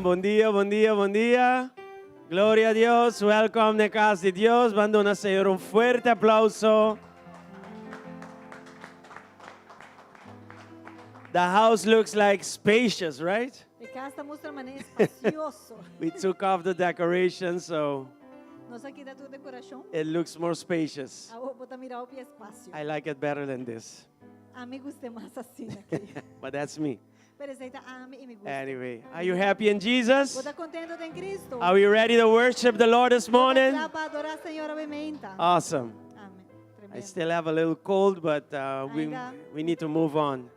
Bon dia, bon dia, bon dia. Gloria na Dios. Welcome na cas di Dios. Ban duna Señor un fuerte aplauso. The house looks like spacious, right? E cas ta mustra manera espacioso. We took off the decoration, so Nos a kita tur decoracion. it looks more spacious. Awor bo ta mira hopi espacio. I like it better than this, Ami gusta mas asina aki. but that's me. Pero esey ta ami y mi gusto. Anyway, are you happy in Jesus? Bo ta contento den Cristo. Are we ready to worship the Lord this morning? Cla pa adora Señor awe mainta. Awesome. Amen. I Tremendo. still have a little cold, but Ainda. we need to move on.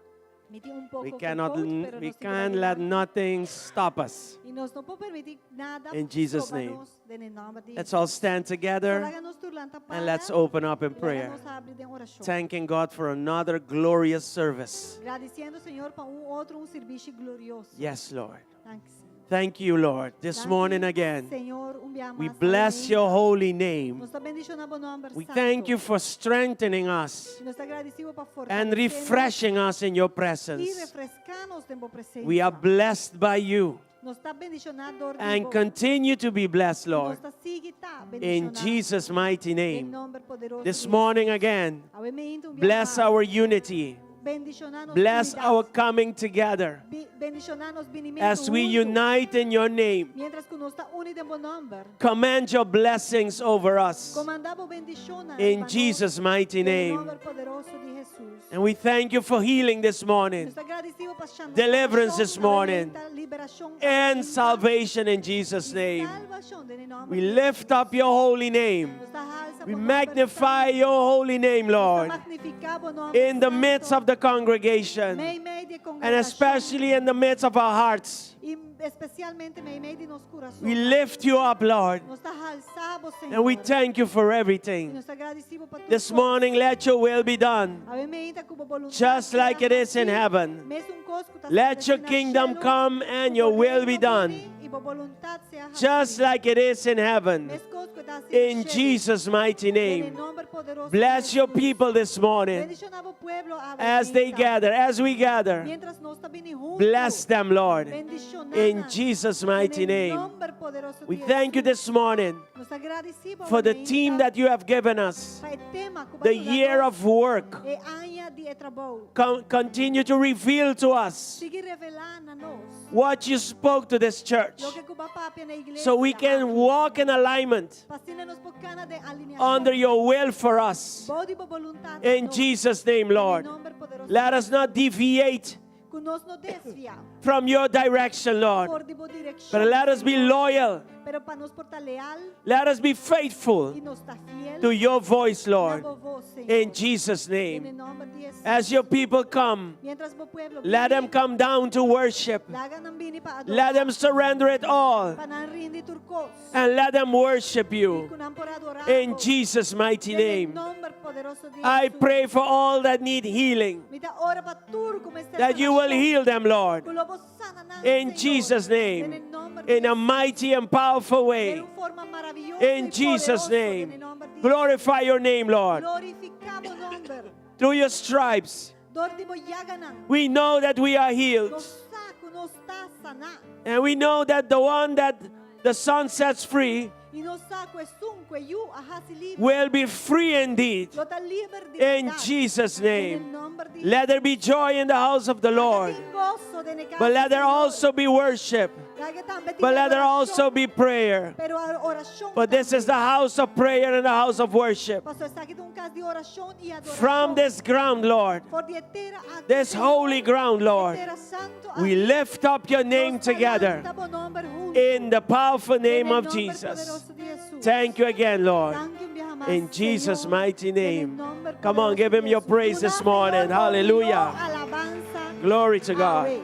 Mi tin un poco We cannot, cold, pero we nos tin cu can't let adelante. nothing stop us. Y nos no por permiti nada In Jesus' stroba name. nos den e nomber di Let's all stand together Laga nos tur lanta and let's para, open up in y laga prayer, nos habri den oracion. thanking God for another glorious service. Gradiciendo Señor pa un otro un servicio glorioso. Yes, Lord. Thanks. Thank you, Lord. This Thank morning you, again, Señor, un biaha we mas, bless amen. your holy name. Nos ta bendiciona bo nomber We santo. thank you for strengthening us Nos ta gradicido pa and fortalecernos refreshing us in your y presence. refresca nos den bo presencia. We are blessed by you Nos ta bendiciona dor di and bo. continue to be blessed, Lord. Nos ta sigui ta In bendiciona. Jesus' mighty Den name. nomber poderoso This di morning again, Awe mainta un biaha bless mas. our unity, Bendiciona nos bless unidad. our coming together Bendiciona nos binimento as we hunto. unite in your name. Mientras cu nos ta uni den bo nomber. Command your blessings over us Comanda bo bendicion in Jesus' mighty name. nomber poderoso di Jesus. And we thank you for healing this morning Nos ta gradicido pa sana- Deliverance this morning. liberacion and mainta, salvation in Jesus' y name. salvacion den nomber We di lift Jesus. up your holy name. Nos ta halsa We bo nomber magnify santo. your holy name, Nos ta Lord, magnifica bo nomber in the midst santo. of the congregation Meimei di and congregacion. especially in the midst of our hearts. Y especialmente meimei di nos curason. We lift you up, Lord, Nos ta halsa bo, Señor. and we thank you for Y everything. nos ta gradicido pa tur This cos. morning, let your will be done, Awe mainta cu bo voluntad just like it is in sea heaven. Mesun cos cu ta Let your na kingdom cielo, come and cu your bo will be reino done, bini y bo voluntad sea just haci. like it is in heaven. Mescos cu ta haci na In cielo. Jesus' mighty Den e name. nomber poderoso di Bless your Jesus. people this morning Bendiciona bo pueblo awe as they mainta. gather, as we gather. Mientras nos ta bini hunto. Bless them, Lord, Bendiciona in nan. Jesus' mighty Den name. nomber poderoso We di thank you Jesus. this morning Nos ta gradicido for the team that you have given us, Pa e tema cu the year of work. E aña di trabou. Continue to reveal to us Sigui revela na nos. what you spoke to this church Loke cu bo a papia na iglesia. so we can walk in alignment Pa asina nos por cana den alineacion. under your will for us. Bou di bo voluntad. In nos. Jesus' name, Lord. Den nomber poderoso Let us not deviate Cu nos no desvia from your direction, Lord, for di bo direccion. but let us be loyal. Pero pa nos por ta leal Let us be faithful y nos ta fiel to your voice, na Lord. bo voz, Señor. In Jesus' Den name. nomber di Jesus. As your people come, Mientras bo pueblo let them bini, come down to worship. Laga nan bini pa adora. Let them surrender it all Pa nan rindi tur cos. and let them worship Y you. cu nan por adora. In Jesus' mighty Den name. nomber poderoso di I Jesus. pray for all that need healing, Mi ta ora pa tur cu mester that you will sanacion. heal them, Lord. Cu lo bo sana nan, In Señor. Jesus' Den name. e nomber di In a Jesus. mighty and powerful Den way. un forma maraviyoso In y Jesus' poderoso, den name. e nomber di Glorify your name, Lord. Glorifica bo nomber. Through your stripes, Dor di bo yaganan. we know that we are healed. Nos sa cu nos ta sana. And we know that the one that the Son sets free Y nos sa cu esun cu e Yiu a haci liber. will be free indeed. Lo ta liber di In berdad. Jesus' Den e name. nomber di Let there be joy in the house of the Lord. Tin goso den e cas But let di there Señor. also be worship. Laga tambe tin But let there also adoracion. be prayer. Pero oracion But this is the tambe. house of prayer and the house of worship. Paso esaki ta un cas di oracion y adoracion. From this ground, Lord, For di e tera aki, this Señor, holy ground, Lord, e tera santo we aki, lift up your name nos ta together lanta bo nomber hunto. in the powerful Den name e of nomber Jesus. poderoso di Jesus. Thank you again, Lord. Thank you, un biaha mas, In Jesus' Señor. mighty Den e name. nomber Come on, poderoso give him di your Jesus. praise this Duna, morning. Señor, Hallelujah. alabanza. Glory to God. Awe.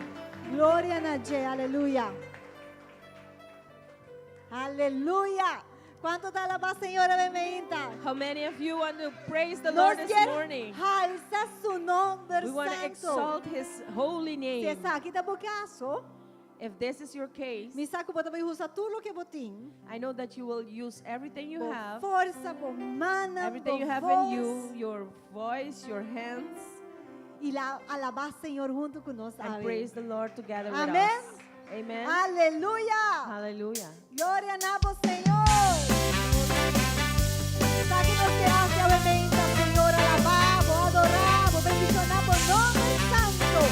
Gloria na dje, aleluya. Aleluya. Cuanto ta alaba Señor awe mainta? How many of you want to praise the Lord Nos this kier morning? halsa su nomber We want to santo. exalt His holy Si name. esaki ta bo caso, If this is your case, mi sa cu bo ta bay usa tur loke bo tin. I know that you will use everything you Bo have, forsa, bo mannan, everything bo you have in voz. you, your voice, your hands, Y la alaba Señor hunto cu nos. and Awe. praise the Lord together with Amen. us. Amen. Aleluya! Hallelujah. Gloria na bo, Señor. Esaki nos ke hasi awe mainta, Señor, alabá bo, adorá bo, bendishoná bo nòmber santu,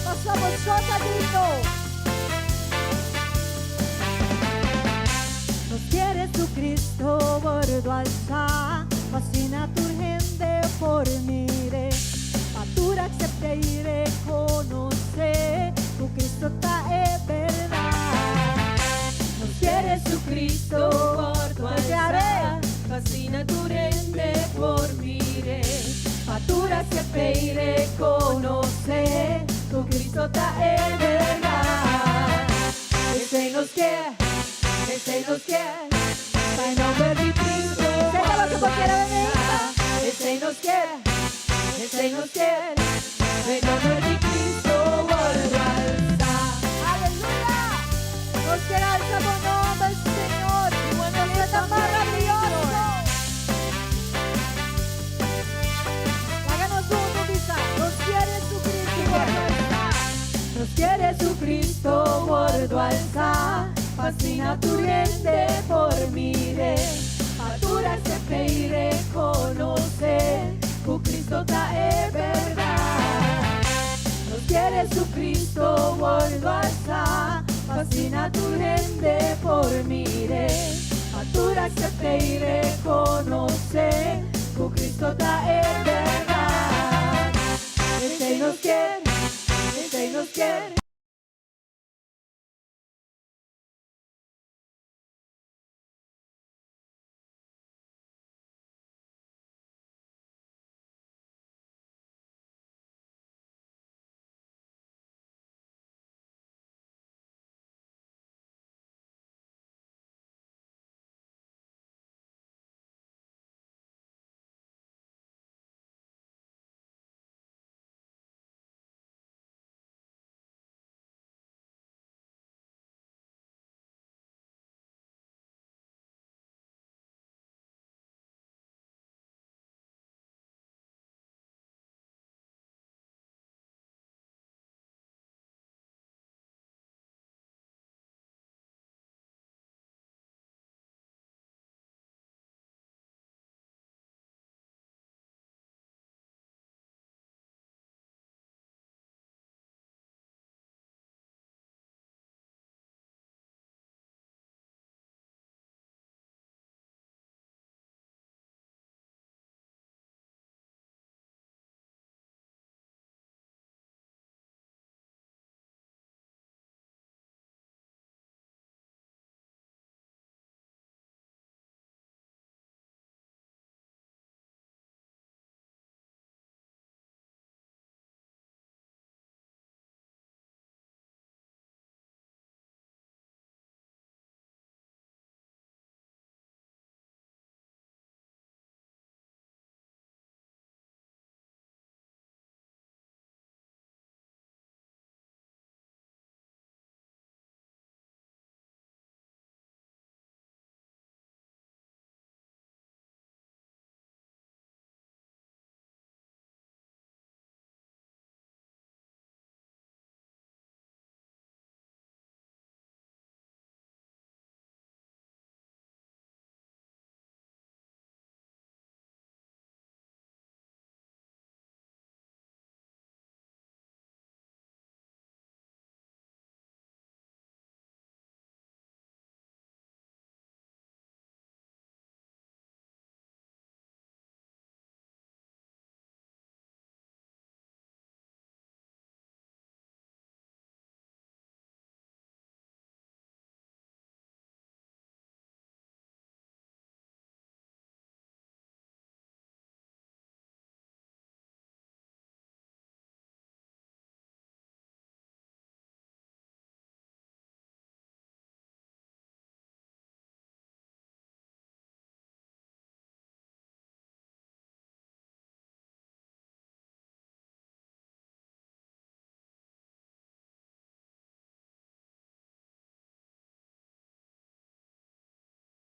pasobra bo so ta digno. Nos kier Jesucristo wòrdu alsá, pa asina tur hende por mir'é, pa tur aksept'é i rekonosé ku Cristo ta e bèrdat. Nos kier Jesucristo wòrdu alsá, pa asina tur hende por mir'é, pa tur aksept'é i rekonosé ku Cristo ta e bèrdat. Esei nos kier, esei nos kier, pa e nòmber di Cristo Senta loke bo kier awe mainta. Esei nos kier, esei nos kier, pa e nòmber di Cristo wòrdu alsá. Aleluya! Nos kier alsa bo nòmber, Señor. Nos ta maravioso. Laga nos huntu bisa. Nos kier Jesucristo wòrdu alsá. Nos kier Jesucristo wòrdu alsá, pa asina tur hende por mir'é, pa tur aksept'é i rekonosé ku Cristo ta e bèrdat. Nos kier Jesucristo wòrdu alsá, pa asina tur hende por mir'é, pa tur aksept'é i rekonosé ku Cristo ta e bèrdat. Esei nos kier, esei nos kier.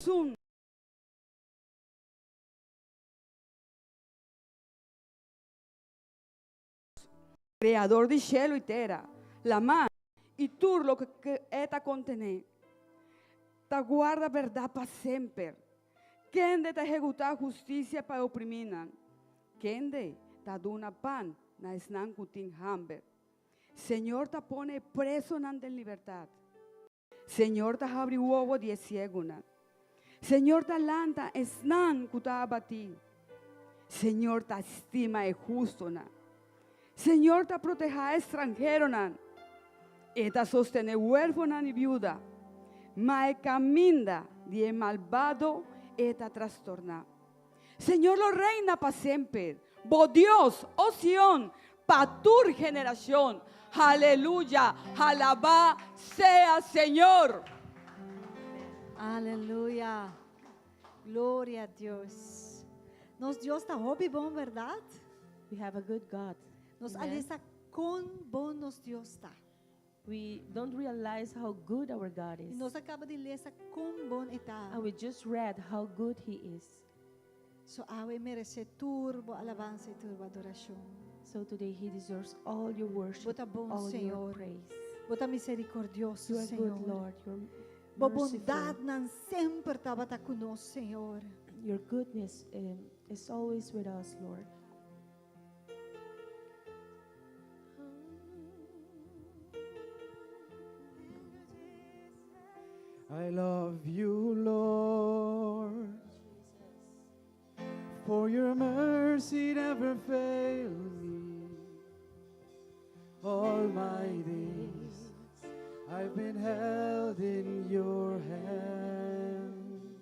Esun. Kreador di shelu i tera, laman. I tur loke e ta kontené. Ta guarda bèrdat pa semper. Kende ta ehekutá hustisia pa e oprimínan? Kende ta duna pan na esnan ku tin hamber? Señor ta pone e presonan den libertat. Señor ta habri wowo di e siegunan. Señor ta lanta esnan ku ta abatí. Señor ta stima e hustonan. Señor ta protehá e stranheronan. E ta sostené huérfonan i biuda, ma e kaminda di e malbado e ta trastorná. Señor lo reina pa semper, bo Dios, o Sion, pa tur generashon. Haleluya! Halabá sea Señor! Aleluya! Gloria a Dios. Nos Dios ta hopi bon, berdad? We have a good God. Nos Amen. a lesa con bon nos Dios ta. We don't realize how good our God Y is. nos a caba di lesa con bon e ta. And we just read how good He is. So awe e merece tur bo alabanza y tur bo adoracion. So today He deserves all your worship, Bo ta bon, all your Señor. praise. Bo ta misericordioso, You are good, Señor. Lord. You're Bo merciful. bondadnan semper tabata cu nos, Señor. Your goodness is always with us, Lord. I love you, Lord, for your mercy never failed me. All my days I've been held in your hands.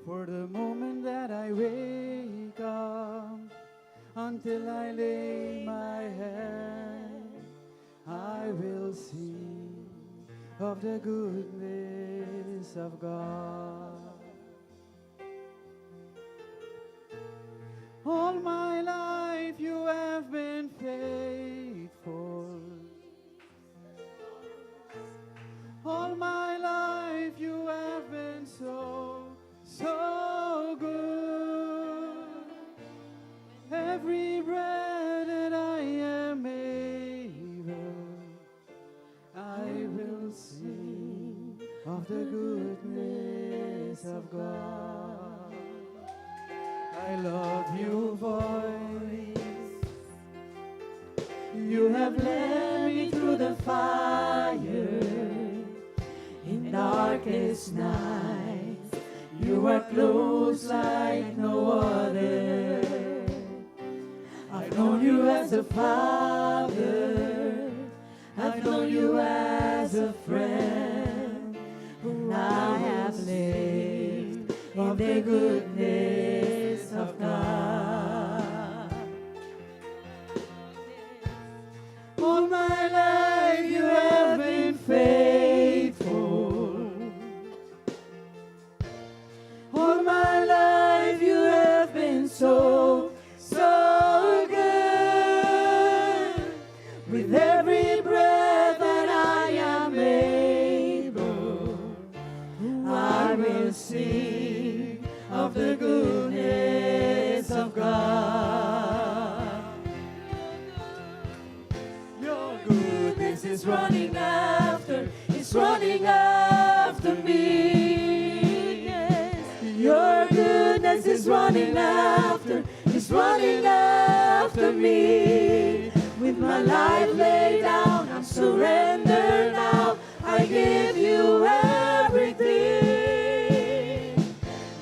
For the moment that I wake up until I lay my head, I will sing of the goodness of God. All my life you have been faithful. All my life you have been so, so good. Every breath that I am able, I will sing of the goodness of God. I love your voice. You have led me through the fire in darkest nights. You are close like no other. I've known you as a father. I've known you as a friend. And I have lived in the goodness of God. All my life you have been faithful. All my life you have been so, so good. With every breath that I am able, I will sing of the goodness of God. Your goodness is running after, it's running after me. Your goodness is running after, it's running after me. With my life laid down, I'm surrendered now. I give you everything.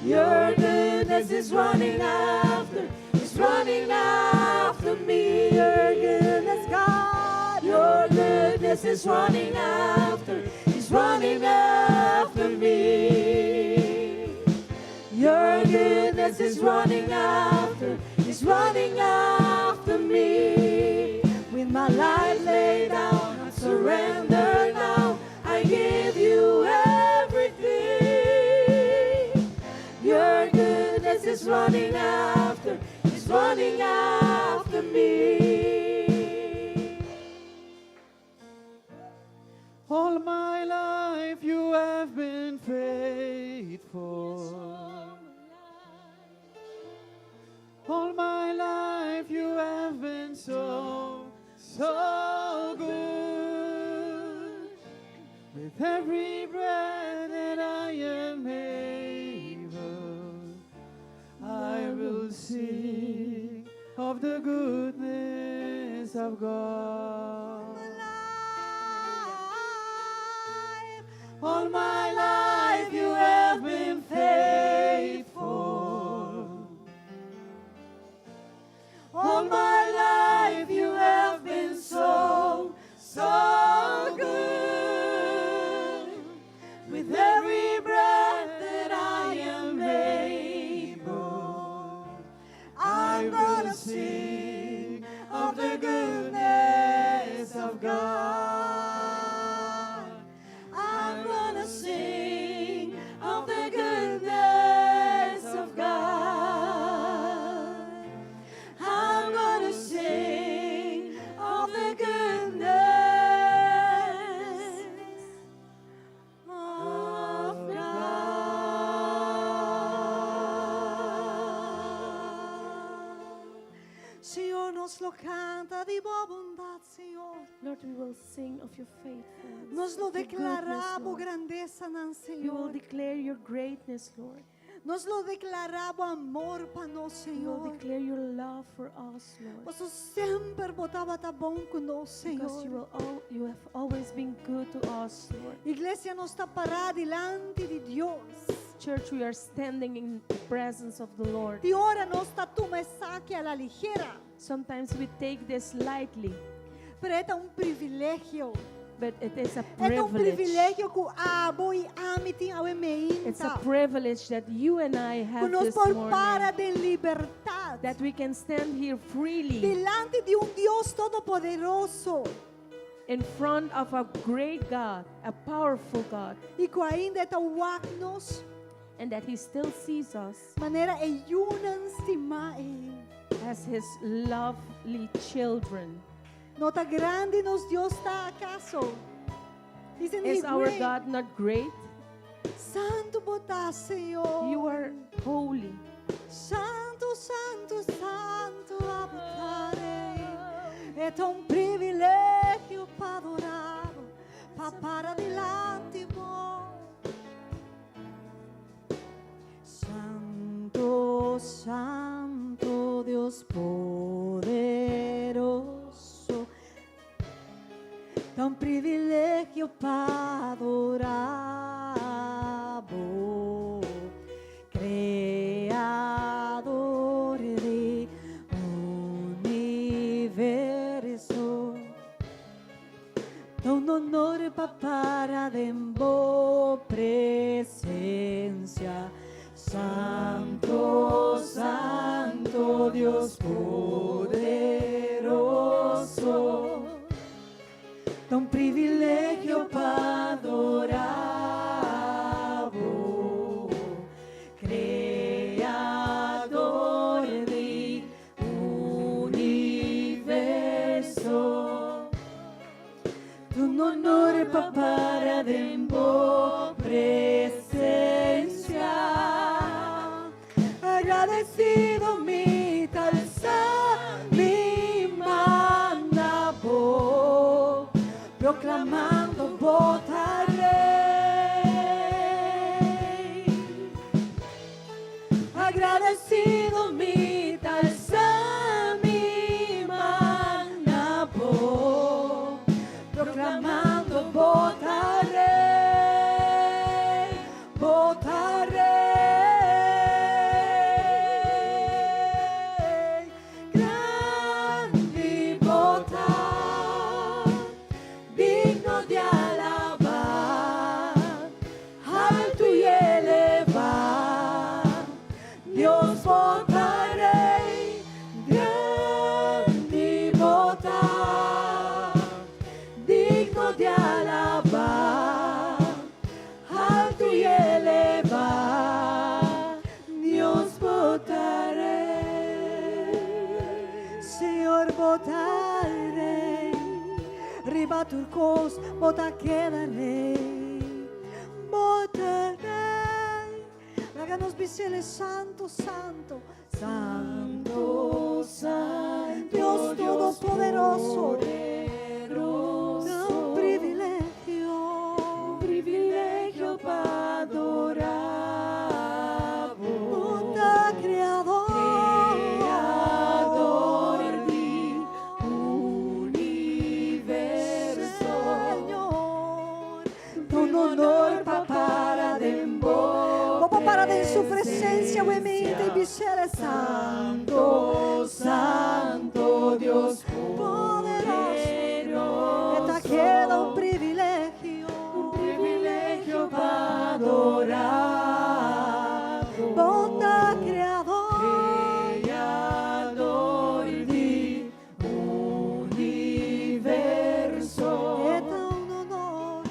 Your goodness is running after, it's running after me. Your goodness, God, your goodness is running after, it's running after me. Your goodness is running after, is running after me. With my life laid down, I surrender now. I give you everything. Your goodness is running after, is running after me. All my life you have been faithful. All my life you have been so, so good. With every breath that I am able, I will sing of the goodness of God. All my life you have been faithful. All my life you have been so, so good. With every breath that I am able, I'm gonna sing of the goodness of God. I'm gonna sing of the goodness of God. I'm gonna sing of the goodness of God. Señor, nos lo kanta di bo bondat, Señor. Lord, we will sing of your faithfulness. Nos lo of your goodness, deklará bo Lord. grandesa, nan, We will Señor. declare your greatness, Lord. Nos lo deklará bo amor pa nos, We will Señor. declare your love for us, Lord. Paso semper bo tabata bon ku nos, Because you Señor. you have always been good to us, Lord. Iglesia, nos ta pará dilanti di Dios. Church, we are standing in the presence of the Lord. Tin ora nos ta tuma esaki a la ligera, Sometimes we take this lightly, pero ta un privilegio. But it is a Ta un privilege. privilegio ku abo i ami tin awe It's a mainta. Privilege that you and I Ku have nos this por morning. para den libertat. That we can stand here freely Dilanti di un Dios todopoderoso. In front of a great God, a powerful God, I ku ainda ta wak nos and that He still sees us manera e yunan stimá e. As His lovely children. No ta grandi nos Dios ta akaso? Isn't Is he our great? God not great? Santu bo ta, Señor. You are holy. Santu, santu, santu, abo ta Rei. Ta un privilegio pa adorá, pa para dilanti bo. Santu, Santu, Dios poderoso. Ta un privilegio pa adorá bo. Kreador di universo. Ta un honor pa para den bo presensia. Santu, Santu, Dios poderoso. Ta un privilegio pa adorá bo. Kreador di universo. Ta un honor pa para den bo presensia. Agradesido mi ta alsa mi man na bo, proklamando bo ta Rei. Agradesido mi ta alsa mi man na bo, proklamando bo ta Rei, bo ta Rei, grandi bo ta, digno di alabá, altu i elevá, Dios bo ta Rei, grandi bo ta, digno di alabá, altu i elevá, Dios bo ta Rei, Señor bo ta Rei, riba tur kos bo ta keda Rei, bo ta Rei. Laga nos bis'é santu, santu, santu, santu, Dios Todopoderoso. Poderoso. Un privilegio. mente i bis'El, Santo, Santo Dios poderoso. Poderoso. E ta keda un privilegio. Un privilegio pa adora. Bo ta Creador. Creador di universo. E ta un honor.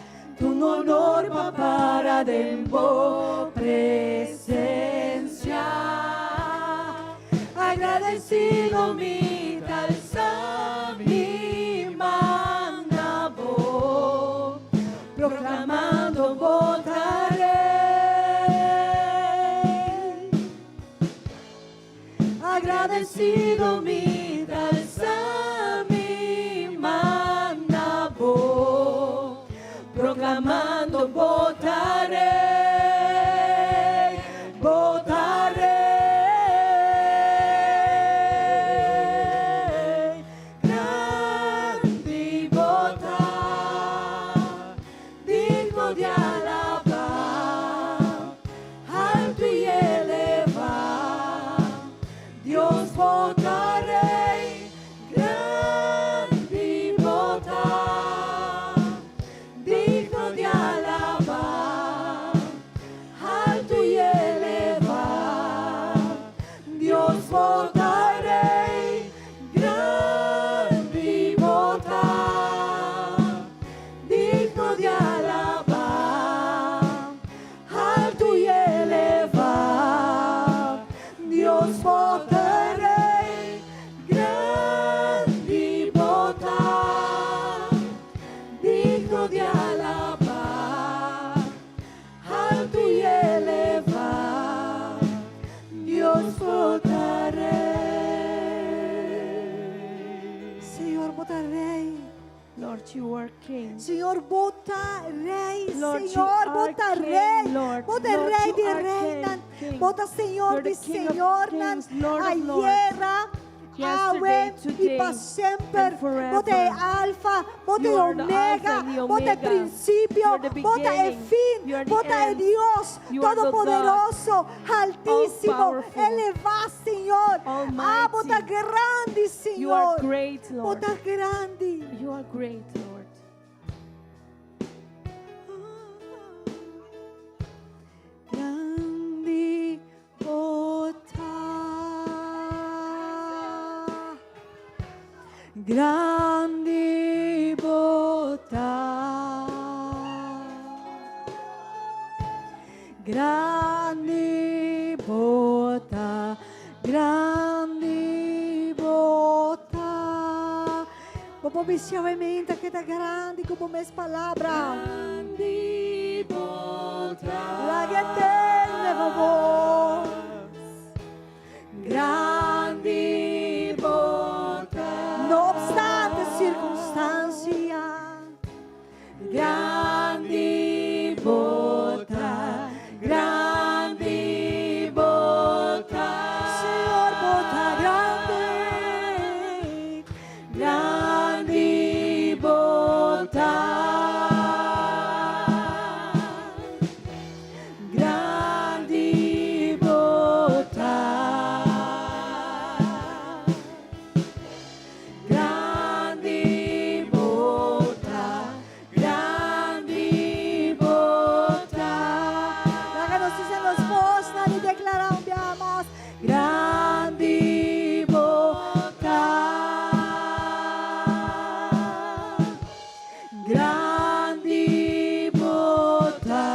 Un honor pa para den bo presencia. Agradecido mi ta alsa mi man na bo, proclamando bo ta Rey. Agradecido mi ta alsa mi man na bo, proclamando bo ta Rey, bo ta Rey, grandi bo ta, digno di alaba, alto y eleva. Dios bo ta Rey, grandi bo ta, digno di alaba, alto y eleva. Dios bo ta Rey, grandi bo ta, digno di alaba, alto y eleva. Dios bo ta Rey, grandi bo ta, digno di alaba, alto y eleva. Dios bo ta Rey. Señor, bo ta Rey. Lord, you are King. Señor, bo ta Rey. Lord, you Señor, are bo ta King, Rey. Lord. Bo ta Lord, Rey you di are Reynan. King, King. Bo ta Señor You're di the King of Señornan. kings, Lord of lords. Ayera, Yesterday, awe y today, pa semper. and forever. Bo ta Alfa, bo ta You are the Omega, Alpha and the bo ta Omega. principio, You're the bo ta beginning. fin, You are the bo ta end. Dios You are the Todopoderoso, Altísimo, All-powerful. eleva, Señor. Ah, bo ta Almighty. grandi, You are Señor. great, Lord. Bo ta grandi. You are great, Lord. Grandi bo ta. Grandi bo ta. Grandi bo ta. Grandi bo ta. Bo por bisa mente cu ta grandi cu mes palabra. Grandi bo ta. Laga tende bo. Grandi bo ta. No obstante circunstancia. Grandi bo ta. Grandi bo ta. Señor, bo ta grandi. Grandi bo ta. Grandi bo ta. Grandi bo ta. Grandi bo ta. Laga nos hisa nos voz y declara un biaha mas. Grandi bo ta. Grandi bo ta.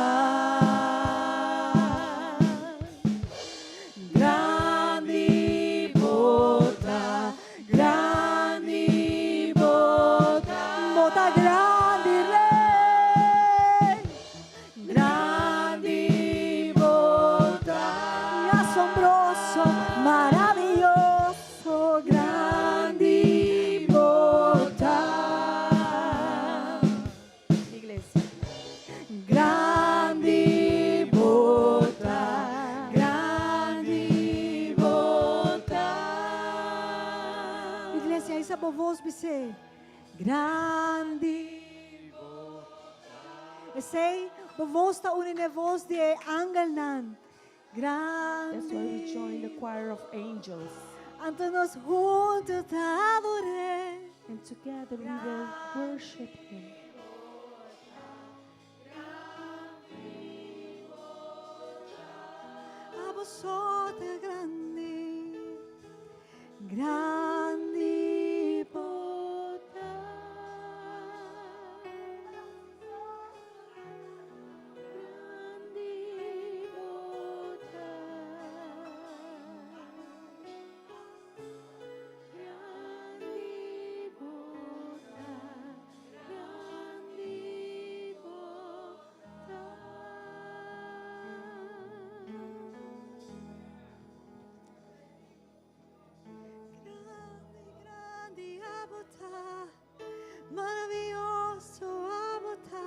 Grandi bo ta. Grandi bo ta. Bo ta grandi Rey. Grandi bo ta. Asombroso, maravilloso, Grandi bo ta. Iglesia. Grandi bo ta. Grandi bo ta. Iglesia, hisa bo voz bisa. Grandi. Esey, bo voz ta uni na voz di angelnan. Grandi. That's why we join the choir of angels. Anto nos hunto ta ador'e. And together we will worship him. Abo so ta grandi, grandi bo ta. Grandi bo ta. Grandi bo ta. Grandi bo ta. Grandi, grandi abo ta, maraviyoso abo ta.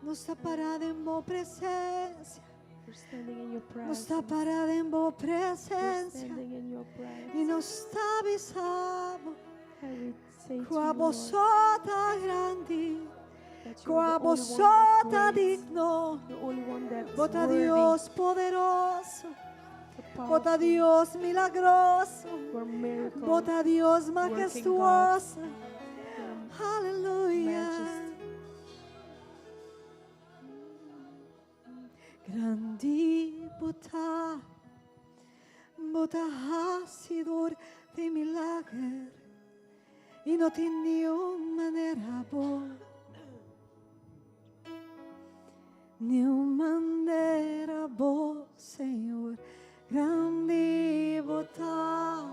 Nos ta para den bo presencia. We're standing in your Nos ta presence. para den bo We're presencia. standing in your presence. Y nos ta bisa bo. And we say to Cu you, abo Lord, so ta grandi. that you're Cu the abo only one so that's ta great, digno. the only one that's Bo ta worthy, Dios poderoso. the Bo ta powerful, Dios milagroso. we're miracle, Bo ta Dios working God. majestuoso. Your Aleluya. majesty. Grandi bo ta, bo ta hacidor di milager y no tin niun manera bo. Niun manera bo, Señor. Grandi bo ta,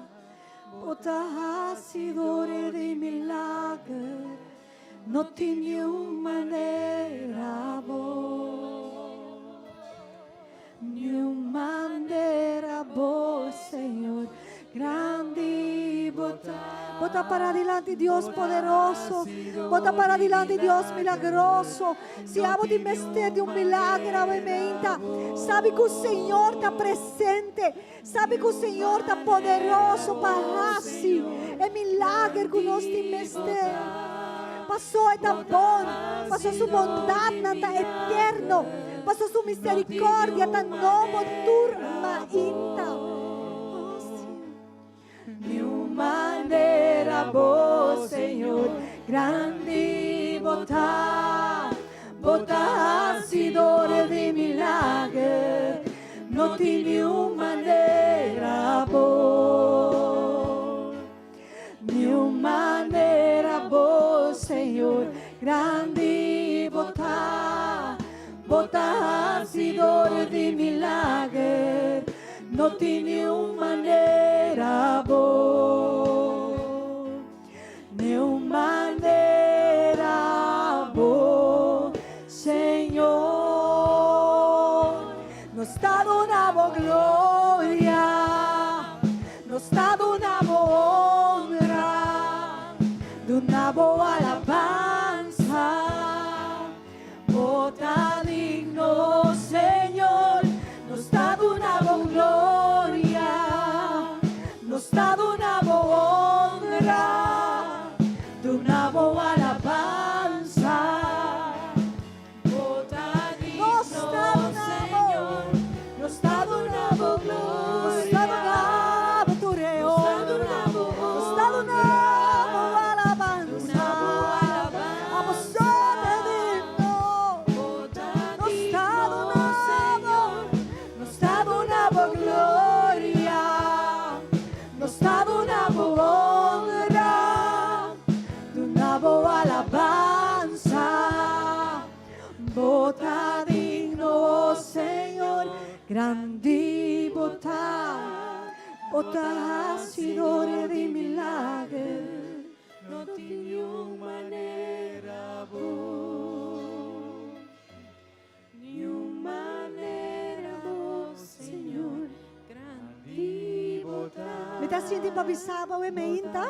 bo ta hacidor di milager, no tin niun manera bo. Niun manera bo, Señor. Grandi bo ta. Bo ta para dilanti Dios poderoso. Bo ta para dilanti Dios milagroso. Si abo tin mester di un milager, awe mainta. Sabi cu Señor ta presente. Sabi cu Señor ta poderoso pa haci e milager cu nos tin mester. Paso e ta bon. Paso su bondad nan ta eterno. Paso su misericordia ta nobo tur mainta. Oh, Señor. Niun manera bo, Señor, grandi bo ta, bo ta hacidor di milager, no tin niun manera bo. Niun manera bo, Señor, grandi bo ta, bo ta hacidor di milager, no tin niun manera bo. Niun manera bo, Señor. Nos ta duna bo gloria, nos ta duna bo honra, duna bo alabansa. Bo ta digno, Señor, nos ta duna bo gloria, nos ta duna bo honra, duna bo alabansa. Bo ta Nos digno, ta duna bo, Señor, nos ta duna bo nos ta gloria, duna bo tur nos ta duna bo nos ta duna bo alabansa. duna bo alabansa. Abo so ta digno. Bo ta Nos ta digno, duna bo, Señor, nos ta duna bo gloria, nos ta duna bo honra, duna bo alabansa. Bo ta digno, Señor, grandi bo ta, bo ta hacidor di milager. No tin niun manera bo, niun manera bo, Señor, grandi bo ta. Mi ta sinti pa bisa bo awe mainta?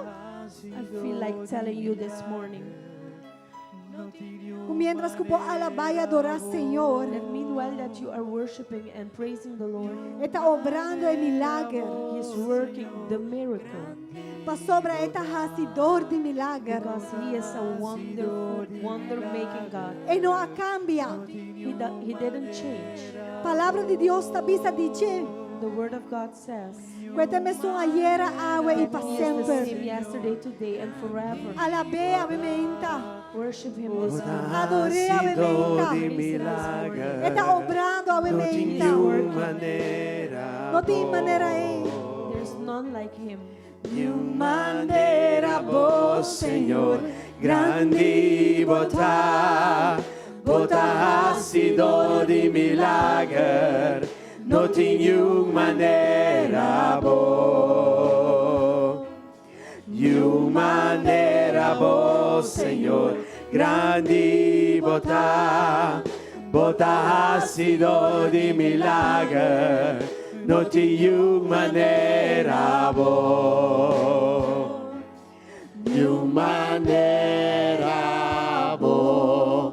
I feel like telling you this morning Mientras cu bo ta alaba y adora Señor, that meanwhile that you are worshiping and praising the Lord, E ta obrando e milager. He is working the miracle. Pasobra e ta hasidor di milager. Because He is a wonderful, wonder-making God. E no a kambia. He didn't change. Palabra di Dios ta bisa di dje. The Word of God says Ku e ta mesun ayera, awe i that pa He is the semper. same yesterday, today, and forever. Alab'é awe meinta. Worship Him this morning. Ador'é awe meinta. Praise Him this morning. E ta obrando awe No tin meinta. niun manera No tin manera ei. There's none like Him. Niun manera bo, Señor, grandi bo ta, bo ta hasidó di milager, no tin niun manera bo. Niun manera bo, Señor, grandi bo ta, bo ta hasidó di milager, no tin niun manera bo. Niun manera bo,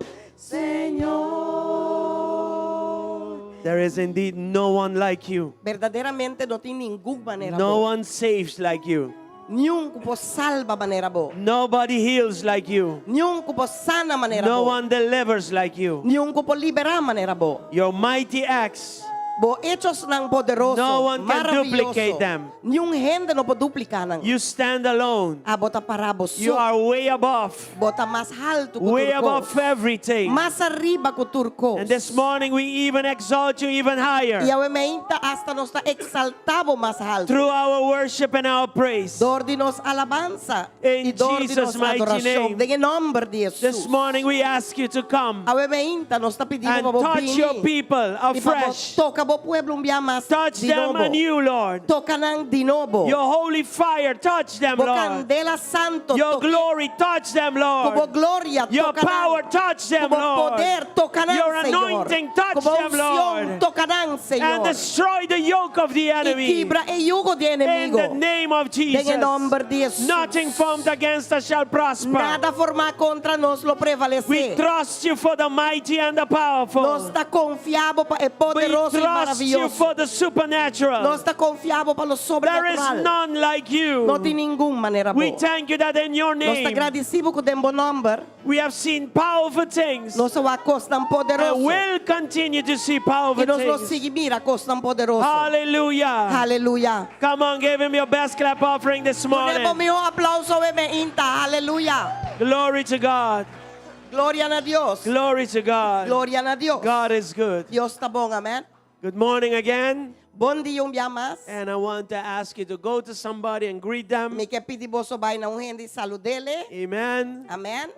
Señor. There is indeed no one like you. Berdaderamente no tin ningun manera No bo. one saves like you. Niun ku por salba manera bo. Nobody heals like you. Niun ku por sana manera No bo. one delivers like you. Niun ku por liberá manera bo. Your mighty acts, Bo echonan poderoso, No one can maravioso. duplicate them. Niun hende no por dupliká nan. you stand alone. Abo ta pará bo so. You are way above, Bo ta mas haltu ku way tur above kos. everything. Mas ariba ku tur kos. And this morning we even exalt you even higher I awe mainta asta nos ta eksaltá bo mas haltu. through our worship and our praise. Dor di nos alabansa In i dor di Jesus' nos mighty adorashon. name. Den nòmber di This Hesus. morning we ask you to come Awe mainta nos ta and pidi bo pa bo touch bini. your people I pa bo afresh. toka bo pueblo un bia mas Touch di them nobo. anew, Lord. Toka nan di nobo. Your holy fire, touch them, Bo Lord. kandela santu, Your toka. glory, touch them, Ku bo Lord. gloria, Your toka nan. power, touch them, Ku bo Lord. poder, toka nan, Your Señor. anointing, touch Ku bo them, unshon, Lord. toka nan, And Señor. destroy the yoke of the I enemy. kibra e yugo di In the enemigu. name of Den Jesus. nòmber di Hesus. Nothing formed against us shall prosper. Nada formá kontra nos lo We prevalesé. trust you for the mighty and the powerful. Nos ta konfia bo pa e We poderoso i trust you maravioso. for the supernatural. Nos ta konfia bo pa lo There is sobrenatural. none like you. No tin ningun manera We bo. thank you that in your Nos ta name gradisí bo ku den bo nòmber. we have seen powerful things Nos a wak kosnan and poderoso. will continue to see powerful I nos lo things. sigui mira kosnan poderoso. Hallelujah. Aleluya. Come on, give him your best clap offering this Duna bo morning. mihó aplouso awe mainta. Aleluya. Glory to God. Gloria na Dios. Glory to God. Gloria na Dios. God is good. Dios ta bon, amèn. Good morning again. Bon dia un bia mas. And I want to ask you to go to somebody and greet them. Mi ke pidi boso bai na un hende i salud'é. Amen. Amèn.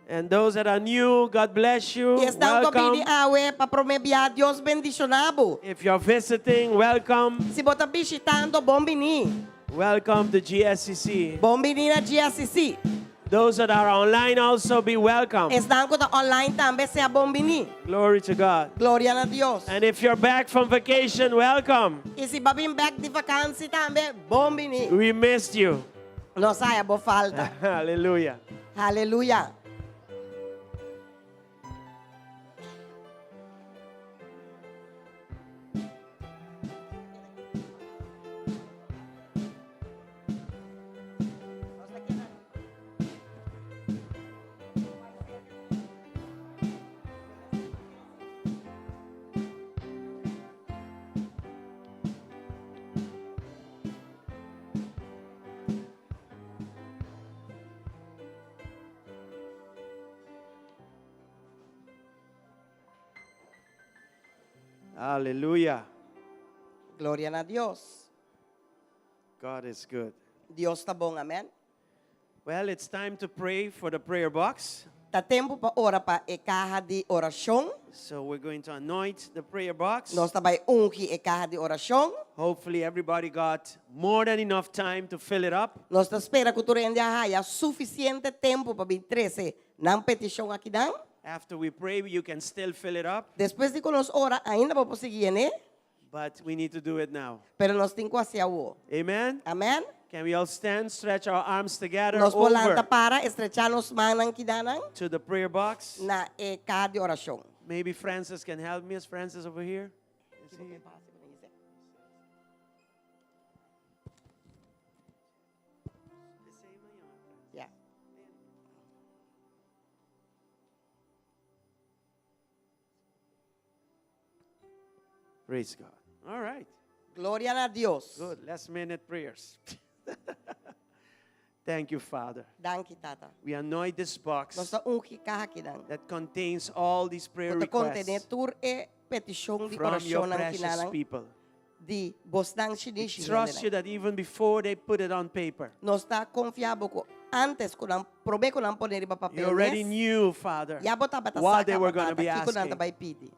And those that are new, God bless you. I esnan ku a bini Welcome. awe pa promé bia Dios bendishoná bo. If you're visiting, welcome. Si bo ta bishitando, bon biní. Welcome to GSCC. Bon biní na GSCC. Those that are online also be welcome. Esnan ku ta online tambe sea bon biní. Glory to God. Gloria na Dios. And if you're back from vacation, welcome. I si bo a bin bèk di vakansi tambe, bon biní. We missed you. Nos a haya bo falta. Hallelujah. Aleluya. Hallelujah. Gloria na Dios. God is good. Dios ta bon, amèn. Well, it's time to pray for the prayer box. Ta tempu pa ora pa e kaha di orashon. So we're going to anoint the prayer box. Nos ta bai ungi e kaha di orashon. Hopefully, everybody got more than enough time to fill it up. Nos ta spera ku tur hende a haya sufisiente tempu pa bin trese nan petishon akinan. After we pray, you can still fill it up, Despues di ku nos ora, ainda bo por sigui yen'é, but we need to do it now. pero nos tin ku hasié awor. Amen. Amèn? Can we all stand, stretch our arms together Nos por lanta over para, estrechá nos mannan kidanan to the prayer box? na e kaha di orashon. Maybe Francis can help me. Is Francis over here? Is he? Praise God. All right. Gloria na Dios. Good. Last minute prayers. Thank you, Father. Danki, Tata. We anoint this box Nos ta ungi e kaha akinan. that contains all these prayer Ku ta kontené requests tur e petishon di from your orashonnan precious kinanan people. di bosnan We shinishi trust you hendenan. that even before they put it on paper, Nos ta konfia bo ku antes ku nan promé ku nan pone riba you papel already mes, knew, Father, ya bo tabata what sa they were kaba going to tata be kiko nan ta asking. bai pidi.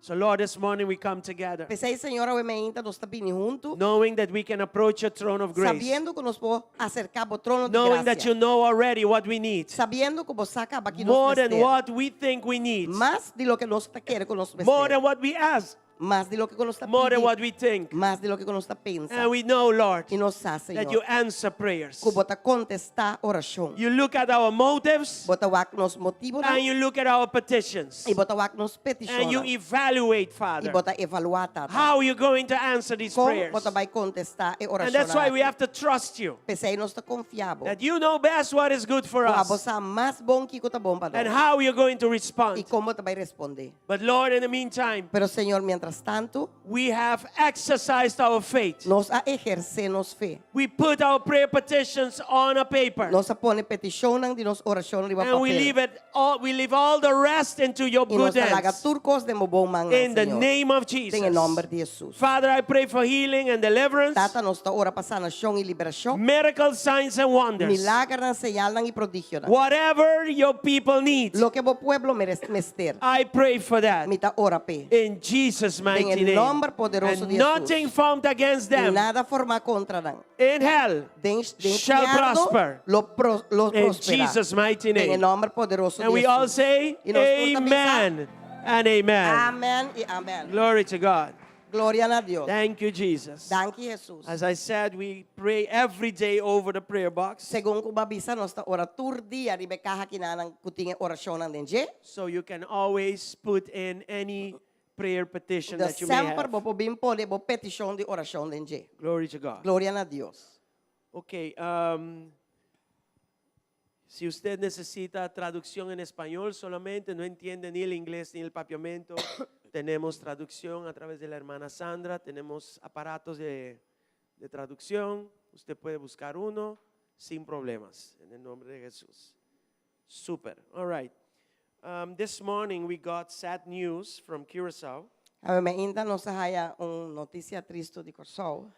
So, Lord, this morning we come together, P'esei, Señor, awe mainta nos ta bini huntu, knowing that we can approach your throne of grace, sabiendo ku nos por aserká bo trono di knowing that you grasia, know already what we need, sabiendo ku bo sa kaba ki nos more than mester, what we think we need, mas di loke nos ta kere ku nos more mester, than what we ask, mas di loke ku nos ta more than pidi, what we think. mas di loke ku nos ta pensa. And we know, Lord, I nos sa, that you Señor, answer prayers. ku bo ta kontestá orashon. You look at our motives Bo ta wak nos motibonan and you look at our petitions. i bo ta wak nos And you petishonnan. evaluate, I Father, bo ta evaluá, Tata, how you're going to answer these kon prayers. bo ta bai kontestá e And orashonnan that's why we aki. have to trust you P'esei nos ta konfia bo that you know best what is good for ku abo us sa mas bon kiko ta bon pa and nos how you're going to i respond. kon bo ta bai respondé. But Lord, in the meantime, Pero Señor, mientras tantu, we have exercised our faith. nos a ehersé nos fe. We put our prayer petitions on a paper. Nos a pone petishonnan di nos orashon riba And we papel. leave it all we leave all the rest into your I nos good ta laga hands. tur kos den bo bon mannan, In the Señor. name of Jesus. Den e nòmber di Hesus. Father, I pray for healing and deliverance, Tata, nos ta ora pa sanashon i liberashon, miracles, signs, and wonders. milagernan, señalnan i prodigionan. Whatever your people need, Loke bo pueblo mester, I pray for that. mi ta ora p'e. In Jesus' mighty Den e name. nòmber poderoso And di Hesus. nothing formed against I them nada formá kontra nan. in hell Den, den shall fièrnu prosper. lo, pro, lo In prosperá. Jesus' mighty Den e name. nòmber poderoso And di we all Hesus. say, I nos tur ta bisa, Amen and amen. Amèn i amèn. Glory to God. Gloria na Dios. Thank you, Jesus. Danki Hesus. As I said, we pray every day over the prayer box. Segun ku mi a bisa nos ta ora tur dia riba e kaha kinanan ku tin e orashonnan den dje. So you can always put in any prayer petition Dus that you may semper have. bo por bin pone bo petishon di orashon den dje. Glory to God. Gloria na Dios. Ok, um, si usted necesita traducción en español solamente, no entiende ni el inglés ni el papiamento, tenemos traducción a través de la hermana Sandra, tenemos aparatos de, de traducción, usted puede buscar uno sin problemas, en el nombre de Jesús. Super. All right. Um, this morning we got sad news from Curacao. Awe mainta nos a haya un notisia tristu di Kòrsou.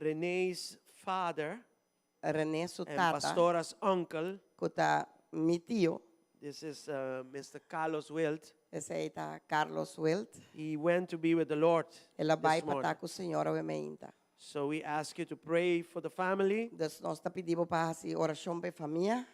René's father René su and tata, Pastora's uncle, ku ta mi tio, this is uh, Mr. Carlos Wilt, esei ta Carlos Wilt, he went to be with the Lord el a bai this pa ta morning. ku Señor awe mainta. So we ask you to pray for the family Dus nos ta pidi bo pa hasi orashon pa e famia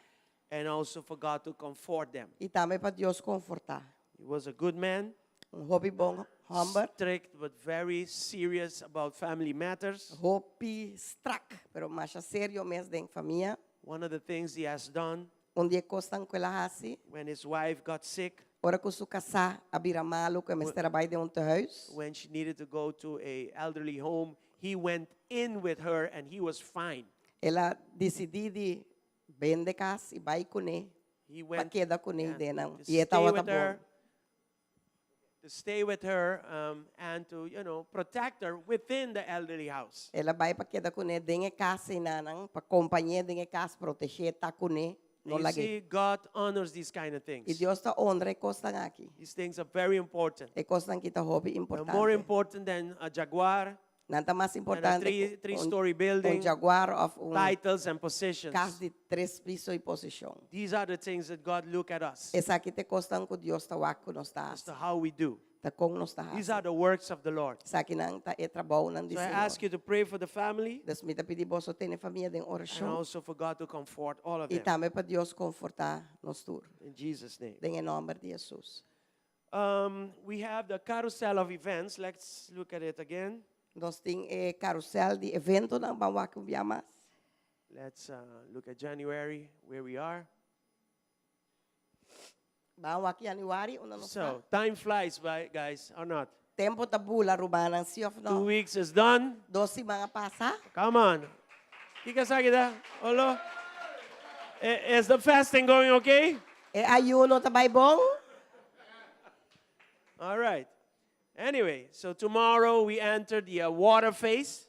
and also for God to comfort them. i tambe pa Dios konfortá. He was a good man, Un hopi bon hòmber, strict but very serious about family matters. hopi strak, pero masha serio mes den famia. One of the things he has done Un di e kosnan ku el a hasi, when his wife got sick, ora ku su kasá a bira malu ku e mester a bai den un tehuis, when she needed to go to a elderly home, he went in with her and he was fine. El a disidí di bende kas i bai kuné, He pa went keda kuné yeah, den to i e stay tabata with bon. her, to stay with her um, and to, you know, protect her within the elderly house. El a bai pa keda kuné den e kas einanan, pa kompañ'é den e kas, protegé, ta kuné, no And you lag'é. see, God honors these kind of I things. Dios ta honra e kosnan aki. These things are very important. E kosnan aki ta hopi They're more importante. important than a jaguar, Nan ta mas and a importante three, ku un, three-story un building, jaguar òf un titles and positions. kas di tres piso i posishon. These are the things that God look at us Esaki ta e kosnan ku Dios ta wak ku nos ta as to hasi. how we do. Ta kon nos ta These hasi. are the works of the Lord. Esakinan ta e trabounan di So I Señor. ask you to pray for the family Dus mi ta pidi boso tene famia den and orashon also for God to comfort all of i them. tambe pa Dios konfortá nos tur. In Jesus' name. Den e nòmber di Hesus. Um, we have the carousel of events. Let's look at it again. Nos tin e karusèl di eventonan, ban wak un bia mas. Let's uh, look at January, where we are. Ban wak yanüari, unda nos ta. So, time flies by, guys, or not? Tempu ta bula, rumannan, si òf Two no? weeks is done. Dos siman a pasa. Come on. Kiko esaki ta? Olo? Is the fasting going okay? E ayuno ta bai bon? All right. Anyway, so tomorrow we enter the uh, water phase.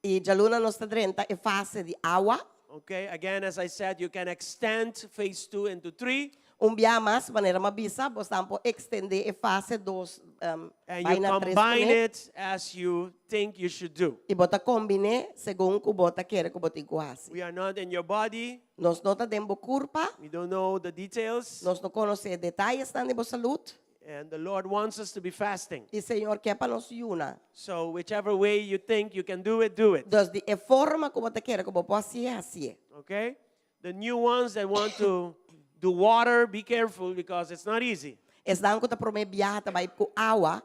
I djaluna nos ta drenta e fase di awa. Okay, again, as I said, you can extend phase 2 into 3. Un bia mas, manera m'a bisa, bosnan por extende e fase dos And bai you na tres combine kuné. it as you think you should do. I bo ta kombiné segun ku bo ta kere ku bo tin ku hasi. We are not in your body. Nos no ta den bo kurpa. We don't know the details. Nos no konosé e detayesnan di bo salud. And the Lord wants us to be fasting. I Señor ke pa nos yuna. So whichever way you think you can do it, do it. Dus di e forma ku bo ta kere ku bo por hasié, hasié. Okay? The new ones that want to do water, be careful because it's not easy. Esnan ku ta promé biaha ta bai ku awa,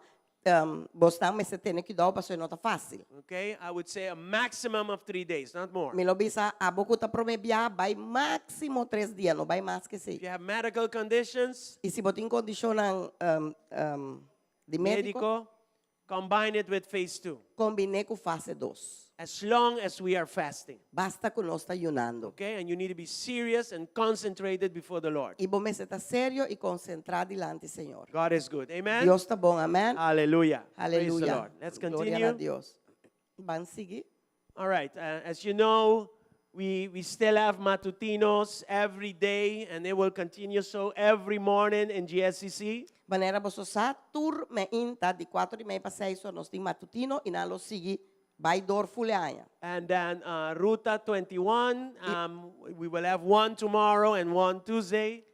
bosnan mester tene kuidou pasobra e no ta fásil. Okay? I would say a maximum of three days, not more. Mi lo bisa abo ku ta promé biaha bai máksimo tres dia, no bai mas ke If esei. you have medical conditions, I si bo tin kondishonnan di médiko, médico, combine it with phase two. Kombiné ku fase dos. As long as we are fasting. Basta ku nos ta yunando. Okay, and you need to be serious and concentrated before the Lord. I bo mester ta serio i konsentrá dilanti Señor. God is good. Amen. Dios ta bon. Amen. Hallelujah. Praise the Aleluya. Lord. Let's Gloria na continue. Dios. Ban sigui. All right. Uh, as you know, we, we still have matutinos every day, and they will continue so every morning in GSCC. Manera boso sa, tur meinta di kuater i mei pa seis or nos tin matutino i nan lo sigui bai dor ful e aña. And then uh, Ruta 21, um, we will have one tomorrow and one Tuesday.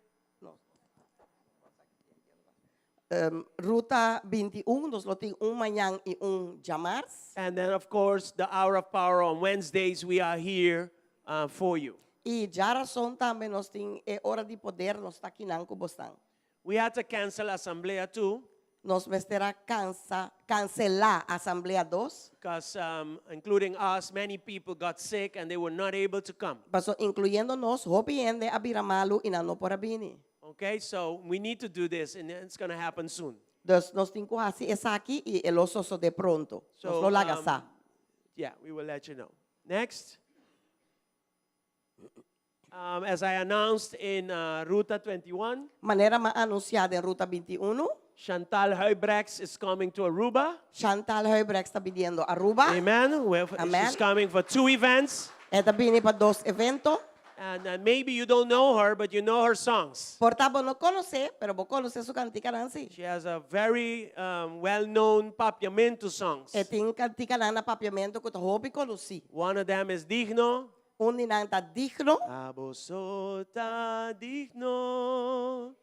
Ruta 21, nos lo tin un mañan i un djamars. And then, of course, the Hour of Power on Wednesdays, we are here uh, for you. I djarason tambe nos tin e Ora di Poder, nos ta kinan ku bosnan. We had to cancel Asamblea too, Nos mester a kansa, kanselá Asamblea dos. because um, including us, many people got sick and they were not able to come. Paso inkluyendo nos, hopi hende a bira malu i nan no por a bini. Okay, so we need to do this, and it's going to happen soon. Dus nos tin ku hasi esaki i e lo sosodé pronto. So, Nos lo laga um, sa. Yeah, we will let you know. Next. Um, as I announced in uh, Ruta 21, Manera m'a anunsiá den Ruta 21, Chantal Huybrechts is coming to Aruba. Chantal Huybrechts ta biniendo Aruba. Amen. We- Amen. She's coming for two events. E ta bini pa dos evento. And uh, maybe you don't know her, but you know her songs. Por ta bo no konos'é, pero bo konosé su kantikanan sí. She has a very um, well-known papiamento songs. E tin kantikanan na papiamento ku ta hopi konosí. One of them is Digno. Un di nan ta Digno. Abo so ta digno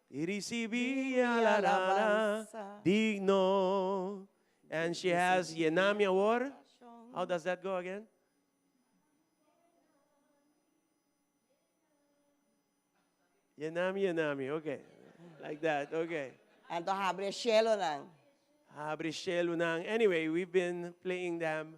di risibí alabansa. Digno. And she has Yenami Awor. How does that go again? Yenami, yenami, okay. Like that, okay. Anto habri e shelonan. Habri shelonan. Anyway, we've been playing them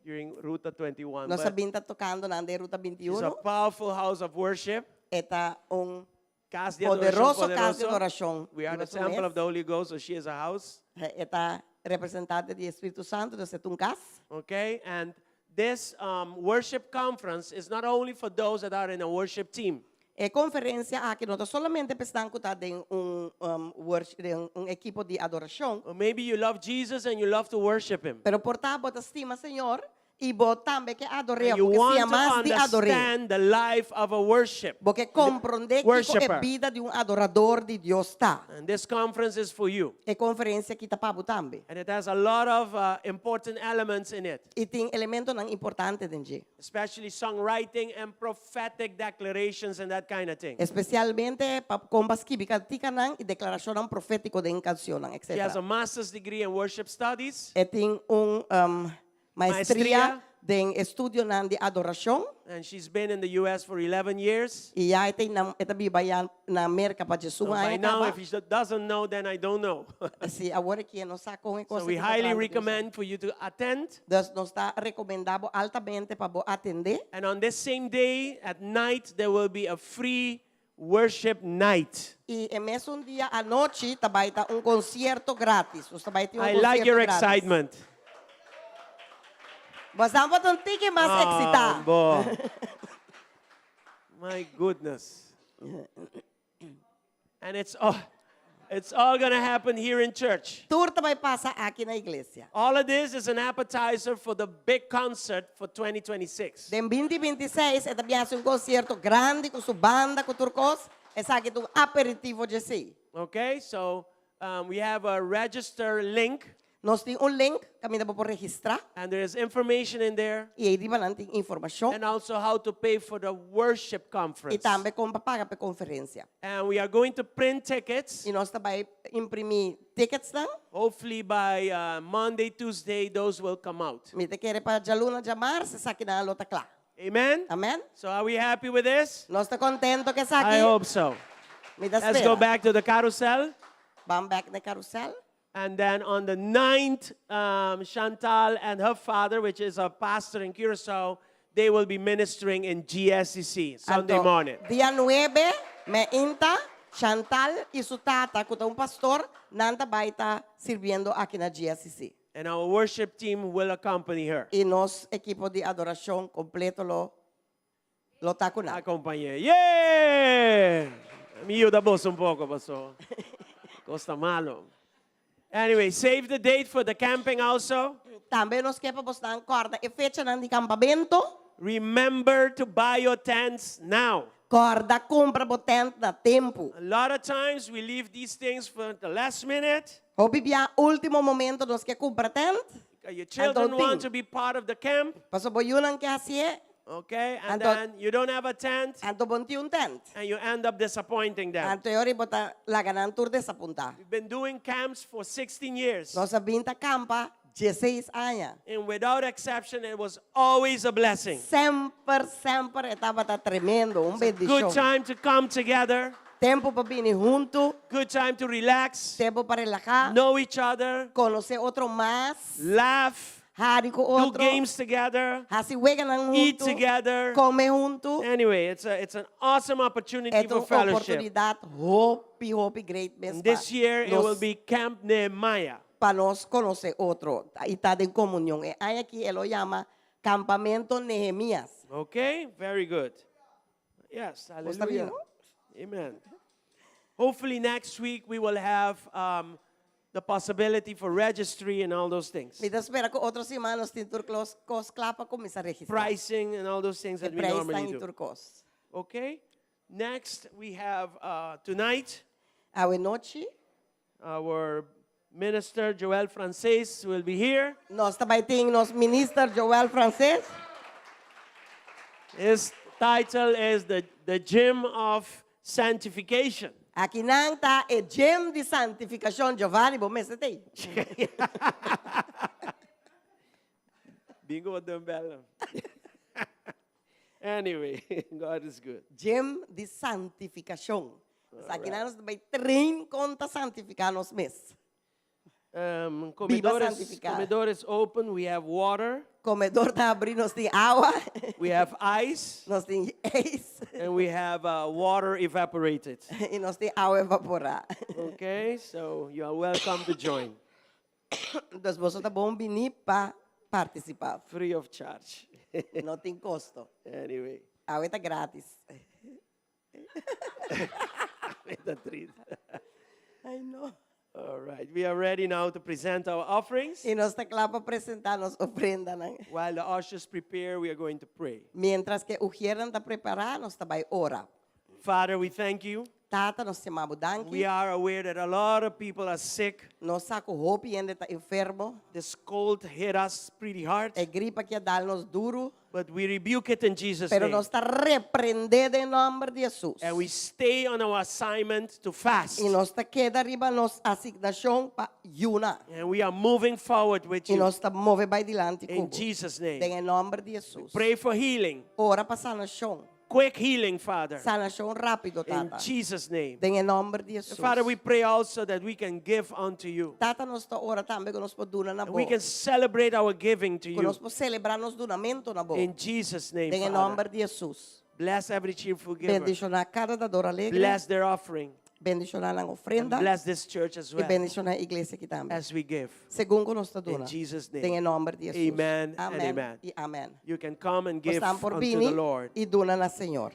during Ruta 21. Nos a but bin ta tocando nan den Ruta It's 21. a powerful house of worship. E ta un Cas di adoracion poderoso cas di adoracion. We are the Riba su temple mes. of the Holy Ghost, so she is a house. E ta representante di Espíritu Santo, dus e ta un cas. Okay, and this um, worship conference is not only for those that are in a worship team. E konferensia aki no ta solamente pa esnan ku ta den un um, worship, den un ekipo di adorashon. Or maybe you love Jesus and you love to worship him. Pero por ta bo ta stima Señor i bo tambe ke ador'é, And you bo ke want siña to mas di ador'é. understand the life of a worship. Bo ke komprondé kiko e Worshiper. bida di un adorador di Dios ta. And this conference is for you. E konferensia aki ta pa bo tambe. And it has a lot of uh, important elements in it. I tin elementonan importante den dje. Especially songwriting and prophetic declarations and that kind of thing. Especialmente pa kon pa skibi kantikanan i deklarashonnan profétiko den kanshonnan, She has etc. a master's degree in worship studies. E tin un um, maestria Maestria. den estudionan di adorashon. And she's been in the US for 11 years. I ya e ta na, e ta biba ya na Merka pa djesun So by aña now, kaba. if she doesn't know, then I don't know. Si awor aki e no sa kon e so kos we aki ta highly trata di usa. recommend for you to attend. Dus nos ta rekomendá bo altamente pa bo atendé. And on this same day at night, there will be a free worship night. I e mesun dia anochi ta bai ta un konsierto gratis. Nos ta bai tin un I like konsierto your gratis. excitement. Bosnan por ta un tiki mas Ah, eksitá. bo. My goodness. And it's oh. It's all going to happen here in church. Tur ta bai pasa aki na iglesia. All of this is an appetizer for the big concert for 2026. Den 2026 e ta bin hasi un konsierto grandi ku su banda ku tur kos. Esaki ta un aperitivo dje esei. Okay, so um, we have a register link, Nos tin un link kaminda bo por registrá and there is information in there, i ei riba nan tin informashon and also how to pay for the worship i conference. tambe kon pa paga pa e konferensia. And we are going to print tickets. I nos ta bai imprimí ticketsnan. Hopefully by uh, Monday, Tuesday, those will come out. Mi ta kere pa djaluna, djamars esakinan lo ta kla. Amen? Amen? So are we happy with this? Nos ta kontentu ku esaki? I hope so. Mi ta Let's go spera. back to the carousel. Ban bèk na e karusèl. And then on the 9th, um, Chantal and her father, which is a pastor in Curacao, they will be ministering in GSCC Sunday Anto, morning. dia nuebe, meinta, Chantal i su tata, ku ta un pastor, nan ta bai ta sirbiendo aki na GSCC. And our worship team will accompany her. I nos ekipo di adorashon kompleto lo lo ta ku nan. Acompañé. Yeah! Mi yuda boso un poko, paso. Kos ta malo. Anyway, save the date for the camping also. Tambe nos ke pa bosnan kòrda e fechanan di kampamentu. Remember to buy your tents now. Kòrda kumpra bo tènt na tempu. A lot of times we leave these things for the last minute. Hopi bia último momento nos ke kumpra tènt. Your children Anto want tin. to be part of the camp. Pasobra bo yunan ke hasié. Okay, and Anto, then you don't have a tent. Anto bo no tin un tènt. And you end up disappointing them. Anto e ora bo ta laga nan tur desapuntá. We've been doing camps for 16 years. Nos a bin ta kampa dieseis aña. And without exception, it was always a blessing. Semper, semper e tabata tremendo, un It's a good bendishon. time to come together. Tempu pa bini huntu. Good time to relax. Tempu pa relahá. Know each other. Konosé otro mas. Laugh. Hari ku Do otro. games together. Hasi weganan Eat huntu. together. Kome huntu. Anyway, it's, a, it's an awesome opportunity E ta for un fellowship. oportunidat hopi, hopi great mes And pa this year it nos will be Camp Nehemiah. pa nos konosé otro i ta den komunion. E aña aki e lo yama Campamento Nehemias. Okay, very good. Yes, Bo sta hallelujah. bien, no? Amen. Hopefully next week we will have um, the possibility for registry and all those things. Mi ta spera ku otro siman nos tin tur kos kos kla pa kuminsá registrá. Pricing and all those things E that we prijsnan normally i do. tur kos. Okay? Next we have uh, tonight Awe nochi our minister Joel Frances will be here. nos ta bai tin nos minister Joel Frances. His title is the, the Gym of Sanctification. Akinan ta e gym di santifikashon. Giovanni, bo mester t'ei. Bingo dumbbell. anyway, God is good. Gym di santifikashon. Akinan nos ta bai train kon ta santifiká nos mes. Um, Biba comedores, santificada. comedores open. We have water. Comedor ta abrí, nos tin awa. We have ice. Nos tin ijs. And we have uh, water evaporated. I nos tin awa evaporá. Okay, so you are welcome to join. Dus boso ta bon bini pa partisipá. Free of charge. No tin kosto. Anyway. Awe ta gratis. Ta tristu. I know. All right, we are ready now to present our offerings. I nos ta kla pa presentá nos ofrendanan. While the ushers prepare, we are going to pray. Mientras ku ujiernan ta prepará, nos ta bai ora. Father, we thank you. Tata, nos ta yama bo danki. We are aware that a lot of people are sick. Nos sa ku hopi hende ta enfermo. This cold hit us pretty hard. E gripa aki a dal nos duru. But we rebuke it in Jesus' Pero name. nos ta reprendé den nòmber di Hesus. And we stay on our assignment to fast. I nos ta keda riba nos asignashon pa yuna. And we are moving forward with I you. nos ta move bai dilanti In ku bo. Jesus' name. Den e nòmber di Hesus. Pray for healing. Ora pa sanashon. Quick healing, Father. Sanashon rápido, In Tata. Jesus' name. Den e nòmber di Hesus. Father, we pray also that we can give unto you. Tata, nos ta ora tambe ku nos por duna na And we bo. can celebrate our giving to Ku you. nos por selebrá nos dunamentu na bo. In Jesus' name, Den e Father. nòmber di Hesus. Bless every cheerful giver. Bendishoná kada dador alegre. Bless their offering. Bendishoná nan And ofrenda. bless this church as I well bendishoná e iglesia aki tambe. as we give. Segun ku nos ta duna. In Jesus' name. Den e nòmber di Hesus. Amen and Amen amen. i amen. You can come and give Bosnan por unto bini the Lord. i duna na Señor.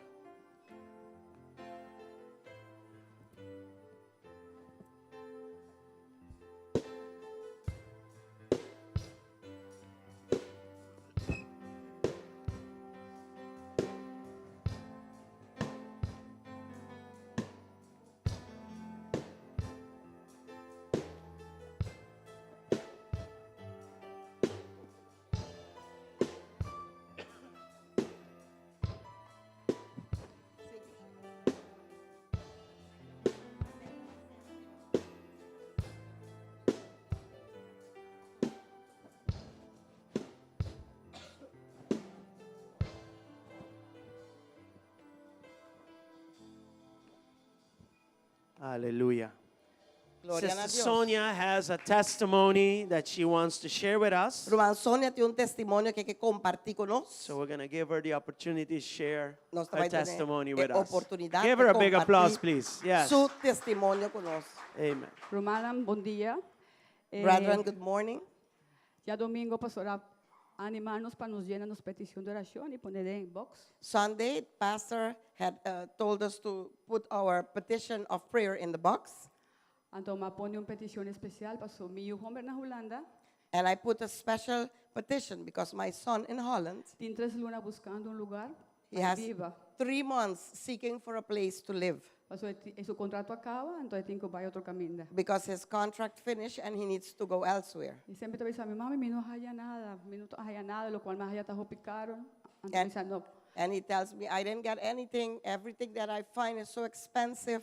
Aleluya. Gloria na Sister Dios. Sonia has a testimony that she wants to share with us. Ruman Sonia tin un testimonio ku e ke kompartí ku nos. So we're going to give her the opportunity to share Nos her ta bai duna testimony with us. oportunidat Give her a di big kompartí applause, please. Yes. su testimonio ku nos. Amen. Rumannan, bon dia. Brethren, good morning. Djadumingu, pastor a animá nos pa nos yena nos petishon di orashon i pone den box. Sunday, pastor had told us to put our petition of prayer in the box. Anto, m'a pone un petishon spesial pa mi yu hòmber na Hulanda. And I put a special petition because my son in Holland, Tin tres luna buskando un lugá he pa has biba. 3 months seeking for a place to live Paso su kontrato a kaba, anto e tin ku bai otro kaminda. Because his contract finished and he needs to go elsewhere. I semper ta bisa, mami, mi no haya nada, mi no haya nada, loke m'a haya ta hopi karu. Anto bisa, no. And he tells me, "I didn't get anything. Everything that I find is so expensive."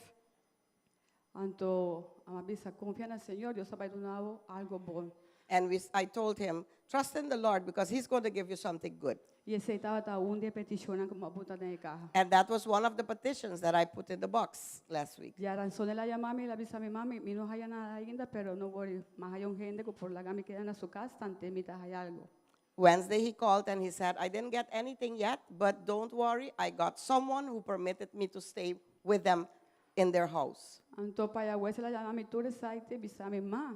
Anto, m'a bisa, konfia na Señor, Dios ta bai duna bo algu bon. And I told him, "Trust in the Lord because he's going to give you something good." I esei tabata un di e petishonnan ku m'a pone den kaha. And that was one of the petitions that I put in the box last week. Djarason el a yama mi, el a bisa mi, mami, mi no haya nada ainda, pero no worry, m'a haya un hende ku por laga mi keda na su kas, tanten mi ta haya algu. Wednesday he called and he said, "I didn't get anything yet, but don't worry, I got someone who permitted me to stay with them in their house." Anto djaweps el a yama mi tur excited, bisa mi, ma,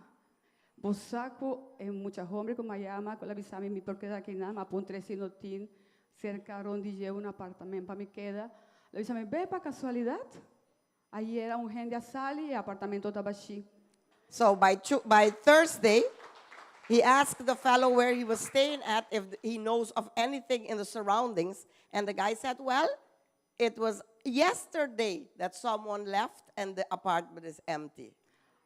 bo sa ku e mucha hòmber ku m'a yama, ku el a bisa mi mi por keda akinan, m'a puntr'é si no tin serka rònt di dje un apartamento pa mi keda. El a bisa mi, be pa kasualidat, ayera un hende a sali i e apartamento ta bashí. So by Thursday, he asked the fellow where he was staying at if he knows of anything in the surroundings. And the guy said, "Well, it was yesterday that someone left and the apartment is empty."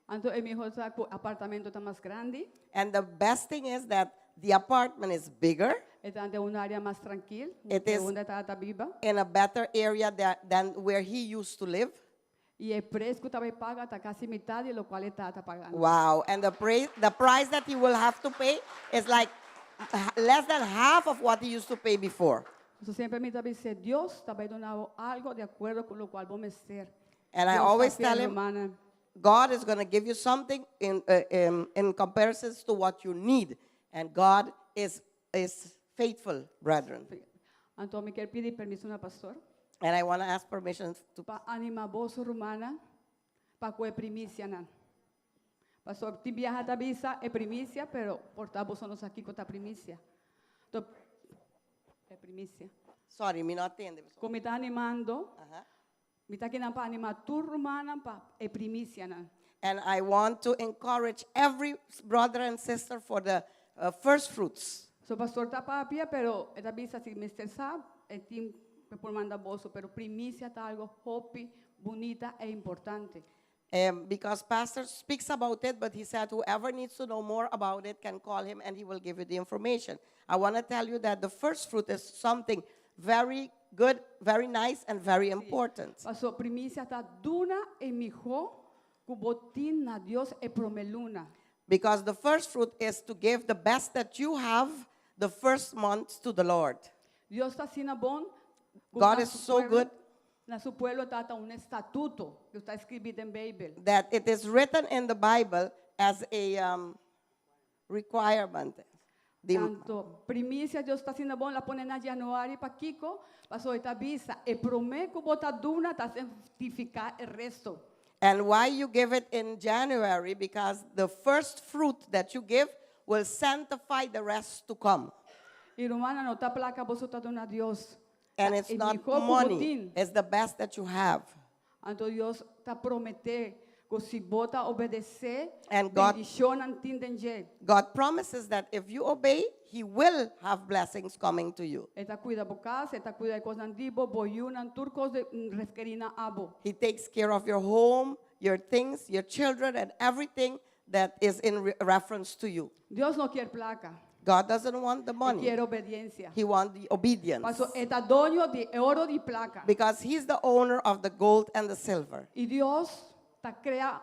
Anto e mihó ta ku e apartamento ta mas grandi, And the best thing is that the apartment is bigger, e ta den un área mas trankil, It is- unda e tabata biba. In a better area than where he used to live. I e preis ku e tabata paga ta kasi mitar di loke e tabata pagando. Wow. And the price that he will have to pay is like less than half of what he used to pay before. Anto semper mi ta bisa, Dios ta bai duna algu di akuerdo ku loke bo mester. And I Dios always ta fiel, tell him, rumannan. God is going to give you something in comparison to what you need. And God is faithful, brethren. Anto mi ke pidi pèrmit na pastor And I want to ask permission to pa animá boso rumannan pa ku e primisianan. Pastor, tin biaha ta bisa e primisia, pero por ta boso no sa kiko ta primisia. Anto, e primisia. Sorry, mi no a tende. Ku mi ta animando, mi ta ke pa animá tur rumannan pa e primisianan. And I want to encourage every brother and sister for the first fruits. So pastor ta papia, pero e ta bisa si mester sa, e tin por manda boso, pero primisia ta algu hopi, bunita i importante. Because pastor speaks about it, but he said whoever needs to know more about it can call him and he will give you the information. I want to tell you that the first fruit is something very good, very nice, and very important. Paso primisia ta duna e mihó ku bo tin na Dios e promé luna. Because the first fruit is to give the best that you have the first month to the Lord. Dios ta asina bon. God is so good. Na su pueblo ta un statuto ku ta skirbí den Beibel. That it is written in the Bible as a requirement. Anto, primisia Dios ta asina bon, el a pone na yanüari pa kiko, paso e ta bisa, e promé ku bo ta duna ta santifiká e resto. And why you give it in January? Because the first fruit that you give will sanctify the rest to come. I rumannan, no ta plaka bo ta duna Dios. And it's E not mihó ku money, bo tin. It's the best that you have. Anto Dios ta prometé ku si bo ta obedesé, And God- bendishonnan tin den dje. God promises that if you obey, He will have blessings coming to you. E ta kuida bo kas, e ta kuida kosnan di bo, bo yunan, tur kos ku referí na abo. He takes care of your home, your things, your children, and everything that is in reference to you. Dios no ke plaka, God doesn't want the e money. ke obedensia. He wants the obedience. Paso e ta doño di oro i plaka. Because He's the owner of the gold and the silver. I Dios ta krea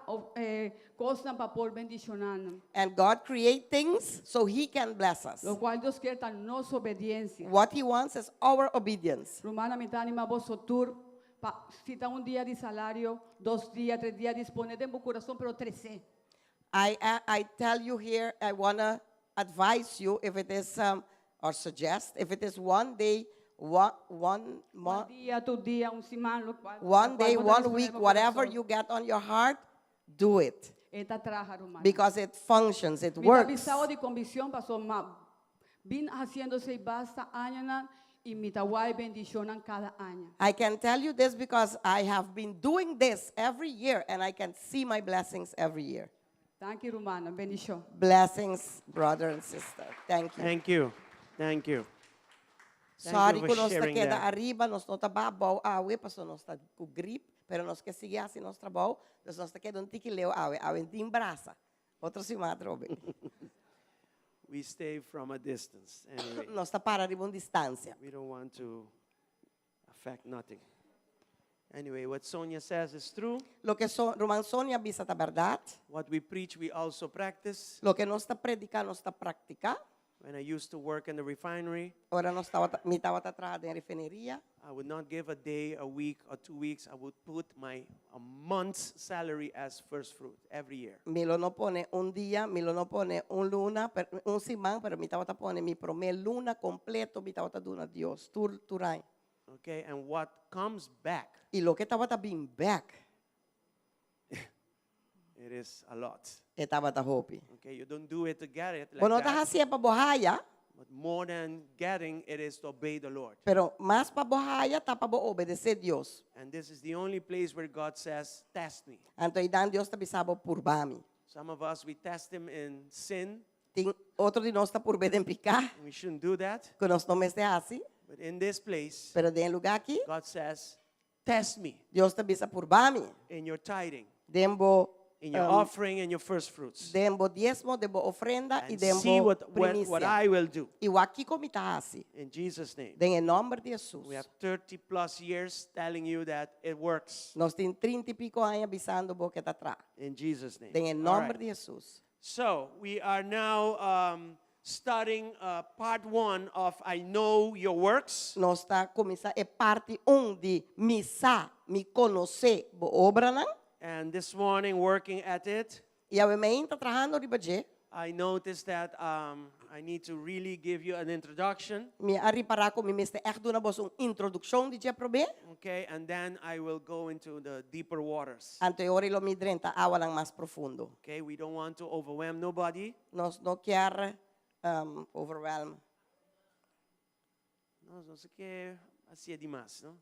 kosnan pa por bendishoná. And God create things so He can bless us. Loke Dios ke ta nos obedensia. What He wants is our obedience. Rumannan, mi ta animá boso tur. Pa, si ta un dia di salario, dos dia, tres dia, disponé den bo kurason, pero trese. I tell you here, I want to advise you if it is, or suggest, if it is one day, one Un month, dia, dos dia, un siman, loke one day, one week, whatever you get on your heart, do it. E ta traha, ruman. Because it functions, it Mi ta works. bisa bo di konvikshon, paso m'a bin hasiendo esei basta aña i mi ta wak bendishon kada aña. I can tell you this because I have been doing this every year and I can see my blessings every year. Thank you, ruman. Bendishon. Blessings, brother and sister. Thank you. Thank you. Thank you. Thank Sorry you for ku nos ta sharing keda that. ariba, nos no ta abou awe, paso nos ta ku grip, pero nos ke sigui hasi nos trabou, dus nos ta keda un tiki leu awe, awe tin brasa. Otro siman atrobe. We stay from a distance. Anyway, Nos ta para riba un distansia. we don't want to affect nothing. Anyway, what Sonia says is true. Loke so, ruman Sonia a bisa ta berdat. What we preach, we also practice. Loke nos ta prediká, nos ta praktiká. When I used to work in the refinery, Ora nos tabata, mi tabata traha den refineria. I would not give a day, a week, or 2 weeks. I would put my a month's salary as first fruit every year. Mi lo no pone un dia, mi lo no pone un luna, per, un siman, pero mi tabata pone mi promé luna kompleto, mi tabata duna Dios, tur tur aña. Okay, and what comes back, I loke tabata bin bèk, it is a lot. e tabata hopi. Okay, you don't do it to get it like Bo no ta that, hasié pa bo haya, but more than getting, it is to obey the Lord. pero mas pa bo haya, ta pa bo obedesé Dios. And this is the only place where God says, "Test me." Anto einan Dios ta bisa bo purba mi. Some of us, we test Him in sin. Tin otro di nos ta purb'é den piká, And we shouldn't do that. ku nos no mester hasi, But in this place, pero den e lugá aki, God says, "Test me Dios ta bisa purba mi. in your tithing, Den bo in your offering, and your first fruits. Den bo diesmo, den bo ofrenda i And den see bo what primisia. I will do." I wak kiko mi ta hasi. In Jesus' name. Den e nòmber di Hesus. We have 30 plus years telling you that it works. Nos tin 30 i piko aña bisando bo ku e ta traha. In Jesus' name. Den e All nòmber right. di Hesus. So we are now starting part one of I Know Your Works. Nos ta kuminsá e parti 1 di Mi sa, mi konosé bo obranan. And this morning, working at it, I awe mainta trahando riba dje, I noticed that I need to really give you an introduction. Mi a ripará ku mi mester echt duna boso un introdukshon di dje promé. Okay, and then I will go into the deeper waters. Anto e ora lo mi drenta awanan mas profundo. Okay, we don't want to overwhelm nobody. Nos no ke overwhelm. Nos no ke hasi demas, no?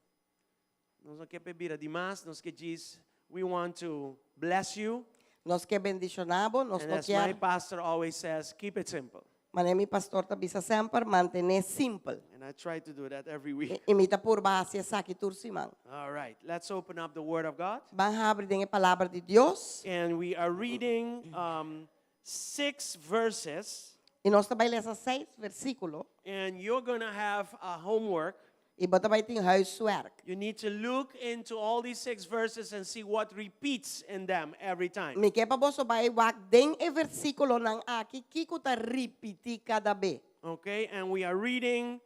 Nos no ke bira demas, nos ke djis, we want to bless you. Nos ke bendishoná bo, nos And no as my ke. pastor always says, keep it simple. Manera mi pastor ta bisa semper mantené simpel. And I try to do that every week. I mi ta purba hasi esaki tur siman. All right, let's open up the Word of God. Ban habri den e palabra di Dios. And we are reading six verses. I nos ta bai lesa seis versíkulo. And you're going to have a homework. I bo ta bai tin huiswerk. You need to look into all these six verses and see what repeats in them every time. Mi ke pa boso bai wak den e versíkulonan aki kiko ta ripití kada be. Okay, and we are reading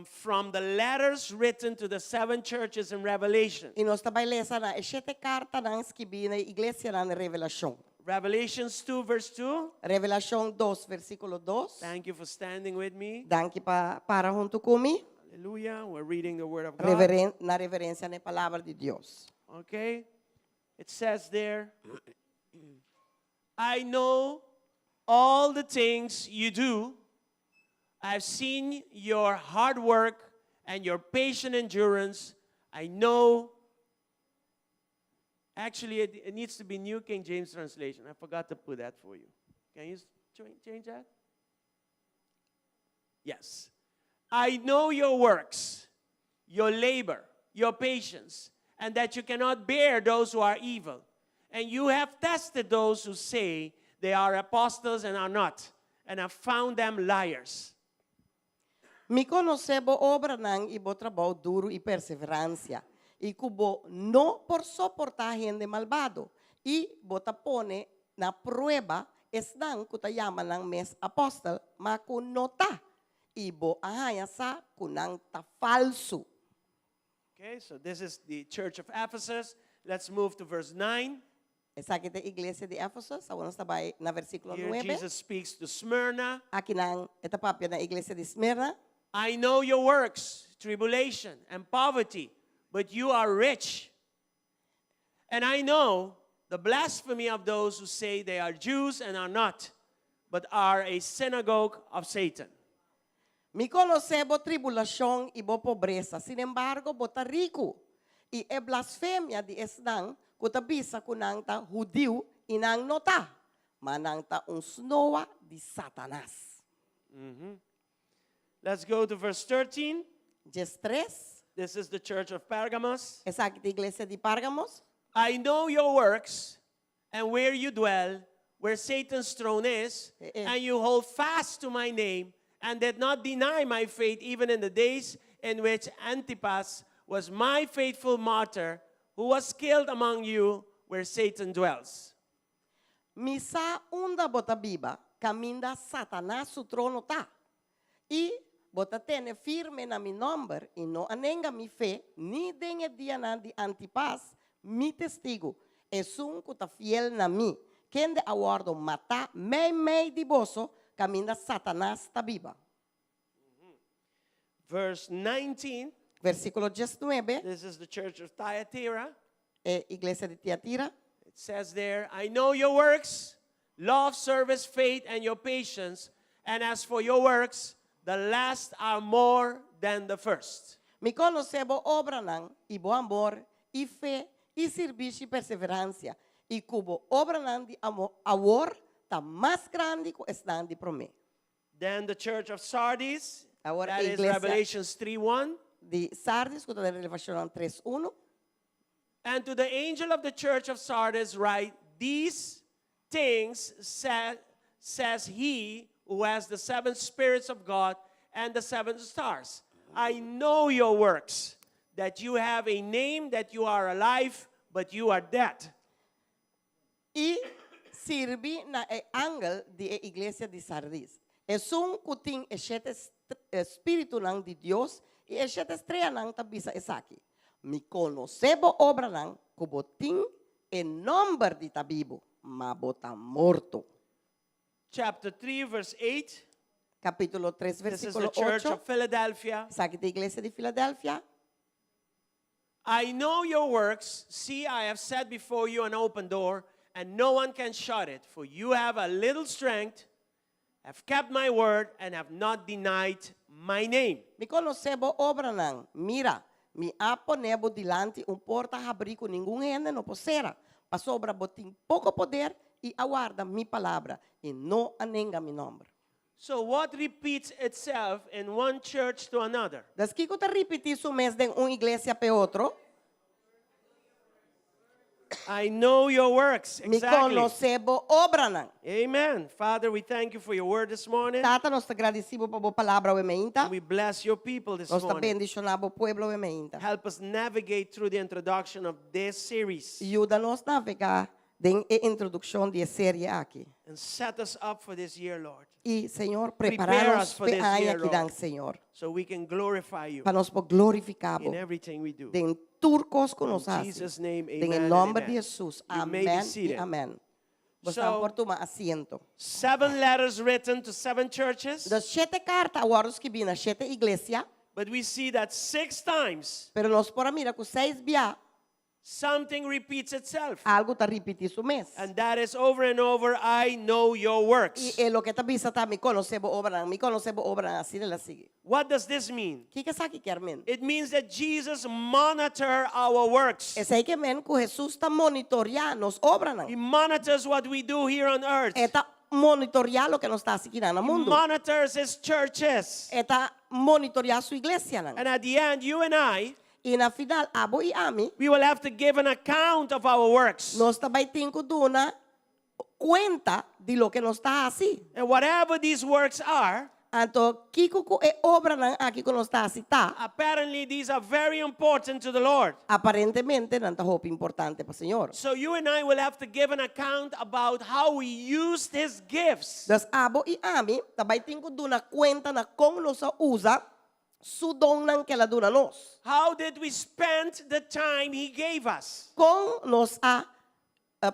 from the letters written to the seven churches in Revelation. I nos ta bai lesa na e shete kartanan skibí na iglesianan den Revelashon. Revelations 2, verse 2. Revelashon 2, versíkulo 2. Thank you for standing with me. Danki pa para huntu ku mi. Hallelujah. We're reading the Word of God. Reveren na reverensia na palabra di Dios. Okay? It says there, "I know all the things you do. I've seen your hard work and your patient endurance. I know." Actually, it needs to be New King James Translation. I forgot to put that for you. Can you change that? Yes. "I know your works, your labor, your patience, and that you cannot bear those who are evil. And you have tested those who say they are apostles and are not, and have found them liars." Mi konosé bo obranan i bo trabou duru i perseveransia. I ku bo no por soportá hende malbado. I bo ta pone na prueba esnan ku ta yama nan mes apòstel, ma ku no ta. I bo a haña sa ku nan ta falsu. Okay, so this is the church of Ephesus. Let's move to verse 9. Esaki ta e iglesia di Efeso, awor nos ta bai na versíkulo Here 9. Jesus speaks to Smyrna. Akinan e ta papia na iglesia di Smirna. I know your works, tribulation and poverty, but you are rich. And I know the blasphemy of those who say they are Jews and are not, but are a synagogue of Satan. Mi konosé bo tribulashon i bo pobresa, sinembargo bo ta riku. I e blasfemia di esnan ku ta bisa ku nan ta hudiu i nan no ta, ma nan ta un snoa di Satanas. Let's go to verse 13. 13. This is the church of Pergamos. Esaki ta iglesia di Párgamos. I know your works and where you dwell, where Satan's throne is, Eh, eh. and you hold fast to my name and did not deny my faith even in the days in which Antipas was my faithful martyr, who was killed among you where Satan dwells. Mi sa unda bo ta biba, kaminda Satanas su trono ta. I bo ta tene firme na mi nòmber i no a nenga mi fe ni den e dianan di Antipas, mi testigu, esun ku ta fiel na mi, kende a wòrdu matá meimei di boso, kaminda Satanas ta biba. Verse 19. Versíkulo 19. This is the church of Thyatira. E iglesia di Tiatira. It says there, I know your works, love, service, faith, and your patience. And as for your works, the last are more than the first. Mi konosé bo obranan, i bo amor, i fe, i sirbishi i perseveransia, i ku bo obranan di awor ta mas grandi ku esnan di promé. Then the church of Sardis, Awor that e is iglesia Revelations 3 1. di Sardis, ku ta den Revelashonnan tres unu. And to the angel of the church of Sardis write, These things sa says he who has the seven spirits of God and the seven stars. I know your works, that you have a name, that you are alive, but you are dead. I sirbi na e angel di e iglesia di Sardis, Esun ku tin e shete spiritunan di Dios i e shete streanan ta bisa esaki, Mi konosé bo obranan ku bo tin e nòmber di ta bibu, ma bo ta morto. Chapter 3, verse 8. Kapítulo 3, This is the versíkulo church 8. of Philadelphia. Esaki ta e iglesia di Filadelfia. I know your works. See, I have set before you an open door, and no one can shut it. For you have a little strength, have kept my word, and have not denied my name. Mi konosé bo obranan. Mira, mi a pone bo dilanti un porta habrí ku ningun hende no por sera, pasobra bo tin poko poder i a warda mi palabra i no a nenga mi nòmber. So what repeats itself in one church to another? Dus kiko ta ripití su mes den un iglesia p'e otro? I know your works. Mi Exactly. konosé bo obranan. Amen. Father, we thank you for your word this morning. Tata, nos ta gradisí bo pa bo palabra awe meinta. We bless your people this Nos ta morning. bendishoná bo pueblo awe meinta. Help us navigate through the introduction of this series. Yuda nos navegá den e introdukshon di e serie aki. And set us up for this year, Lord. I, Señor, prepará Prepare nos us for p'e this aña year, akinan, Lord. Señor. So we can glorify you Pa nos por glorifiká in bo everything we do. den tur kos ku nos In hasi. Jesus' name, Den e amen and nòmber di amen. Hesus. You may be Amèn i seated. amèn. Bo So- por tuma asiento. Seven letters written to seven churches. Dus shete karta a wòrdu skibí na shete iglesia. But we see that six times Pero nos por a mira ku seis bia something repeats itself. algu ta ripití su mes. And that is over and over, I know your works. I e loke ta bisa ta mi konosé bo obranan, mi konosé bo obranan, asina el a sigui. What does this mean? Kiko esaki kier men? It means that Jesus monitor our works. Esei ke men ku Hesus ta monitoriá nos obranan. He monitors what we do here on earth. E ta monitoriá loke nos ta hasi kinan na He mundu. monitors his churches. E ta monitoriá su iglesianan. And at the end, you and I, I na final, abo i ami, we will have to give an account of our works. nos ta bai tin ku duna kuenta di loke nos ta hasi. And whatever these works are, Anto, kiko ku e obranan aki ku nos ta hasi ta? Apparently, these are very important to the Lord. Aparentemente, nan ta hopi importante pa Señor. So you and I will have to give an account about how we used His gifts. Dus abo i ami ta bai tin ku duna kuenta na kon nos a usa. Su donnan ku el a duna nos. How did we spend the time He gave us? Kon nos a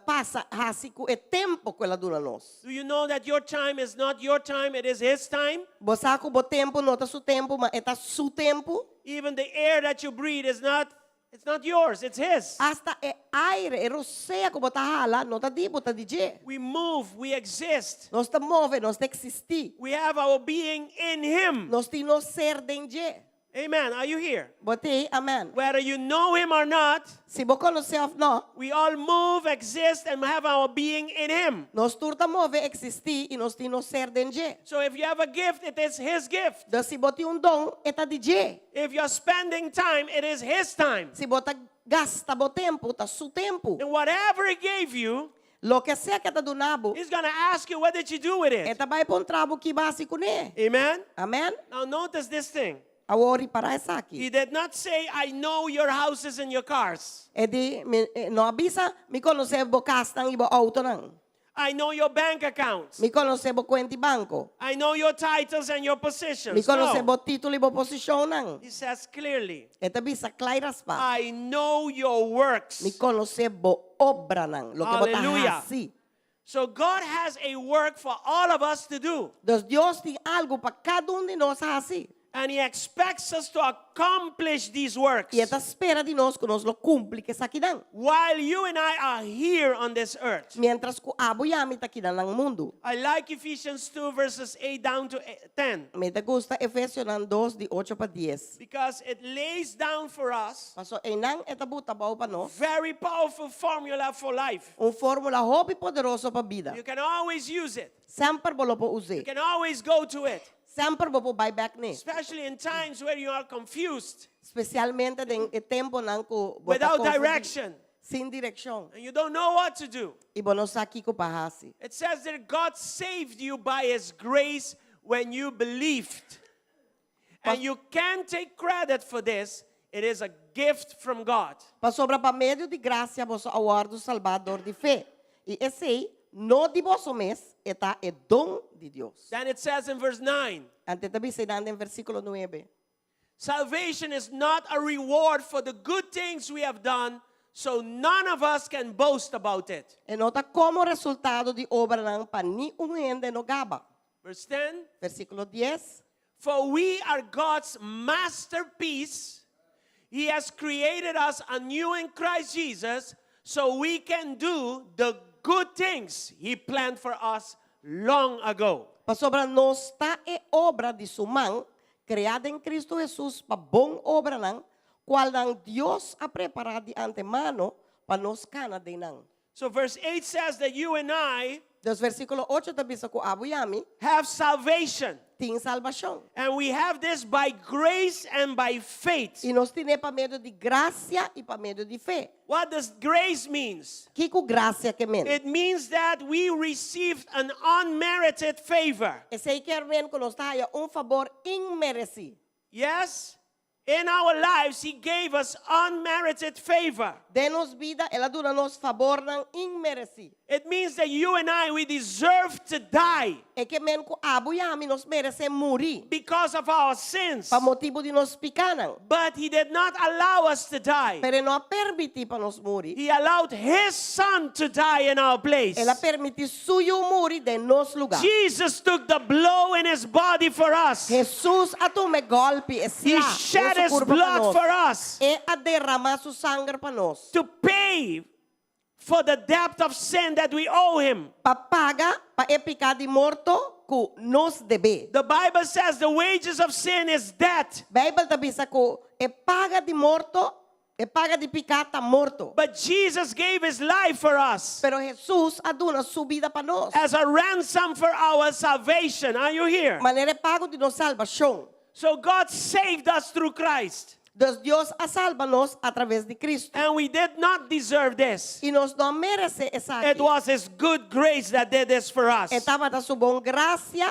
pasa hasi ku e tempu ku el a duna nos. Do you know that your time is not your time, it is His time? Bo sa ku bo tempu no ta su tempu, ma e ta su tempu. Even the air that you breathe is not it's not yours, it's His. Asta e aire, e rosea ku bo ta hala, no ta di bo, ta di dje. We move, we exist. Nos ta move, nos ta eksistí. We have our being in Him. Nos tin nos ser den dje. Amen. Are you here? Bo t'ei? Amen. Whether you know Him or not, Si bo konos'é òf no, we all move, exist, and have our being in Him. nos tur ta move, eksistí i nos tin nos ser den dje. So if you have a gift, it is His gift. Dus si bo tin un don, e ta di dje. If you're spending time, it is His time. Si bo ta gasta bo tempu, ta su tempu. And whatever He gave you, Loke sea ku e ta duna bo, He's going to ask you, what did you do with e it? ta bai puntra bo ki b'a hasi kuné. Amen? Amen? Now notice this thing. Awor ripará esaki. He did not say, I know your houses and your cars. E di, mi no a bisa, mi konosé bo kasnan i bo outonan. I know your bank accounts. Mi konosé bo kuenta di banko. I know your titles and your positions. Mi konosé No. bo título i bo posishonnan. He says clearly, E ta bisa kla i raspá. I know your works. Mi konosé bo obranan, loke bo ta Hallelujah. hasi. So God has a work for all of us to do. Dus Dios tin algu pa kada un di nos hasi. And he expects us to accomplish these works. I e ta spera di nos ku nos lo kumpli ku esakinan. While you and I are here on this earth. Miéntras ku abo i ami ta akinan na mundu. I like Ephesians 2 verses 8 down to 10. Mi ta gusta Efesionan dos di ocho pa dies. Because it lays down for us Paso einan e ta buta abou pa nos. very powerful formula for life. Un fórmula hopi poderoso pa bida. You can always use it. Semper bo lo por us'é. You can always go to it. Semper bo por bai bèk n'e. Especially in times where you are confused. Spesialmente den e temponan ku bo ta Without konfundí. direction. Sin direkshon. And you don't know what to do. I bo no sa kiko pa hasi. It says that God saved you by his grace when you believed. And you can't take credit for this. It is a gift from God. Pasobra pa medio di grasia boso a wòrdu salbá dor di fe, i esei no di boso mes, e ta e don di Dios. Then it says in verse 9. Anto e ta bisa einan den versíkulo nuebe. Salvation is not a reward for the good things we have done, so none of us can boast about it. E no ta komo resultado di obranan pa ni un hende no gaba. Verse 10. Versíkulo dies. For we are God's masterpiece. He has created us anew in Christ Jesus so we can do the good things He planned for us long ago. Pasobra nos ta e obra di su man, kreá den Kristu Hesus pa bon obranan, kualnan Dios a prepará di antemano pa nos kana den nan. So verse 8 says that you and I Dus versíkulo ocho ta bisa ku abo i ami have salvation. tin salbashon. And we have this by grace and by faith. I nos tin'é pa medio di grasia i pa medio di fe. What does grace means? Kiko grasia ke men? It means that we received an unmerited favor. Esei kier men ku nos ta haya un fabor inmeresí. Yes? In our lives, He gave us unmerited favor. Den nos bida, El a duna nos fabornan inmeresí. It means that you and I, we deserve to die. E ke men ku abo i ami nos meresé muri. Because of our sins. Pa motibu di nos pikanan. But He did not allow us to die. Pero e no a permití pa nos muri. He allowed His Son to die in our place. El a permití su Yu muri den nos lugá. Jesus took the blow in His body for us. Hesus a tuma e gòlpi, e He sla, shed den su His kurpa pa blood nos. for us. E a derramá su sanger pa nos. To pay for the debt of sin that we owe Him. Pa paga pa e piká di morto ku nos debe. The Bible says the wages of sin is death. Beibel ta bisa ku e paga di morto, e paga di piká ta morto. But Jesus gave his life for us. Pero Hesus a duna su bida pa nos. As a ransom for our salvation. Are you here? Manera e pago di nos salbashon. So God saved us through Christ. Dus Dios a salba nos a traves di Cristo. And we did not deserve this. I nos no a meresé esaki. It was His good grace that did this for us. E tabata su bon gracia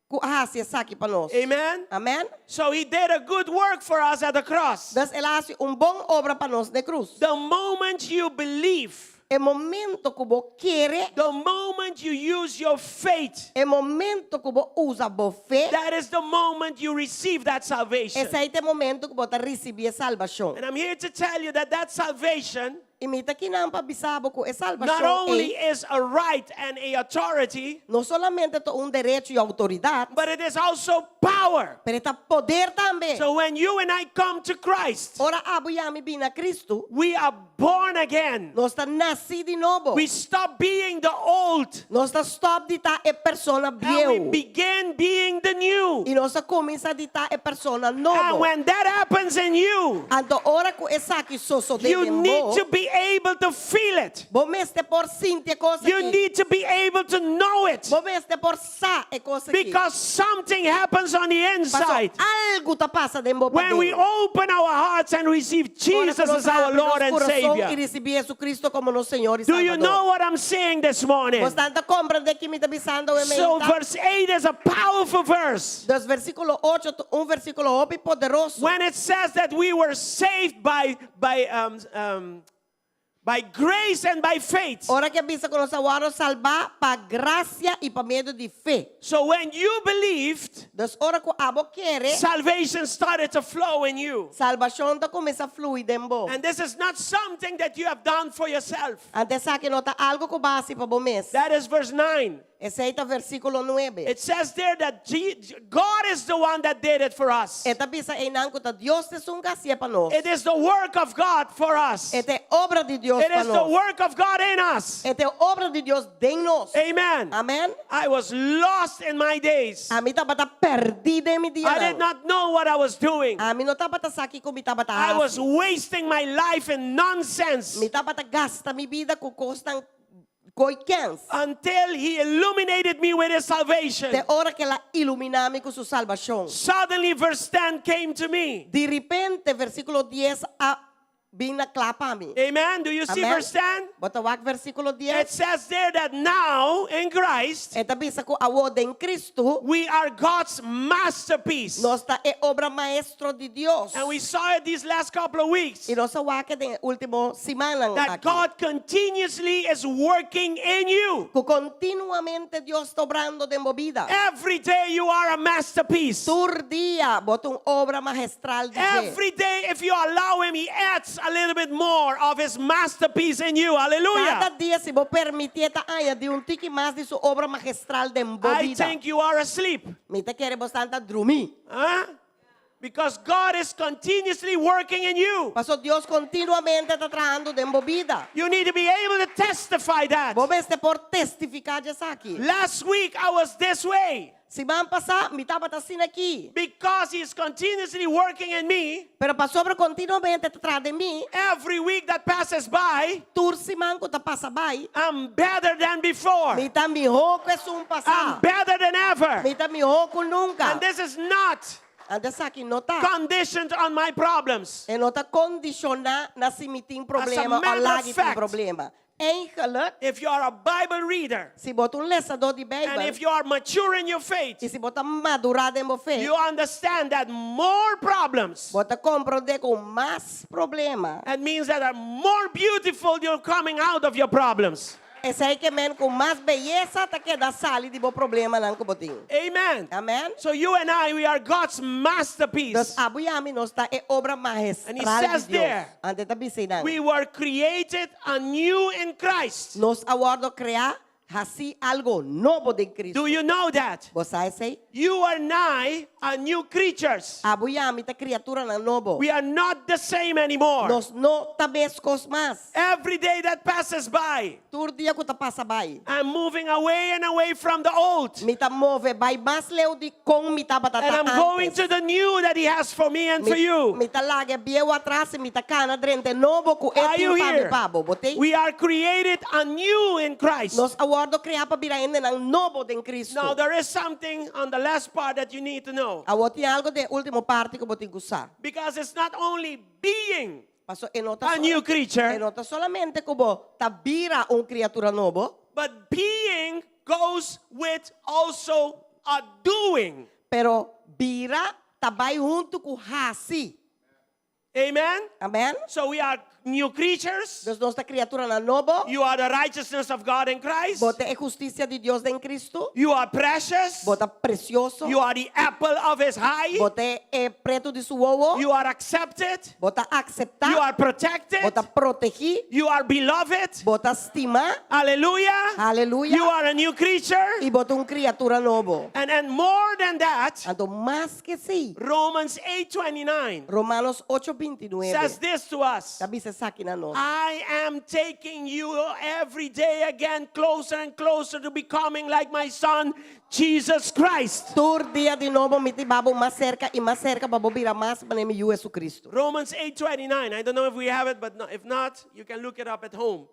ku a hasi esaki pa nos. Amen. Amen. So He did a good work for us at the cross. Dus el a hasi un bon obra pa nos na krus. The moment you believe. E momento ku bo kere. The moment you use your faith. E momento ku bo usa bo fe. That is the moment you receive that salvation. Esei ta e momento ku bo ta risibí e salbashon. And I'm here to tell you that that salvation I mi ta kinan pa bisa bo ku e not salbashon only ei is a right and a authority, no solamente ta un derecho i outoridat, but it is also power. pero e ta poder tambe. So when you and I come to Christ, Ora abo i ami bini na Kristu, we are born again. nos ta nasí di nobo. We stop being the old Nos ta stòp di ta e persona and we bieu begin being the new. i nos ta kuminsá di ta e persona And nobo. when that happens in you, Anto ora ku esaki sosodé you den need bo, to be able to feel it. bo mester por sinti e kos You aki. need to be able to know it Bo mester por sa e kos aki. because something happens on the Paso inside. algu ta pasa den bo When we paden. open our hearts and receive Ora ku Jesus nos as our abri Lord nos and kurason i Savior. risibí Jesucristo komo nos Señor i Do you Salbador. know what I'm saying this morning? Bo ta komprendé kiko mi ta bisando e So, mainta? verse 8 is a powerful verse. Dus versíkulo 8 ta un versíkulo hopi poderoso. When it says that we were saved by, by, um, um, by grace and by faith. Ora ku e bisa ku nos a wòrdu salbá pa grasia i pa medio di fe. So when you believed, Dus ora ku abo kere, salvation started to flow in you. salbashon ta kuminsá flui den bo. And this is not something that you have done for yourself. Anto esaki no ta algu ku bo a hasi pa bo mes. That is verse 9. Esei ta versíkulo 9. It says there that God is the one that did it for us. E ta bisa einan ku ta Dios ta esun ku a hasié pa nos. It is the work of God for us. E ta e obra di Dios It pa is the nos. work of God in us. E ta e obra di Dios den nos. Amen. Amen. I was lost in my days. Ami tabata pèrdí den mi I did dianan. not know what I was doing. Ami no tabata sa kiko mi tabata I was hasi. wasting my life in nonsense. Mi tabata gasta mi bida ku kosnan Koi kens. Until he illuminated me with his salvation. Te ora ku el a iluminá mi ku su salbashon. Suddenly, verse 10 came to me. Di repente, versíkulo 10 a bin na kla pa mi. Amen. Do you see Amen. verse 10? Bo ta wak versíkulo It 10. says there that now in Christ, E ta bisa ku awor den Kristu, we are God's masterpiece. nos ta e obra maestro di Dios. And we saw it these last couple of weeks I nos a wak e den e último simannan that aki. God continuously is working in you. Ku kontinuamente Dios ta obrando den bo bida. Every day you are a masterpiece. Tur dia bo ta un obra magistral di dje. Every day, if you allow Him, He adds a little bit more of His masterpiece in you. Hallelujah. Kada dia si bo permití e ta añadí un tiki mas di su obra magistral den bo I bida. think you are asleep. Mi ta kere bo ta drumí. Huh? Because God is continuously working in you. Paso Dios kontinuamente ta trahando den bo bida. You need to be able to testify that. Bo mester por testifiká di esaki. Last week I was this way. Siman pasá, mi tabata asina aki. Because He is continuously working in me. Pero pasobra kontinuamente e ta traha den mi. Every week that passes by, Tur siman ku ta pasa bai. I'm better than before. Mi ta mihó ku esun I'm pasá. better than ever. Mi ta mihó ku nunka. And this is not Anto esaki no ta. conditioned on my problems. E no ta kondishoná na si mi tin problema o matter of lag'i tin fact, problema. Eigenlijk, If you are a Bible reader si bo ta un lesadó di and Beibel if you are mature in your faith, i si bo ta madurá den bo fe, you understand that more problems, bo ta komprondé ku mas problema. that means that are more beautiful you're coming out of your problems. Esei ke men ku mas beyesa ta keda sali di bo problemanan ku bo tin. Amen. Amen. So you and I, we are God's masterpiece. Dus abo i ami nos ta e obra And he magistral says di Dios. there, Anto e ta bisa einan. We were created anew in Christ. Nos a wòrdu kreá hasi algo nobo den Cristo. Do you know that? Bo sa esei? You and I are new creatures. Abo i ami ta kriaturanan nobo. We are not the same anymore. Nos no ta meskos mas. Every day that passes by, Tur dia ku ta pasa bai. I'm moving away and away from the old. Mi ta move bai mas leu di kon mi tabata And ta I'm going antes. to the new that He has for me and for Mi, you. mi ta laga e bieu atras i mi ta kana drenta e nobo ku e Are tin you pa mi here? pa bo. Bo t'ei? We are created anew in Christ. Nos a wòrdu kreá pa bira hendenan nobo den Cristo. Now, there is something on the last part that you need to know. Awor tin algu den e último parti ku bo tin ku sa. Because it's not only being Paso e no ta a new e creature, no ta solamente ku bo ta bira un kriatura nobo, but being goes with also a doing. pero bira ta bai huntu ku hasi. Amen? Amen? So we are new creatures. Dus nos ta kriaturanan nobo. You are the righteousness of God in Christ. Bo ta e hustisia di Dios den Kristu. You are precious. Bo ta presioso. You are the apple of his eye. Bo ta e pretu di su wowo. You are accepted. Bo ta akseptá. You are protected. Bo ta protegí. You are beloved. Bo ta stimá. Hallelujah. Hallelujah. You are a new creature. I bo ta un kriatura nobo. And and more than that, Anto mas ku esei, Romans 8:29 Romanos 8:29 says this to us. ta bisa esaki na nos. I am taking you every day again closer and closer to becoming like my son Jesus Christ. Tur dia di nobo mi ta hiba bo mas serka i mas serka pa bo bira mas manera mi Yu Jesucristo. Romans 8:29. I don't know if we have it, but no, if not, you can look it up at home.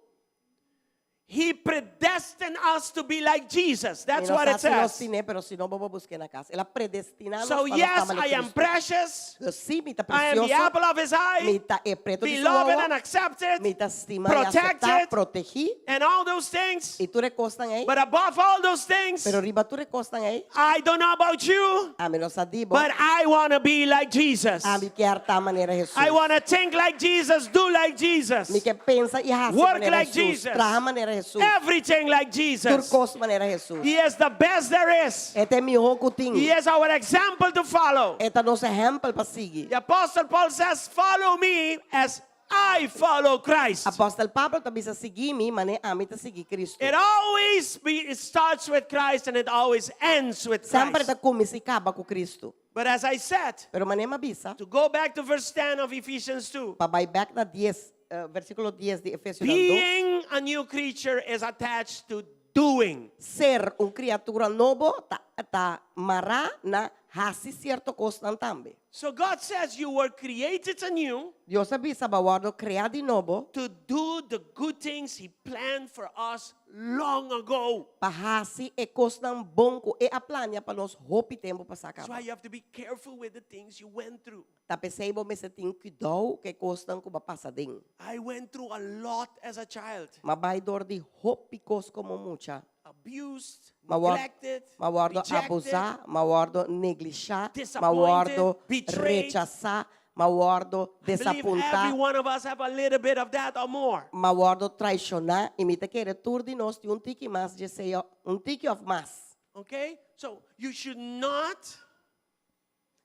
He predestined us to be like Jesus. That's Mi no what sa it si nos says. tiné, pero si no, bo por busk'é na kas. El a predestiná nos So pa nos yes, ta manera I am Cristo. precious. Dus sí, mi ta I am the precioso. apple of his eye. Mi ta e pretu di su Beloved wowo. and accepted. Mi ta stimá i aceptá, Protected. protegí. And all those things. I tur e kosnan ei. But above all those things, Pero riba tur e kosnan ei. I don't know about you, Ami no sa di bo. but I want to be like Jesus. Ami kier ta manera Jesus. I want to think like Jesus, do like Jesus. Mi ke pensa i hasi Work manera like Jesus. Jesus. Traha manera Jesus. Everything like Tur Jesus. kos manera Jesus. He is the best there is. E ta e mihó ku tin. He is our example to follow. E ta nos ehèmpel pa sigui. The Apostle Paul says, Follow me as I follow Christ. Apòstel Pablo ta bisa sigui mi manera ami ta sigui Kristu. It always be, it starts with Christ and it always ends with Semper Christ. ta kuminsá i kaba ku Kristu. But as I said, Pero manera m'a bisa, to go back to verse 10 of Ephesians 2, pa bai bèk na dies, versíkulo dies di Efesionan dos. being a new creature is attached to doing. Ser un kriatura nobo ta ta mará na hasi sierto kosnan tambe. So God says you were created anew Dios a bisa bo a wòrdu kreá di nobo to do the good things he planned for us long ago. pa hasi e kosnan bon ku e a plania pa nos hopi tempu pasá That's kaba. why you have to be careful with the things you went through. Ta p'esei bo mester tin kuidou ku e kosnan ku bo a pasa den. I went through a lot as a child. M'a bai dor di hopi kos komo mucha. Abused, M'a wòrdu neglected, m'a wòrdu rejected, abusá, m'a wòrdu neglishá, m'a disappointed, wòrdu betrayed. rechasá, m'a wòrdu I believe desapuntá, every one of us have a little bit of that or more. m'a wòrdu traishoná i mi ta kere tur di nos tin un tiki mas dje esei, un tiki òf mas. Okay? So you should not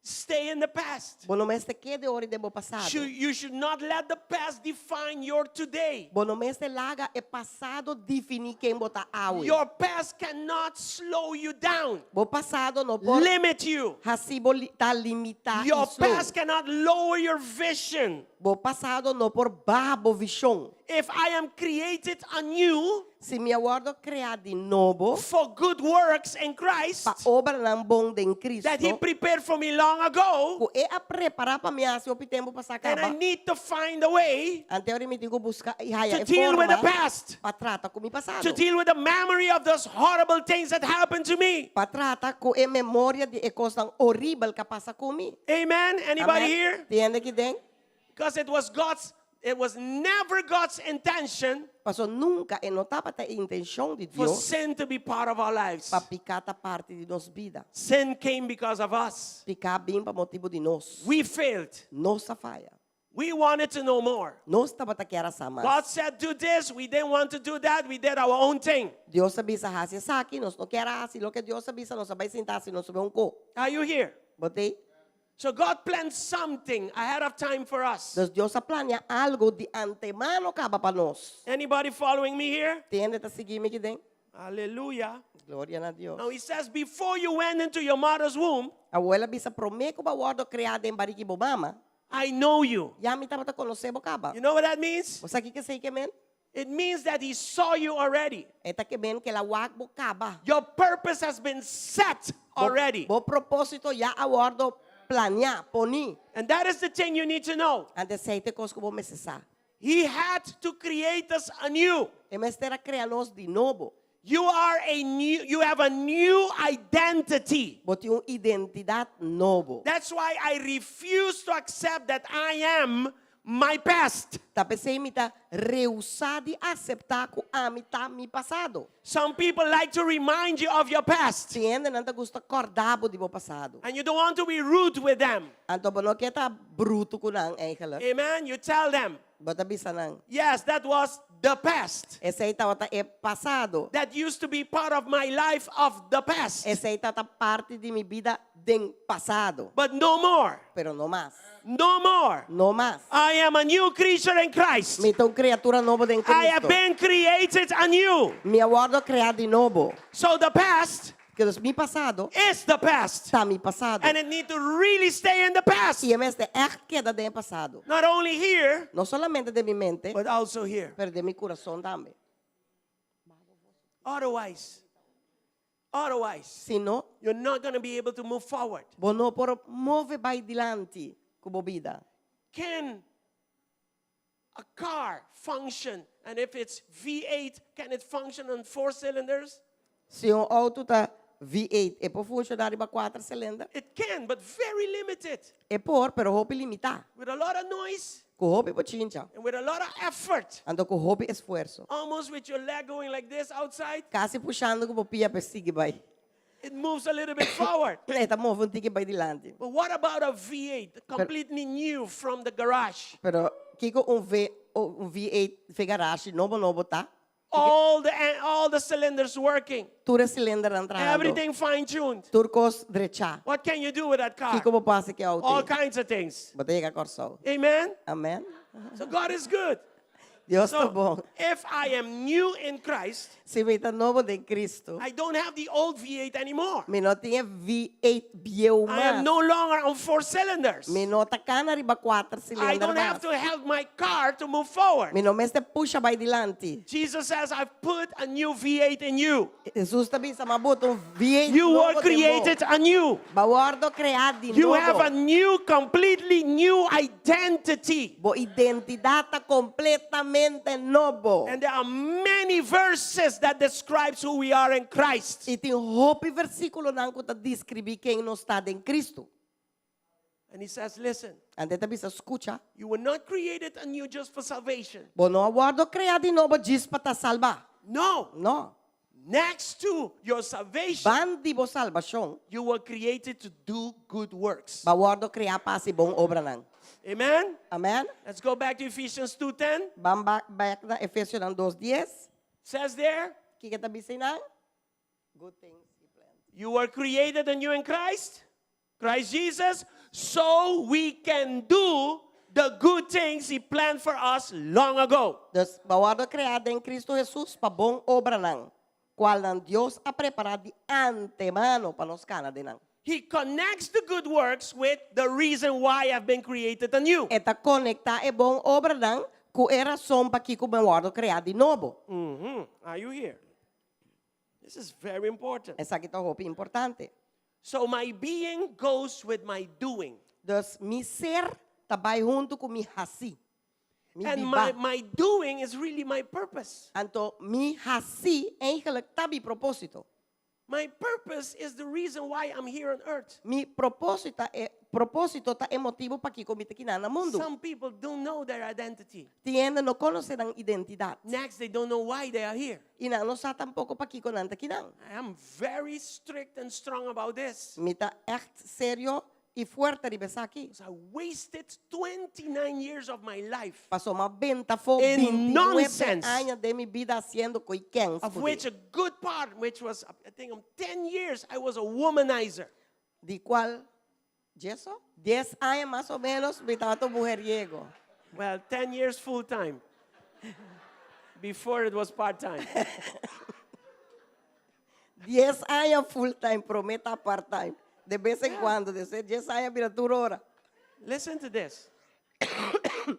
stay in the past. Bo no mester keda ori den bo pasado. Should, you should not let the past define your today. Bo no mester laga e pasado definí ken bo ta awe. Your past cannot slow you down, Bo pasado no por limit you. hasi bo li, ta limitá i Your slow. past cannot lower your vision. Bo pasado no por baha bo vishon. If I am created anew Si mi a wòrdu kreá di nobo for good works in Christ pa obranan bon den that He Cristo, prepared for me long ago, ku E a prepará pa mi hasi hopi tempu pasá then I kaba, need to find a way ante ora mi tin ku buska i haya to e deal with the forma past, pa trata ku mi pasado, to deal with the memory of those horrible things that happened to me. pa trata ku e memoria di e kosnan horibel ku a pasa ku mi. Amen. Anybody Amen. here? Tin hende aki den? Because it was God's, it was never God's intention Paso nunka e no tabata e intenshon di for Dios sin to be part of our lives. pa piká ta parti di nos bida. Sin came because of us. Piká a bin pa motibu di nos. We failed. Nos a faya. We wanted to know more. Nos tabata kier a sa mas. God said, do this. We didn't want to do that. We did our own thing. Dios a bisa hasi esaki, nos no kier a hasi loke Dios a bisa, nos a bai sinta hasi nos mes un ko. Are you here? Bo t'ei? So God planned something ahead of time for us. Dus Dios a plania algo di antemano kaba pa nos. Anybody following me here? Tin hende ta sigui mi aki den? Hallelujah. Gloria na Dios. Now he says, before you went into your mother's womb, Awor el a bisa promé ku bo a wòrdu kreá den bariki bo mama. I know you. Ya mi tabata konosé bo kaba. You know what that means? Bo sa kiko esei ke men? It means that he saw you already. E ta ke men ku el a wak bo kaba. Your purpose has been set already. Bo propósito ya a wòrdu planiá, poní. And that is the thing you need to know. Anto esei ta e kos ku bo mester sa. He had to create us anew. E mester a krea nos di nobo. You are a new, you have a new identity. Bo tin un identidat nobo. That's why I refuse to accept that I am. my past. Ta p'esei mi ta rehusá di aseptá ku ami ta mi pasado. Some people like to remind you of your past. Tin hendenan ta gusta kòrda bo di bo pasado. And you don't want to be rude with them. Anto bo no ke ta brutu ku nan eigenlijk. Amen. You tell them. Bo ta bisa nan. Yes, that was the past. Esei tabata e pasado. That used to be part of my life of the past. Esei tabata parti di mi bida den pasado. But no more. Pero no mas. No more. No mas. I am a new creature in Christ. Mi ta un kriatura nobo den I have Cristo. been created anew. Mi a wòrdu kreá di nobo. So the past Ke dus mi pasado is the past. ta mi pasado. And it need to really stay in the past. I e mester ègt keda den e pasado. Not only here, No solamente den mi mente, but also here. pero den mi kurason tambe. Otherwise, otherwise, Si no, you're not going to be able to move forward. bo no por move bai dilanti ku bo bida. Can a car function? And if it's V8, can it function on four cylinders? Si un outo ta V8, e por funshoná riba kuater silinder? It can, but very limited. E por, pero hopi limitá. With a lot of noise Ku hopi bochincha. and with a lot of effort. Anto ku hopi esfuerso. Almost with your leg going like this outside. Kasi pushando ku bo pia pa e sigui bai. It moves a little bit forward. E ta move un tiki bai dilanti. But what about a V8, completely new from the garage? Pero kiko un V un V8 fe garashi nobo nobo ta? All the all the cylinders working. Tur e cilindernan trahando. Everything fine-tuned. Tur kos drechá. What can you do with that car? Kiko bo por hasi ku e outo All ei? kinds of things. Bo ta yega Kòrsou. Amen. Amen. So God is good. Dios ta So bon. if I am new in Christ, Si mi ta nobo den Cristo, I don't have the old V8 anymore. mi no tin e V8 bieu I am mas. no longer on four cylinders. Mi no ta kana riba kuater I silinder don't have mas. to help my car to move forward. Mi no mester pusha bai dilanti. Jesus says, I've put a new V8 in you. Hesus ta bisa, M'a bota un V8 You were nobo den bo. created anew. B'a wòrdu kreá di You have nobo. a new, completely new identity. Bo identidat ta kompletamente nobo. And there are many verses that describes who we are in Christ. I tin hopi versíkulonan ku ta deskribí ken nos ta den Kristu. And he says, listen, Anto e ta bisa, Skucha, you were not created anew just for salvation. bo no a wòrdu kreá di nobo djis pa ta salbá. No. No. Next to your salvation, Ban di bo salbashon, you were created to do good works. bo a wòrdu kreá pa hasi bon obranan. Amen? Amen? Let's go back to Ephesians 2.10. Ban bèk na Efesionan dos dies. Says there, Kiko ta bisa einan? Good things he planned. You were created anew in Christ, Christ Jesus, so we can do the good things he planned for us long ago. Dus, bo a wòrdu kreá den Kristu Hesus pa bon obranan, kualnan Dios a prepará di antemano pa nos kana den nan. He connects the good works with the reason why I've been created anew. E ta konektá e bon obranan ku e rason pakiko mi a wòrdu kreá di nobo. Are you here? This is very important. Esaki ta hopi importante. So my being goes with my doing. Dus mi ser ta bai huntu ku mi hasi. Mi And my, biba. my doing is really my purpose. Anto mi hasi eigenlijk ta mi propósito. My purpose is the reason why I'm here on earth. Mi propósito ta e propósito ta e motibu pakiko mi ta akinan na mundu. Some people don't know their identity. Tin hende no konosé nan identidat. Next, they don't know why they are here. I nan no sa tampoko pakiko nan ta akinan. I am very strict and strong about this. Mi ta ègt serio i fuerte riba esaki. Because I wasted 29 years of my life. Paso m'a benta afó In 29 nonsense. aña di mi bida hasiendo ko'i kèns. Of which a good part, which was, I think, 10 years, I was a womanizer. Di kual, Jeso? Dies aña mas o ménos mi tabata un mujeriego. Well, 10 years full time. Before it was part time. Dies aña full time, promé ta part time. De bes en cuando, despues dies aña bira tur ora. Listen to this.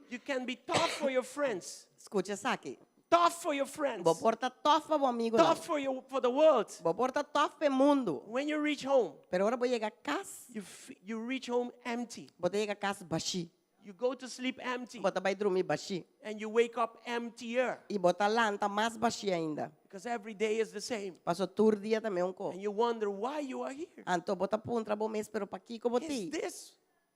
You can be tough for your friends. Skucha esaki. Tough for your friends. Bo por ta tough pa bo amigunan. Tough for your for the world. Bo por ta tough pa e mundu. When you reach home, Pero ora bo yega kas, you you reach home empty. bo ta yega kas bashí. You go to sleep empty. Bo ta bai drumi bashí. And you wake up emptier. I bo ta lanta mas bashí ainda. Because every day is the same. Paso tur dia ta mesun kos. And you wonder why you are here. Anto bo ta puntra bo mes, pero pakiko bo Is t'ei? this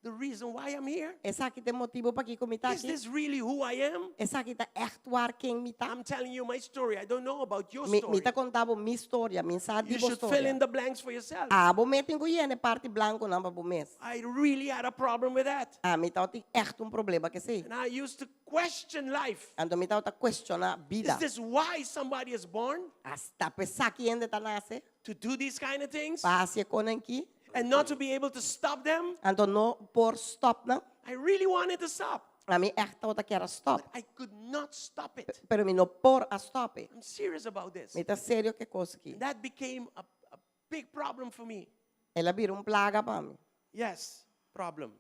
the reason why I'm here? Esaki ta e motibu pakiko mi ta Is aki? this really who I am? Esaki ta echt waar ken mi ta? I'm telling you my story. I don't know about your Mi, mi story. ta konta bo mi historia, mi n' sa di You bo should fill in historia. the blanks for yourself. Abo mes tin ku yena e parti blankonan pa bo mes. I really had a problem with that. Ami tabatin echt un problema ku esei. And I used to question life. Anto mi tabata kuestioná Is bida. this why somebody is born? Asta p'esaki hende ta nase? To do these kind of things? Pa hasi e konan ki? And not to be able to stop them? Anto no por stòp nan? I really wanted to stop. Ami ègt tabata kier a stòp. But I could not stop it. Pero mi no por a stòp e. I'm serious about this. Mi ta serio ku e kos aki. And that became a, a big problem for me. El a bira un plaga pa mi. Yes, problem.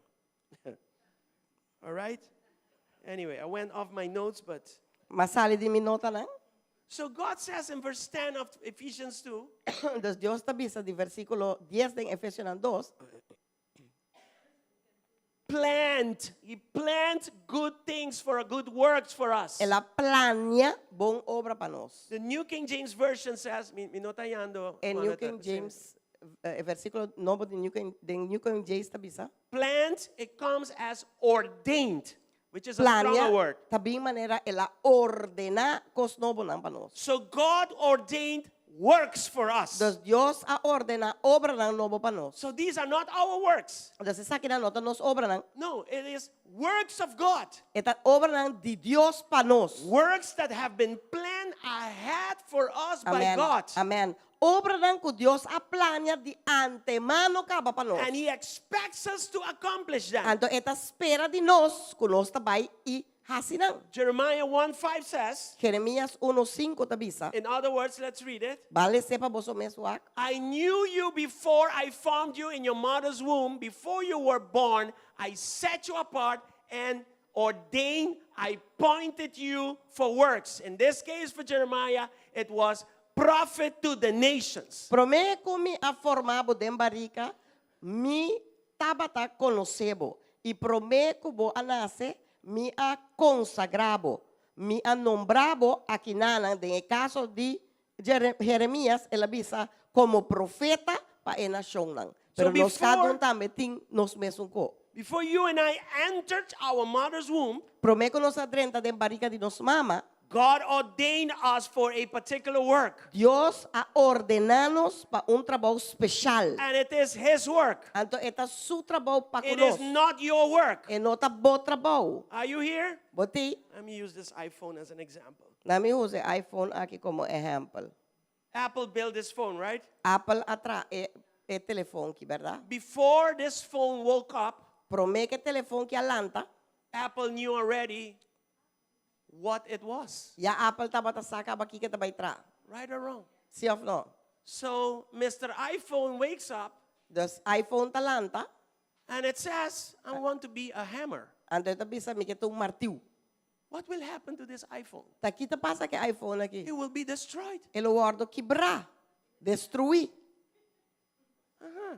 All right? Anyway, I went off my notes, but. M'a sali di mi notanan. So God says in verse 10 of Ephesians 2. Dus Dios ta bisa di versíkulo dies den Efesionan dos. Plant. He plant good things for good works for us. El a plania bon obra pa nos. The New King James Version says, mi, mi no ta hayando, E Juan, New ta- King sí. James, e versíkulo nobo di New King, den New King James ta bisa. Plant, it comes as ordained, which is a stronger Plania word. ta bin manera el a ordená kos nobonan pa nos. So God ordained works for us. Dus Dios a ordená obranan nobo pa nos. So these are not our works. Dus esakinan no ta nos obranan. No, it is works of God. E ta obranan di Dios pa nos. Works that have been planned ahead for us by Amen. God. Amen. Obranan ku Dios a plania di antemano kaba pa nos. And he expects us to accomplish them. Anto e ta spera di nos ku nos ta bai i hasi nan. Jeremiah 1:5 says, Jeremias 1:5 ta bisa. In other words, let's read it. Ban les'é pa boso mes wak. I knew you before I formed you in your mother's womb. Before you were born, I set you apart and ordained, I pointed you for works. In this case, for Jeremiah, it was prophet to the nations. Promé ku mi a forma bo den barika, mi tabata konosé bo, i promé ku bo a nase, mi a konsagrá bo. Mi a nombrá bo akinanan, den e kaso di Jeremias, el a bisa, komo profeta pa e nashonnan. Pero nos kada un tambe tin nos mesun ko. Before you and I entered our mother's womb, Promé ku nos a drenta den barika di nos mama, God ordained us for a particular work. Dios a ordená nos pa un trabou speshal. And it is His work. Anto e ta su trabou pa ku It is nos. not your work. E no ta bo trabou. Are you here? Bo t'ei? Let me use this iPhone as an example. Na mi usa e iPhone aki komo ehèmpel. Apple built this phone, right? Apple a traha e e telefon ki, bèrdat? Before this phone woke up, Promé ku e telefon ki a lanta, Apple knew already what it was. Ya Apple tabata sa kaba kiko ta bai tra. Right or wrong? Si of no? So Mr. iPhone wakes up. Dus iPhone ta lanta. And it says, I want to be a hammer. Anto e ta bisa mi ke ta un martiu. What will happen to this iPhone? Ta ki ta pasa ku e iPhone aki? It will be destroyed. E lo wòrdu kibrá, destruí. Uh-huh.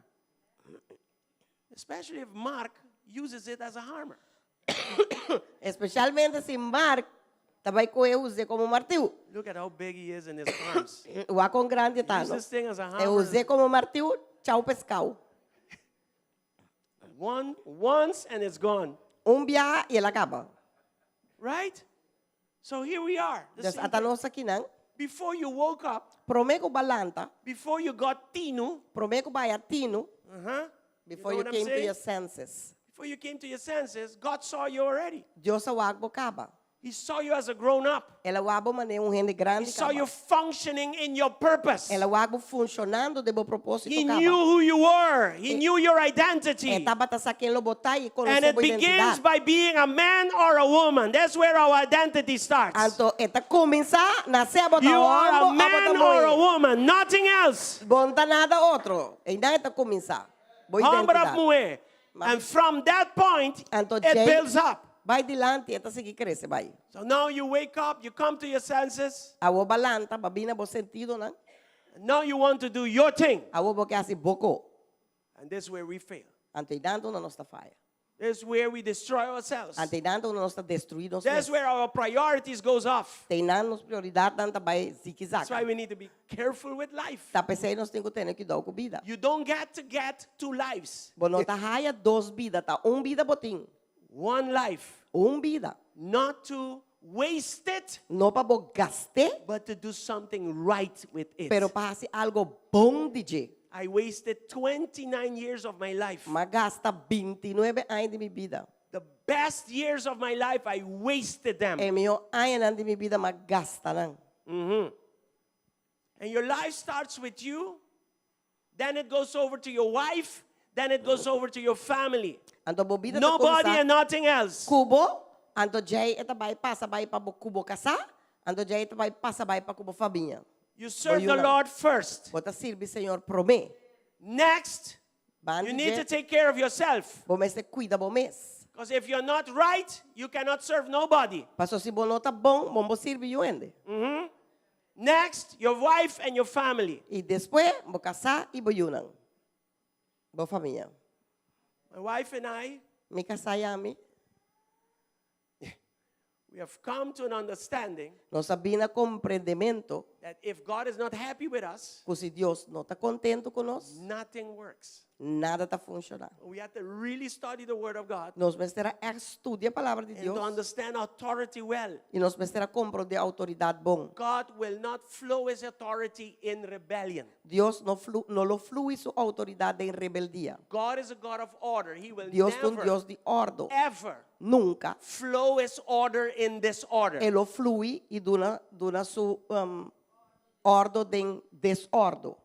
Especially if Mark uses it as a hammer. Especialmente si Mark ta bai kohe us'é komo martiu. Look at how big he is in his arms. Wak kon grandi e ta, Use no? this thing as a E hammer. us'é komo martiu, chau peskau. One once and it's gone. Un biaha i el a kaba. Right? So here we are. The Dus same ata thing. nos akinan. Before you woke up, Promé ku bo a lanta. Before you got tinu. Promé ku bo a haya tinu. Uh-huh. Before You you know what I'm came to saying? your senses. Before you came to your senses, God saw you already. Dios a wak bo kaba. He saw you as a grown up. El a wak bo manera un hende He grandi saw kaba. you functioning in your purpose. El a wak bo funshonando den bo propósito He kaba. knew who you were. He E- knew your identity. E tabata sa ken lo bo ta i And konosé it bo begins identidat. by being a man or a woman. That's where our identity starts. Anto e ta kuminsá na sea bo ta You are hòmber a òf bo ta man or a muhé. woman, nothing else. Bo n' ta nada otro. Einan e ta kuminsá. Bo Hòmber òf identidat. muhé. And from that point, Anto it djei builds up. Bai dilanti, e ta sigui krese bai. So now you wake up, you come to your senses. Awor bo a lanta, bo a bini na bo sentidonan. And now you want to do your thing. Awor bo ke hasi bo ko. And this is where we fail. Anto einan unda nos ta faya. That's where we destroy ourselves. Anto einan ta unda nos ta destruí nos That's mes. where our priorities goes off. Ta einan nos prioridatnan ta bai That's why zikizaka. we need to be careful with life. Ta p'esei nos tin ku tene kuidou ku bida. You don't get to get two lives. Bo no ta haya dos bida, ta un bida bo tin. One life. Un bida. Not to waste it, No pa bo gast'é, but to do something right with it. pero pa hasi algo bon di dje. I wasted 29 years of my life. M'a gasta bintinuebe aña di mi bida. The best years of my life, I wasted them. E mihó añanan di mi bida m'a gasta nan. And your life starts with you, then it goes over to your wife, then it goes over to your family. Anto bo bida ta Nobody kuminsá and nothing else. ku bo, anto djei e ta bai pasa bai pa bo ku bo kasá, anto djei e ta bai pasa bai pa ku bo famia. You serve Bo the yunan. Lord first. Bo ta sirbi Señor promé. Next, Banda you di need to dje, take care of yourself. bo mester kuida bo mes. Because if you're not right, you cannot serve nobody. Paso si bo no ta bon, bo no por sirbi yu hende. Next, your wife and your family. I despues, bo kasá i bo yunan. Bo famia. My wife and I, Mi kasá i ami. we have come to an understanding Nos a bin na komprendementu that if God is not happy with us, ku si Dios no ta kontentu ku nos, nothing works. nada ta funshoná. We have to really study the Word of God Nos mester a ègt studia e Palabra di and Dios to understand authority well. i nos mester a komprondé outoridat bon. God will not flow his authority in rebellion. Dios no flu, no lo flui su outoridat den rebeldia. God is a God of order. He will Dios ta un never, Dios di òrdu. ever Nunka flow his order in disorder. e lo flui i duna duna su um, òrdu den desòrdu.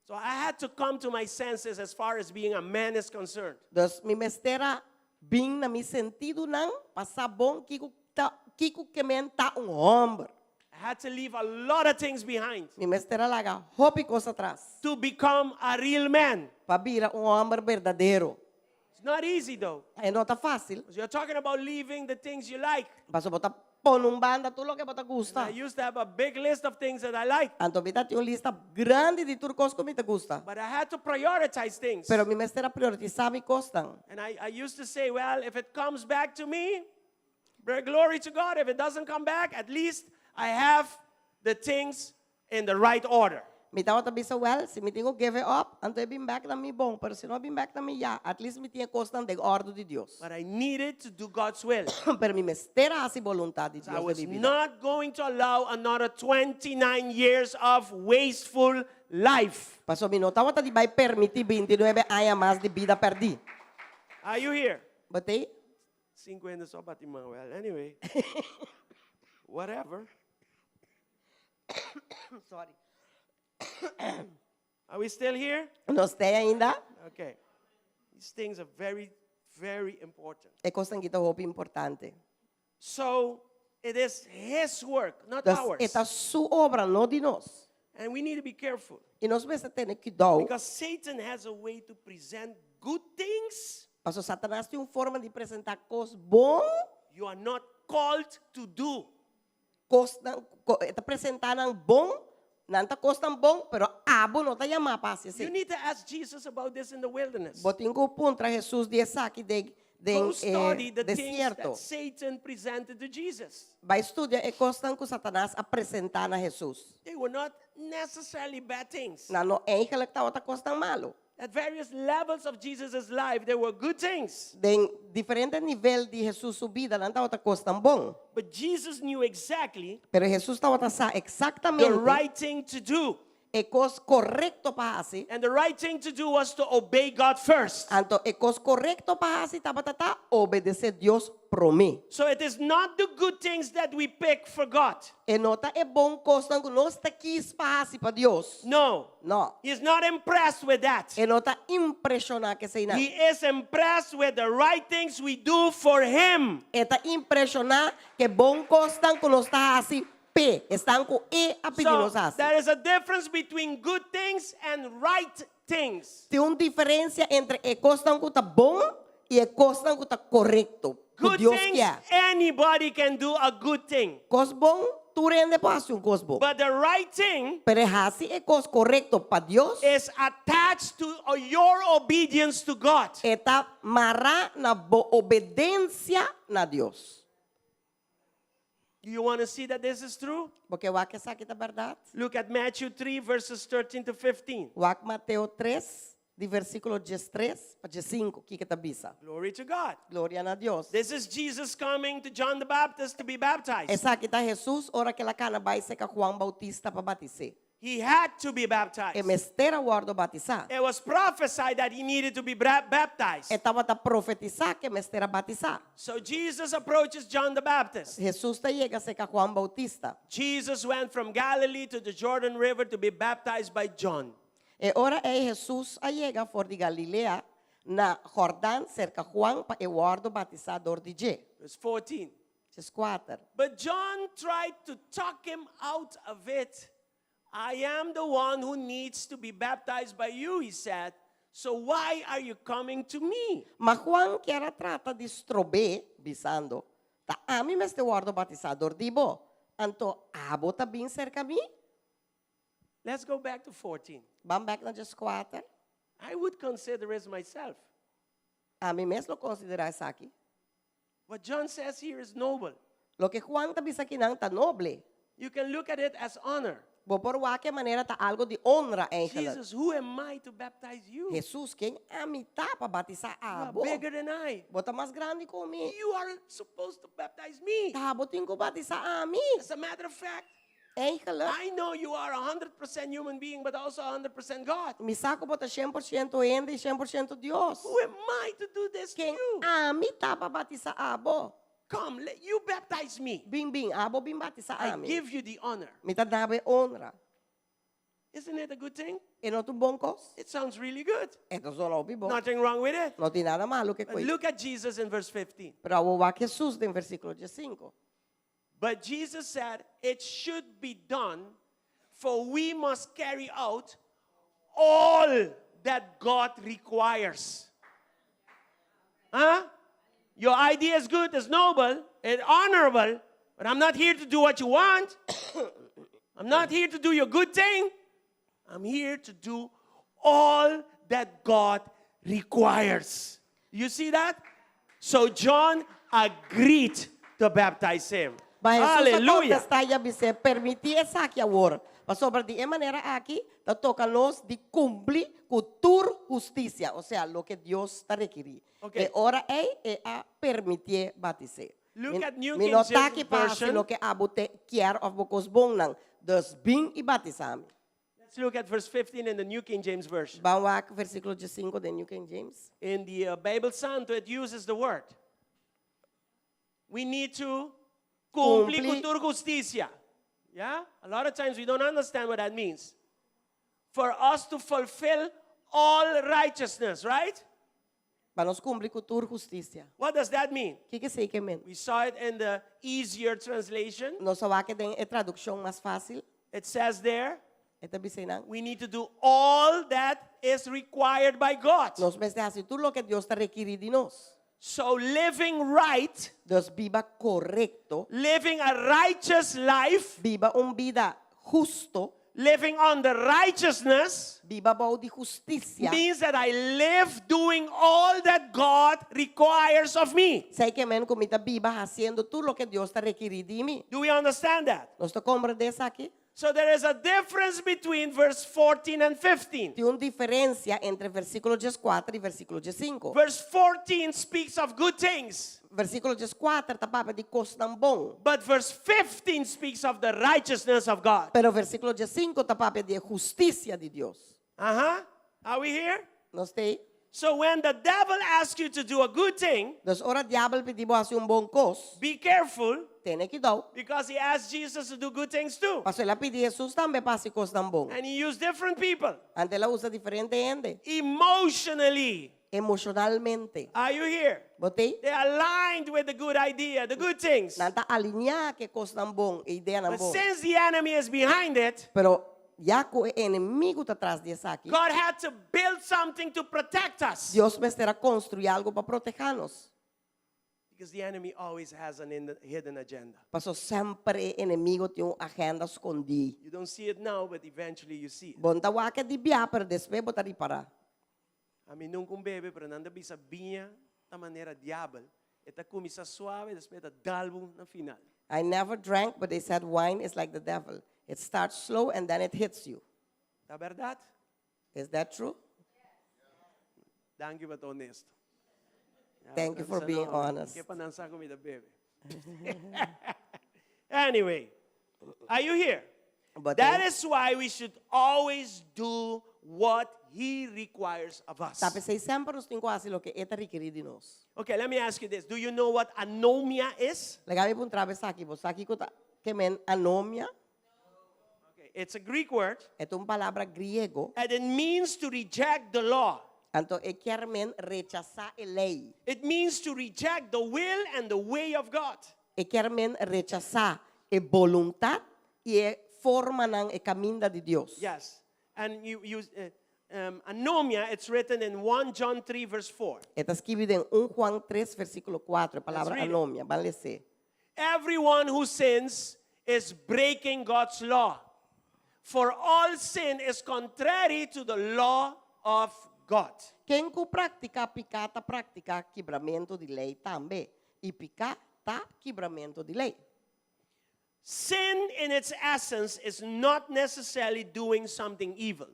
So I had to come to my senses as far as being a man is concerned. Dus mi mester a bin na mi sentidonan pa sa bon kiko ta kiko ke men ta un hòmber. I had to leave a lot of things behind Mi mester a laga hopi kos atras to become a real man. pa bira un hòmber berdadero. It's not easy though. E no ta fásil. Because you're talking about leaving the things you like. Pasobra bo ta pone un banda tur loke bo ta gusta. I used to have a big list of things that I like. Anto mi ta tin un lista grandi di tur kos ku mi ta gusta. But I had to prioritize things. Pero mi mester a prioritisá mi kosnan. And I, I used to say, well, if it comes back to me, glory to God. If it doesn't come back, at least I have the things in the right order. Mi tabata bisa, Wèl, si mi tin ku give up, anto e bin bèk na mi bon, pero si no bin bèk na mi ya, at least mi tin e kosnan den òrdu di Dios. But I needed to do God's will. Pero mi mester a hasi boluntat di I Dios den was mi bida. not going to allow another 29 years of wasteful life. Pasobra mi no tabata di bai permití bintinuebe aña mas di bida pèrdí. Are you here? Bo t'ei? 50 só bati man. Well, anyway. Whatever. Sorry. Are we still here? Nos t'ei ainda? Okay. These things are very, very important. E kosnan aki ta hopi importante. So it is his work, not Dus ours. e ta su obra, no di nos. And we need to be careful. I nos mester tene kuidou. Because Satan has a way to present good things Pasobra Satanas tin un forma di presentá kos bon. you are not called to do. Kosnan, e ta presentá nan bon, nan ta kosnan bon, pero abo no ta yamá pa hasi You esei. need to ask Jesus about this in the wilderness. Bo tin ku puntra Hesus di esaki den den Go study e the things desierto. that Satan presented to Jesus. Bai studia e kosnan ku Satanas a presentá na Hesus. They were not necessarily bad things. Nan no eigenlijk tabata kosnan malu. At various levels of Jesus' life, there were good things. Den diferente nivel di Hesus su bida, nan tabata kosnan bon. But Jesus knew exactly Pero Hesus tabata sa the eksaktamente right thing to do. e kos korekto pa hasi. And the right thing to do was to obey God first. Anto e kos korekto pa hasi tabata ta obedesé Dios promé. So it is not the good things that we pick for God. E no ta e bon kosnan ku nos ta kis pa hasi pa Dios. No. No. He is not impressed with that. E no ta impreshoná ku eseinan. He is impressed with the right things we do for him. E ta impreshoná ku e bon kosnan ku nos ta hasi p'e, esnan ku e a pidi So nos hasi. there is a difference between good things and right things. Tin un diferensia entre e kosnan ku ta bon i e kosnan ku ta korekto, ku Good Dios things, kier. anybody can do a good thing. Kos bon, tur hende por hasi un kos bon. But the right thing Pero hasi e kos korekto pa Dios, is attached to your obedience to God. e ta mará na bo obedensia na Dios. Do you want to see that this is true? Bo ke wak esaki ta bèrdat? Look at Matthew 3, verses 13 to 15. Wak Mateo 3, di versíkulo 13 pa 15, kiko ta bisa. Glory to God. Gloria na Dios. This is Jesus coming to John the Baptist to be baptized. Esaki ta Hesus ora ku el a kana bai serka Juan Bautista pa batis'é. He had to be baptized. E mester a wòrdu batisá. It was prophesied that he needed to be baptized. E tabata profetisá ku e mester a batisá. So Jesus approaches John the Baptist. Hesus ta yega serka Juan Bautista. Jesus went from Galilee to the Jordan River to be baptized by John. E ora ei Hesus a yega for di Galilea na Jordan serka Juan pa e wòrdu batisá dor di dje. Verse 14. 14. But John tried to talk him out of it. I am the one who needs to be baptized by you, he said. So why are you coming to me? Ma Juan kier a trata di strob'é, bisando, Ta ami mester wòrdu batisá dor di bo, anto abo ta bin serka mi? Let's go back to 14. Ban bèk na 14. I would consider it myself. Ami mes lo konsiderá esaki. What John says here is noble. Loke Juan ta bisa akinan ta noble. You can look at it as honor. Bo por wak e manera ta algo di honra eigenlijk. Jesus, who am I to baptize you? Jesus, ken ami ta pa batisá You are abo? bigger than I. Bo ta mas grandi ku mi. You are supposed to baptize me. Ta abo tin ku batisá ami. As a matter of fact, Eigenlijk. I know you are 100% human being, but also 100% God. Mi sa ku bo ta 100% hende i 100% Dios. Who am I to do this to Ken you? ami ta pa batisá abo? Come, let you baptize me. Bin bin, abo bin batisá I ami. give you the honor. Mi ta dabo e honra. Isn't it a good thing? E no ta un bon kos? It sounds really good. E ta zona hopi bon. Nothing wrong with it. No tin nada malu ku But esei. look at Jesus in verse 15. Pero awor wak Hesus den versíkulo 15. But Jesus said, It should be done, for we must carry out all that God requires. Huh? Your idea is good, it's noble, it's honorable, but I'm not here to do what you want. I'm not here to do your good thing. I'm here to do all that God requires. You see that? So John agreed to baptize him. Ma Hesus a Hallelujah. kontestá i a bis'é, Permití esaki awor, pasobra di e manera aki ta toka nos di kumpli ku tur hustisia, osea, loke Dios ta rekirí. Okay. E ora ei e a permitié batis'é. Look Mi, at New mi King no ta James aki pa hasi Version. loke abo te kier òf bo kos bon nan, dus bin i batisá mi. Let's look at verse 15 in the New King James Version. Ban wak versíkulo 15 den New King James. In the uh, Bible Santo, it uses the word. We need to cumplir Cumpli. con tur justicia. Yeah? A lot of times we don't understand what that means. For us to fulfill all righteousness, right? Pa nos kumpli ku tur hustisia. What does that mean? Kiko esei ke men? We saw it in the easier translation. Nos a wak e den e tradukshon mas fásil. It says there, E ta bisa einan. we need to do all that is required by God. Nos mester hasi tur loke Dios ta rekirí di nos. So living right, Dus biba korekto. living a righteous life, Biba un bida hustu. living on the righteousness Biba bou di hustisia. means that I live doing all that God requires of me. Esei ke men ku mi ta biba hasiendo tur loke Dios ta rekirí di mi. Do we understand that? Nos ta komprendé esaki? So there is a difference between verse 14 and 15. Tin un diferensia entre versíkulo 14 i versíkulo 15. Verse 14 speaks of good things, Versíkulo 14 ta papia di kosnan bon. but verse 15 speaks of the righteousness of God. Pero versíkulo 15 ta papia di e hustisia di Dios. Uh huh. Are we here? Nos t'ei? So when the devil asks you to do a good thing, Dus ora diabel pidi bo hasi un bon kos, be careful tene kuidou. because he asked Jesus to do good things too. Paso el a pidi Hesus tambe pa hasi kosnan bon. And he used different people Anto el a usa diferente hende. emotionally. Emoshonalmente. Are you here? Bo t'ei? They aligned with the good idea, the good things. Nan ta alineá ku e kosnan bon, e ideanan But bon. since the enemy is behind it, Pero ya ku e enemigu ta tras di esaki, God had to build something to protect us. Dios mester a konstruí algu pa protehá nos. Because the enemy always has an hidden agenda. Paso semper e enemigo tin un agenda skondí. You don't see it now, but eventually you see it. Bo n' ta wak e di bia, pero despues bo ta ripará. Ami nunka un bebe, pero nan ta bisa biña ta manera diabel. E ta kuminsá suave, despues e ta dal bo na final. I never drank, but they said wine is like the devil. It starts slow and then it hits you. Ta bèrdat? Is that true? Danki pa ta honesto. Thank you for being honest. Ke pa nan sa ku mi ta bebe. Anyway, are you here? But That then- is why we should always do what he requires of us. Ta p'esei semper nos tin ku hasi loke e ta rekerí di nos. Okay, let me ask you this. Do you know what anomia is? Laga mi puntra bo esaki, bo sa kiko ta ke men anomia? Okay, it's a Greek word. E ta un palabra griego. And it means to reject the law. Anto e kier men rechasá e lei. It means to reject the will and the way of God. E kier men rechasá e boluntat i e formanan, e kaminda di Dios. Yes. And you use um, anomia, it's written in 1 John 3 verse 4. E ta skibi den 1 Juan 3 versíkulo 4, e palabra read it. anomia. Ban les'é. Everyone who sins is breaking God's law. For all sin is contrary to the law of God. Ken ku praktiká piká ta praktiká kibramentu di lei tambe, i piká ta kibramentu di lei. Sin in its essence is not necessarily doing something evil.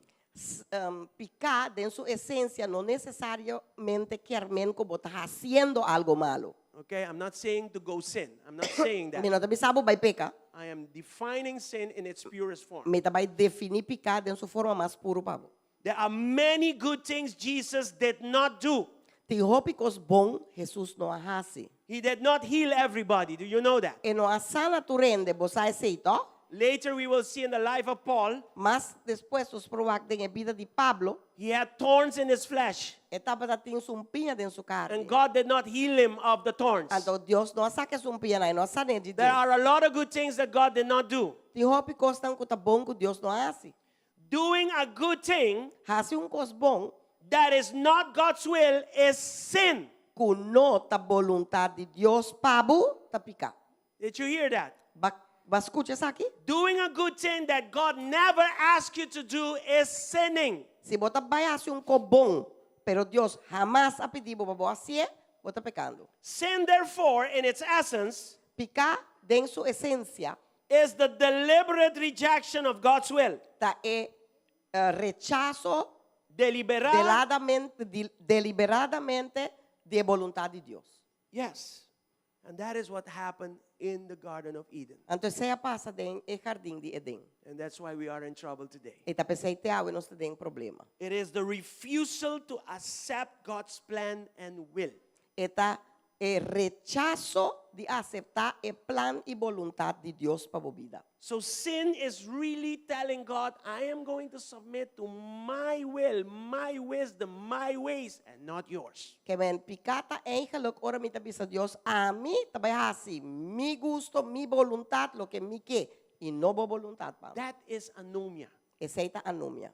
Piká den su esensia no nesesariamente kier men ku bo ta hasiendo algu malu. Okay, I'm not saying to go sin. I'm not saying that. Mi no ta bisa bo bai peka. I am defining sin in its purest form. Mi ta bai definí piká den su forma mas puru pa bo. There are many good things Jesus did not do. Tin hopi kos bon Hesus no a hasi. He did not heal everybody. Do you know that? E no a sana tur hende, bo sa esei, tò? Later we will see in the life of Paul. Mas despues nos por wak den e bida di Pablo. He had thorns in his flesh. E tabata tin sumpiña den su karni. And God did not heal him of the thorns. Anto Dios no a saka e sumpiñanan, e no a san'é di There dje. are a lot of good things that God did not do. Tin hopi kosnan ku ta bon ku Dios no a hasi. Doing a good thing Hasi un kos bon. that is not God's will is sin. Ku no ta boluntat di Dios pa bo, ta piká. Did you hear that? Ba ba skucha esaki? Doing a good thing that God never asked you to do is sinning. Si bo ta bai hasi un kos bon, pero Dios hamas a pidi bo pa bo hasié, bo ta pekando. Sin therefore, in its essence, Piká den su esensia, is the deliberate rejection of God's will. Ta e rechaso Deliberá. deladamente, deliberadamente di e boluntat di Dios. Yes. And that is what happened in the Garden of Eden. Anto esei a pasa den e jardin di Eden. And that's why we are in trouble today. E ta p'esei te awe nos ta den problema. It is the refusal to accept God's plan and will. E ta e rechaso di aseptá e plan i boluntat di Dios pa bo bida. So sin is really telling God, I am going to submit to my will, my wisdom, my ways, and not yours. Ke men piká ta eigenlijk ora mi ta bisa Dios, ami ta bai hasi mi gusto, mi boluntat, loke mi ke, i no bo boluntat pa mi. That is anomia. Esei ta anomia.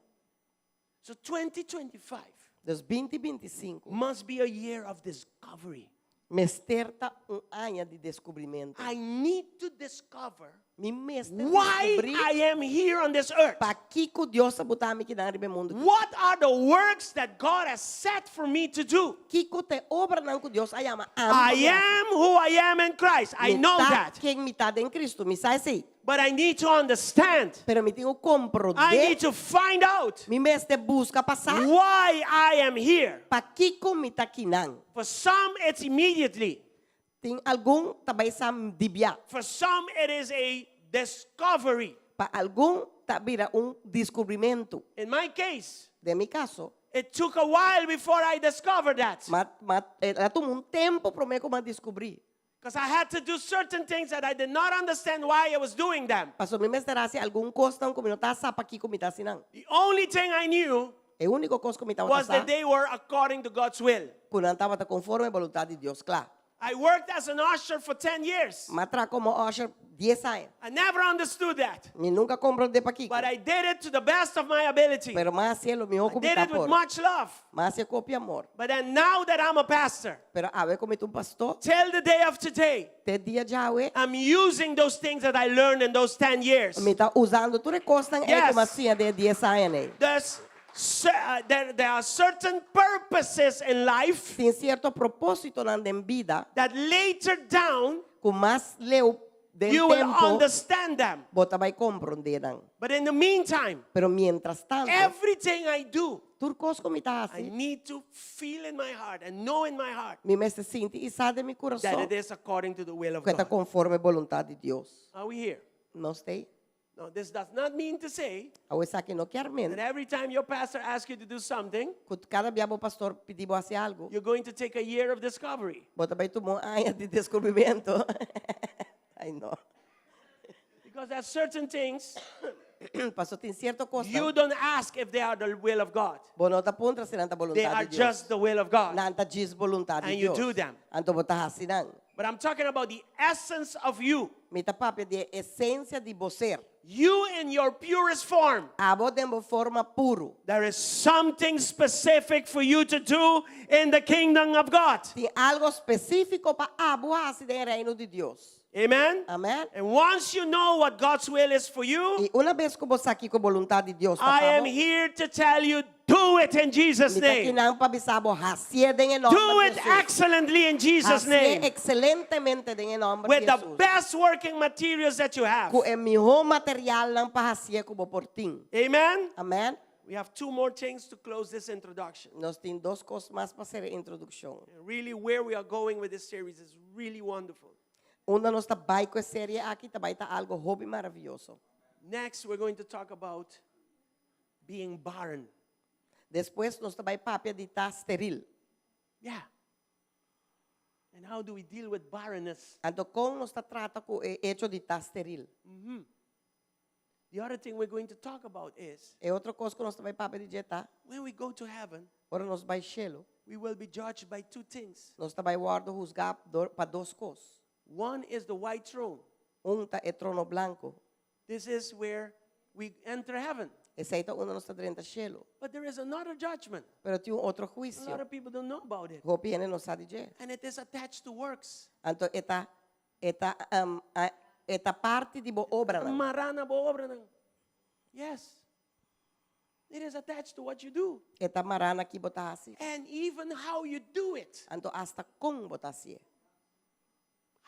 So 2025 Dus binti binti sinku. must be a year of discovery. Mester ta un aña di deskubrimentu. I need to discover Mi mester why deskubrí I am here on this earth. pakiko Dios a buta mi kinan riba e mundu aki. What are the works that God has set for me to do? Kiko ta e obranan ku Dios a yama ami I pa mi hasi? am who I am in Christ. I Mi know ta that. ken mi ta den Cristo, mi sa esei. But I need to understand. Pero mi tin ku komprondé. I need to find out Mi mester buska pa sa. why I am here. Pakiko mi ta kinan. For some, it's immediately. Tin algun ta bai sa di bia. For some, it is a discovery. Pa algun ta bira un deskubrimentu. In my case, Den mi kaso. It took a while before I discovered that. Ma, ma, el a tuma un tempu promé ku mi a deskubrí. Because I had to do certain things that I did not understand why I was doing them. Pasobra mi mester hasi algun kosnan ku mi no ta sa pakiko mi ta hasi nan. The only thing I knew E úniko kos ku mi tabata was sa that they were according to God's will. ku nan tabata konforme boluntat di Dios. Kla. I worked as an usher for 10 years. M'a traha komo usher 10 aña. I never understood that. Mi nunka a komprondé pakiko. But I did it to the best of my ability. Pero m'a hasié lo mihó I ku did mi it with por. much love. M'a hasié ku hopi amor. But then now that I'm a pastor, Pero awe ku mi ta un pastor, till the day of today, te dia djawe, I'm using those things that I learned in those 10 years. mi ta usando tur e kosnan ei Yes. ku m'a siña den e 10 añanan ei. There's, there, there are certain purposes in life Tin sierto propósitonan den bida that later down ku mas leu den you will tempu understand them. bo ta bai komprondé nan. But in the meantime, Pero mientras tanto, everything I do, tur kos ku mi ta I hasi, need to feel in my heart and know in my heart mi mester sinti i sa den mi that kurason it is according to the will of ku e ta God. konforme boluntat di Dios. Are we here? Nos t'ei? Now, this does not mean to say Awor esaki no kier men that every time your pastor asks you to do something, ku kada bia bo pastor pidi bo hasi algu, you're going to take a year of discovery. bo ta bai tuma un aña di deskubrimentu. Ai no. Because there are certain things Paso tin sierto kosnan you don't ask if they are the will of God. bo no ta puntra si nan ta They boluntat are di Dios. just the will of God. Nan ta djis boluntat di And you Dios. do them. Anto bo ta hasi nan. But I'm talking about the essence of you. Mi ta papia di e esensia di bo ser. You in your purest form. Abo den bo forma puru. There is something specific for you to do in the kingdom of God. Tin algo spesífiko pa abo hasi den e reino di Dios. Amen? Amen. And once you know what God's will is for you, I una bes ku bo sa kiko boluntat di Dios ta I pa am bo, here to tell you do it in Jesus' mi ta name. kinan pa bisa bo hasié den e nòmber Do di it Hesus. excellently in Jesus' Hasié name. ekselentemente den e nòmber With di the Hesus. best working materials that you have. Ku e mihó materialnan pa hasié ku bo por tin. Amen? Amen. We have two more things to close this introduction. Nos tin dos kos mas pa sera e introdukshon. And really, where we are going with this series is really wonderful. Unda nos ta bai ku e serie aki ta bai ta algo hopi maravioso. Next, we're going to talk about being barren. Despues nos ta bai papia di ta steril. Yeah. And how do we deal with barrenness? Anto kon nos ta trata ku e echo di ta steril? The other thing we're going to talk about is E otro kos ku nos ta bai papia di dje ta, when we go to heaven, ora nos bai shelu, we will be judged by two things. nos ta bai wòrdu husgá dor pa dos kos. One is the white throne. Un ta e trono blanku. This is where we enter heaven. Esei ta unda nos ta drenta shelu. But there is another judgment. Pero tin un otro A lot huisio. of people don't know about it. Hopi hende no sa di dje. And it is attached to works. Anto e ta e ta e ta parti di bo obranan. Mará na bo obranan. Yes. It is attached to what you do. E ta mará na ki bo ta hasi. And even how you do it. Anto asta kon bo ta hasié.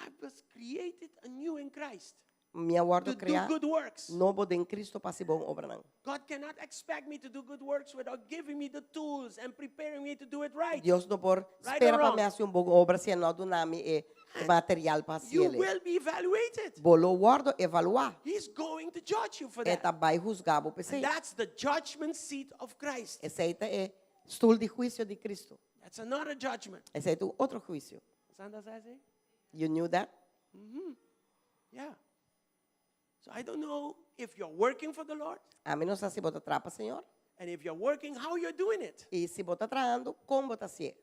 I was created anew in Christ. Mi a wòrdu To do kreá good works. nobo den Cristo pa hasi bon obranan. God cannot expect me to do good works without giving me the tools and preparing me to do it right. Dios no por Right spera or pa wrong? mi hasi un bon obra si e no duna mi e material pa You hasié. will be evaluated. Bo lo wòrdu evaluá. He's going to judge you for E that. ta bai husgá bo p'esei. And that's the judgment seat of Christ. Esei ta e stul di huisio di Cristo. That's another judgment. Esei ta un otro huisio. Santa says it? You knew that? Yeah. So I don't know if you're working for the Lord. Ami no sa si bo ta traha pa Señor. And if you're working, how you're doing it. I si bo ta trahando, kon bo ta hasié.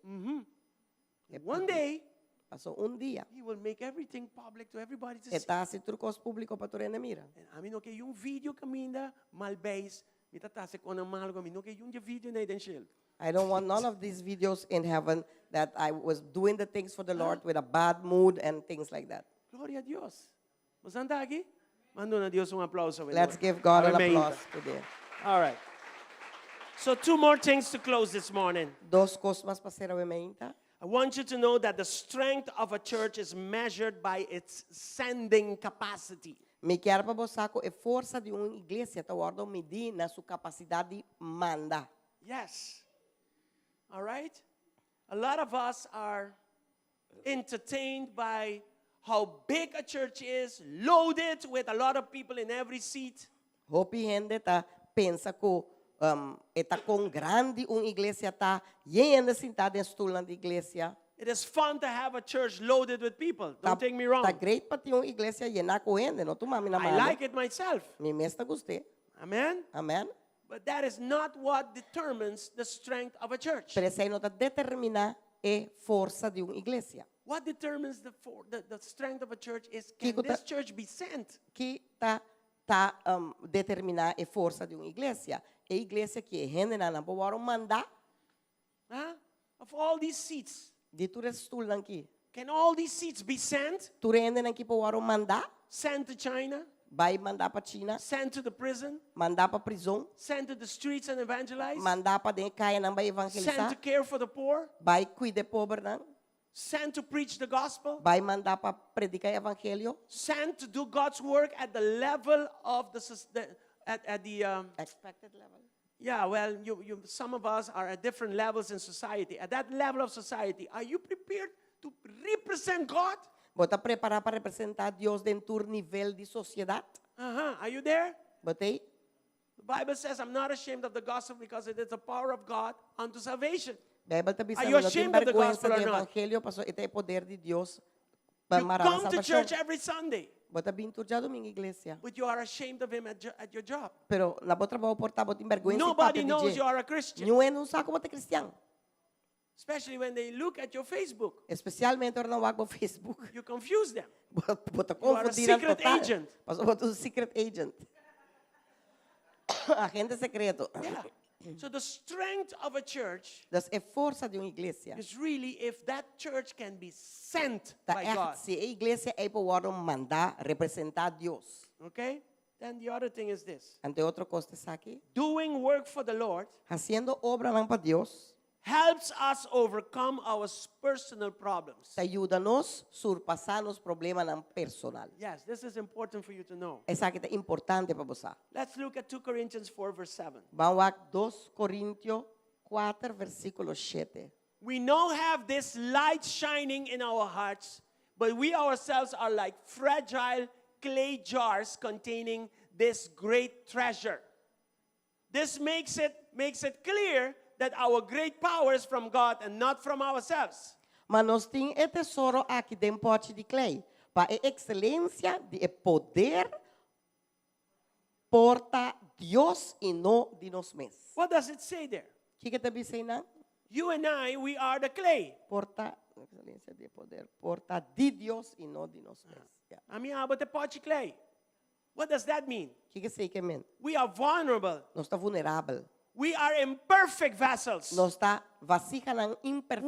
One day, Paso un dia, He will make everything public to everybody to e see. ta hasi tur kos públiko pa tur hende mira. And ami no ke un video kaminda mal beis, mi ta hasi kosnan malu, ami no ke un video nei den shelu. I don't want none of these videos in heaven that I was doing the things for the Lord with a bad mood and things like that. Gloria a Dios. Bo ta aki? Manda na Dios un aplouso. Let's give God an Amen. applause today. All right. So two more things to close this morning. Dos kos mas pa sera awe mainta. I want you to know that the strength of a church is measured by its sending capacity. Mi kier pa bo sa ku e forsa di un iglesia ta wòrdu midí na su kapasidat di manda. Yes. All right? A lot of us are entertained by how big a church is, loaded with a lot of people in every seat. Hopi hende ta pensa ku um, e ta kon grandi un iglesia ta, yen hende sintá den stulnan di iglesia. It is fun to have a church loaded with people. Ta, Don't take me wrong. ta great pa tin un iglesia yená ku hende, no tuma mi na I malo. like it myself. Mi mes ta gust'é. Amen? Amen. But that is not what determines the strength of a church. Pero esei no ta determiná e forsa di un iglesia. What determines the, for, the, the strength of a church is can Kiko ta- this church be sent? Ki ta ta um, determiná e forsa di un iglesia? E iglesia ku hendenan por wòrdu mandá Huh? Of all these seats, di tur e stulnan aki. can all these seats be sent? Tur hendenan aki por wòrdu mandá, Sent to China? bai mandá pa China, Sent to the prison? mandá pa prizòn, Sent to the streets and evangelize? mandá pa den kayanan bai Sent evangelisá, to care for the poor? bai kuida pobernan, Sent to preach the gospel? bai mandá pa prediká evangelio, Sent to do God's work at the level of the, sus- the at, at the um, expected level. yeah, well, you, you, some of us are at different levels in society. At that level of society, are you prepared to represent God? Bo ta prepará pa representá Dios den tur nivel di sosiedat? Uh-huh. Are you there? Bo t'ei? The Bible says, I'm not ashamed of the gospel because it is the power of God unto salvation. Beibel ta bisa Are you no tin ashamed of the bèrgwensa gospel di or not? evangelio, paso e ta e poder di Dios pa You mara come to salbashon. church every Sunday, Bo ta bin tur djadumingu iglesia. but you are ashamed of him at, jo- at your job. Pero na bo trabou por ta bo tin bèrgwensa di Nobody papia di knows dje. you are a Christian, Niun hende no sa ku bo ta kristian. especially when they look at your Facebook. Espesialmente ora nan wak bo Facebook. You confuse them. Bo bo ta You are a konfundí nan secret total. agent. Paso bo ta un secret agent. Agente sekreto. Yeah. So the strength of a church Dus e forsa di un iglesia. is really if that church can be sent Ta by God. echt si e iglesia ei por wòrdu mandá representá Dios. Okay? Then the other thing is this. Anto otro kos ta esaki. Doing work for the Lord Hasiendo obranan pa Dios helps us overcome our personal problems. ta yuda nos surpasá nos problemanan personal. Yes, this is important for you to know. Esaki ta importante pa bo sa. Let's look at 2 Corinthians 4, verse 7. Ban wak 2 Korintio 4 versíkulo 7. We now have this light shining in our hearts, but we ourselves are like fragile clay jars containing this great treasure. This makes it, makes it clear that our great power is from God and not from ourselves. Ma nos tin e tesoro aki den pòchi di klei, pa e ekselensia di e poder por ta Dios i no di nos mes. What does it say there? Kiko e ta bisa einan? You and I, we are the clay. Por ta ekselensia di e poder por ta di Dios i no di nos mes. Ja. Ami ku abo ta pòchi klei. What does that mean? Kiko esei ke men? We are vulnerable. Nos ta vulnerabel. We are imperfect vessels. Nos ta vasihanan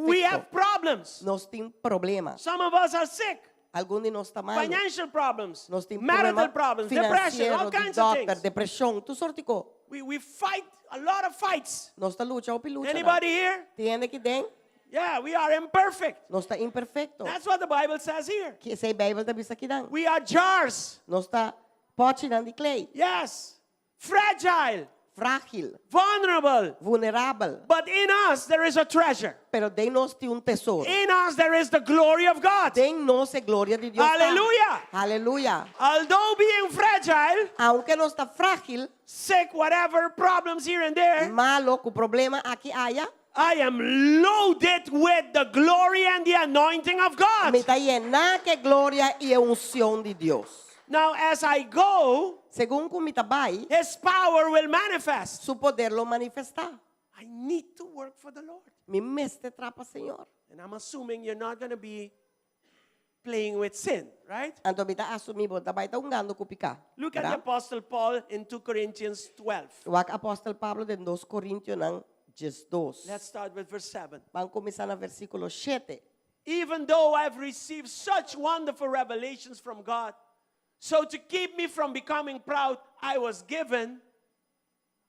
We have imperfekto. problems. Nos tin problema. Some of us are sick. Algun di nos ta malu. Financial problems, Nos tin marital problema problems, depression, all finansiero, di kinds of dòkter, things. depreshon, tur sorto di kos. We, we fight a lot of fights. Nos ta lucha, hopi lucha. Anybody here? Tin hende aki den? Yeah, we are imperfect. Nos ta imperfekto. That's what the Bible says here. Esei Beibel ta bisa akinan. We are jars. Nos ta pòchinan di klei. Yes. Fragile, Frágil, vulnerable. vulnerabel. But in us there is a treasure. Pero den nos tin un tesoro. In us there is the glory of God. Den nos e gloria di Dios. ta. Aleluya. Aleluya. Although being fragile, Aunke nos ta frágil, sick, whatever, problems here and there, malu, ku problema aki aya, I am loaded with the glory and the anointing of God. mi ta yená ku e gloria i e unshon di Dios. Now, as I go, Segun ku mi ta bai, His power will manifest. su poder lo manifestá. I need to work for the Lord. Mi mester traha pa Señor. And I'm assuming you're not going to be playing with sin, right? Anto mi ta asumí bo no ta bai ta hungando ku piká. Look at the Apostle Paul in 2 Corinthians 12. Wak Apòstel Pablo den 2 Korintionan 12. Let's start with verse 7. Ban kuminsá na versíkulo 7. Even though I've received such wonderful revelations from God, so to keep me from becoming proud, I was given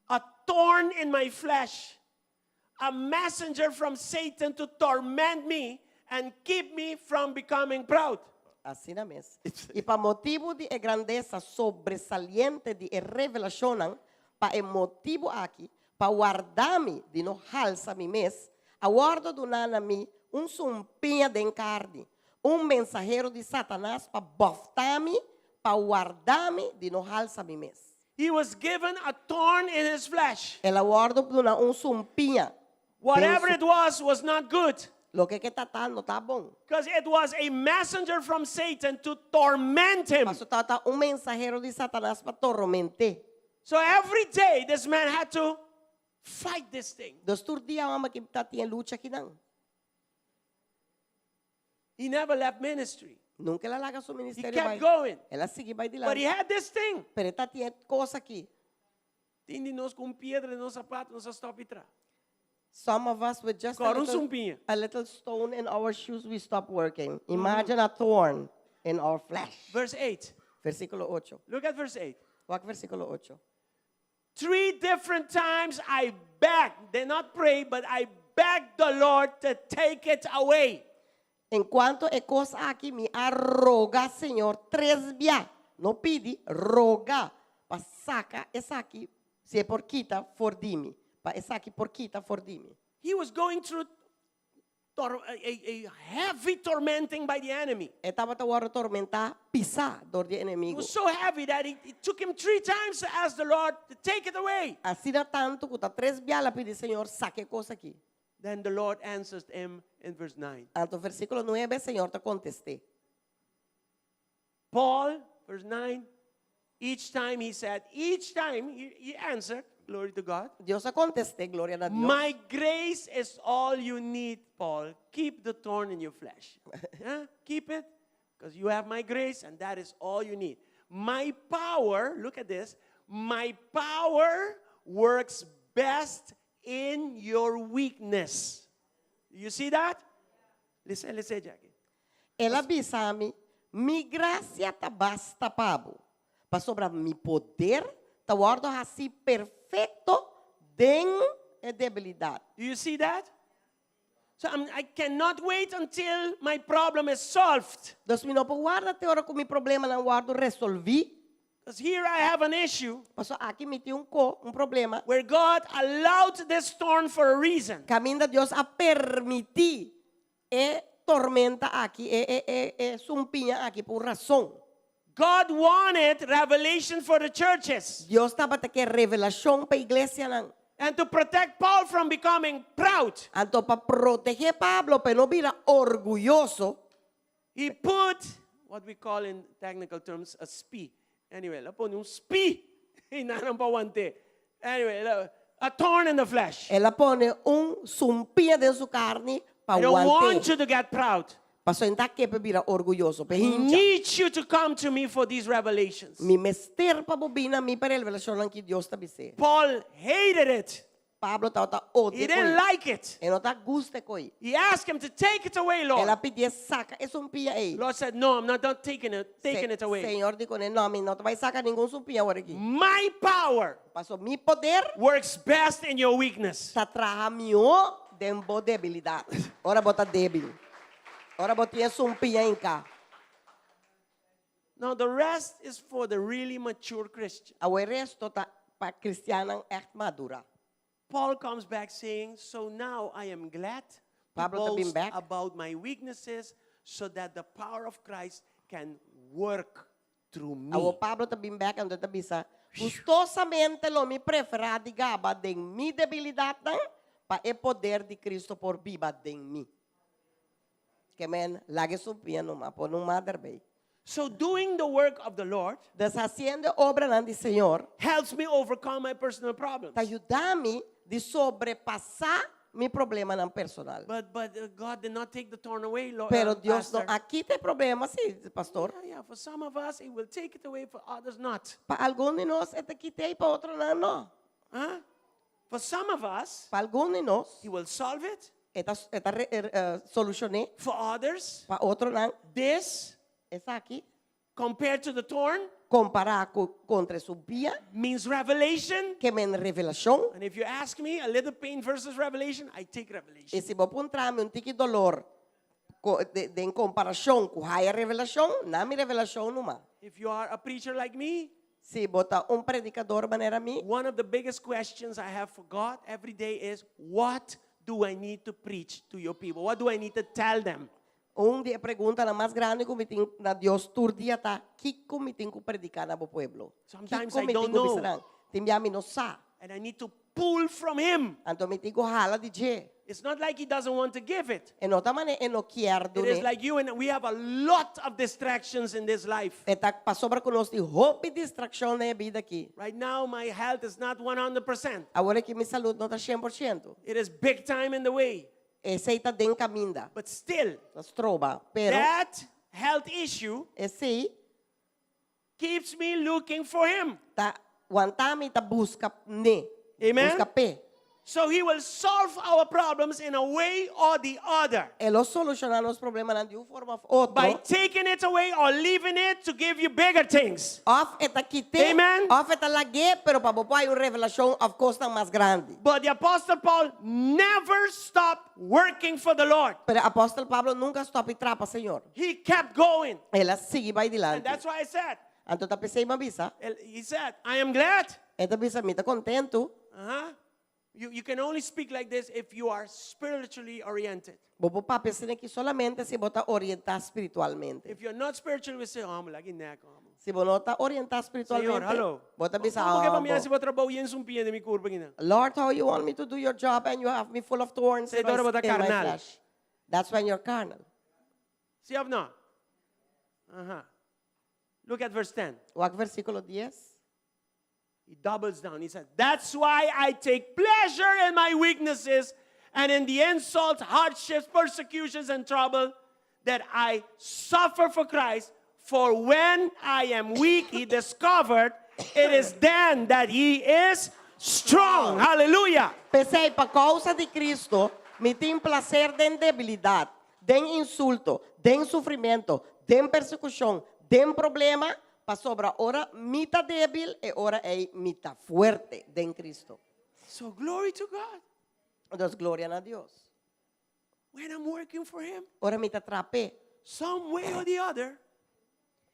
a thorn in my flesh, a messenger from Satan to torment me and keep me from becoming proud. Asina mes. I pa motibu di e grandesa sobresaliente di e revelashonnan, pa e motibu aki, pa warda mi di no halsa mi mes, a wòrdu duná na mi un sumpiña den karni, un mensahero di Satanas pa bòfta mi, pa warda mi di no halsa mi mes. He was given a thorn in his flesh. El a wòrdu duná un sumpiña. Whatever Den it was, was not good. Loke ku tabata no ta bon. Because it was a messenger from Satan to torment him. Paso tabata un mensahero di Satanas pa torment'é. So every day, this man had to fight this thing. Dus tur dia e hòmber aki tabatin lucha akinan. He never left ministry. Nunka el a laga su He ministerio kept bai. going. El a sigui bai But he dilanti. had this thing. Pero e tabatin e kos aki. Tin di nos ku un piedra den nos sapatu, nos a stòp di traha. Some of us with just a Kòrda un little, sumpiña. a little stone in our shoes, we stop working. Imagine a thorn in our flesh. Verse 8. Versíkulo 8. Look at verse 8. Wak versíkulo 8. Three different times I begged, did not pray, but I begged the Lord to take it away. En kuanto e kos aki, mi a roga Señor tres bia, no pidi, roga, pa saka esaki, si e por kita for di mi, pa esaki por kita for di mi. He was going through tor- a, a, a heavy tormenting by the enemy. E tabata wòrdu tormentá pisá dor di It enemigu. was so heavy that it, it took him three times to ask the Lord to take it away. Asina tantu ku ta tres bia el a pidi Señor saka e kos aki. Then the Lord answers him in verse 9. Anto versíkulo nuebe Señor ta kontest'é. Paul, verse 9, each time he said, each time he, he answered, glory to God. Dios a kontest'é, gloria na Dios. My grace is all you need, Paul. Keep the thorn in your flesh. Yeah? Keep it, because you have my grace, and that is all you need. My power, look at this, my power works best in your weakness. You see that? Listen, listen, Jackie. El a bisa mi, Mi grasia ta basta pa bo, pasobra mi poder ta wòrdu hasí perfekto den e debilidat. Do you see that? So I'm, I cannot wait until my problem is solved. Dus mi no por warda te ora ku mi problemanan wòrdu resolví. Because here I have an issue Paso aki mi tin un ko, un problema. where God allowed this storm for a reason. Kaminda Dios a permití e tormenta aki, e, e, e, e sumpiña aki pa un rason. God wanted revelation for the churches Dios tabata ke revelashon pa iglesianan. and to protect Paul from becoming proud. Anto pa protegé Pablo pa e no bira orguyoso, He put what we call in technical terms a spi. Anyway, el a pone un spi i nan no por want'é. Anyway, el a, a thorn in the flesh. El a pone un sumpiña den su karni pa I don't want want'é. you to get proud. Pasobra e n' ta ke p'e bira orguyoso, p'e I hincha. need you to come to me for these revelations. Mi mester pa bo bini na mi pa e revelashonnan ki Dios ta bis'é. Paul hated it. Pablo tabata He odia didn't koi. like it. E no ta gusta koi. He asked him to take it away, El a Lord. pidié saka e sumpiña ei. Lord said, No, I'm not done taking it, taking it away. Señor di kuné, No, mi no ta bai saka ningun sumpiña awor aki. My power Paso mi poder works best in your weakness. ta traha mihó den bo debilidat. Ora bo ta débil. Ora bo tin e sumpiña hinká. Now, the rest is for the really mature Christian. Awor e resto ta pa kristiannan ègt madurá. Paul comes back saying, So now I am glad to Pablo ta bin boast bek. about my weaknesses so that the power of Christ can work through me. Awor Pablo ta bin bek anto e ta bisa, Gustosamente lo mi preferá di gaba den mi debilidatnan pa e poder di Cristo por biba den mi. Ke men, laga e sumpiña numa, pone un mader bei. So doing the work of the Lord Dus hasiendo e obranan di Señor helps me overcome my personal problems. ta yuda mi di sobrepasá mi problemanan personal. But but uh, God did not take the thorn away, Lord. Pero uh, Dios no Pastor. a kita e problema, sí, pastor. Yeah, yeah, for some of us, He will take it away, for others not. Pa algun di nos e ta kit'é i pa otronan no. Huh? For some of us, Pa algun di nos He will solve it. e ta, e ta re, er, eh, solushon'é. For others, Pa otronan, this esaki, compared to the thorn, kompará ku kontra e sumpiña, means revelation. ke men revelashon. And if you ask me, a little pain versus revelation, I take revelation. I si bo puntra mi un tiki dolor den komparashon ku haya revelashon, na mi revelashon numa. If you are a preacher like me, Si bo ta un predikador manera mi, one of the biggest questions I have for God every day is, what do I need to preach to your people? What do I need to tell them? Un di e preguntanan mas grandi ku mi tin na Dios tur dia ta, Kiko mi tin ku prediká na bo pueblo? Sometimes Kiko I mi tin don't ku know. bisa nan? Tin bia mi no sa. And I need to pull from him. Anto mi tin ku hala di dje. It's not like he doesn't want to give it. E no ta mane e no kier It is dun'é. like you and we have a lot of distractions in this life. E ta pasobra ku nos tin hopi distrakshon den e bida aki. Right now, my health is not 100%. Awor aki mi salud no ta 100%. It is big time in the way. Esei ta den kaminda. But still, Ta stroba. Pero that health issue esei keeps me looking for him. ta wanta mi ta buska n'e. Amen. Buska p'e. So he will solve our problems in a way or the other. E lo solushoná nos problemanan di un forma òf otro. By taking it away or leaving it to give you bigger things. Òf e ta kit'é, Amen. òf e ta lag'é, pero pa bo por hay un revelashon òf kosnan mas grandi. But the Apostle Paul never stopped working for the Lord. Pero Apòstel Pablo nunka a stòp di traha pa Señor. He kept going. El a sigui bai And dilanti. that's why I said, Anto ta p'esei mi a bisa. He said, I am glad. E ta bisa, mi ta kontentu. You can only speak like this if you are spiritually oriented. Bo por papia asina aki solamente si bo ta orientá spiritualmente. If you're not spiritual, we say, oh, I'm like nek, oh. Si bo no ta orientá Señor, spiritualmente, hello. bo ta bisa, Como que oh, pa mi bo. hasi bo trabou yen sumpiña den mi kurpa aki nan? Lord, how you want me to do your job and you have me full of thorns Esei in my, ta ora bo ta in my carnal. flesh. That's when you're carnal. Si of no? Aha. Look at verse 10. Wak versíkulo dies. He doubles down. He said, That's why I take pleasure in my weaknesses and in the insults, hardships, persecutions, and trouble that I suffer for Christ. For when I am weak, he discovered it is then that he is strong. Hallelujah. P'esei, pa kousa di Kristu, mi tin plaser den debilidat, den insulto, den sufrimentu, den persekushon, den problema, pasobra ora mi ta débil, e ora ei mi ta fuerte den Kristu. So glory to God. Entonces, gloria na Dios. When I'm working for him, Ora mi ta traha p'e. some way or the other,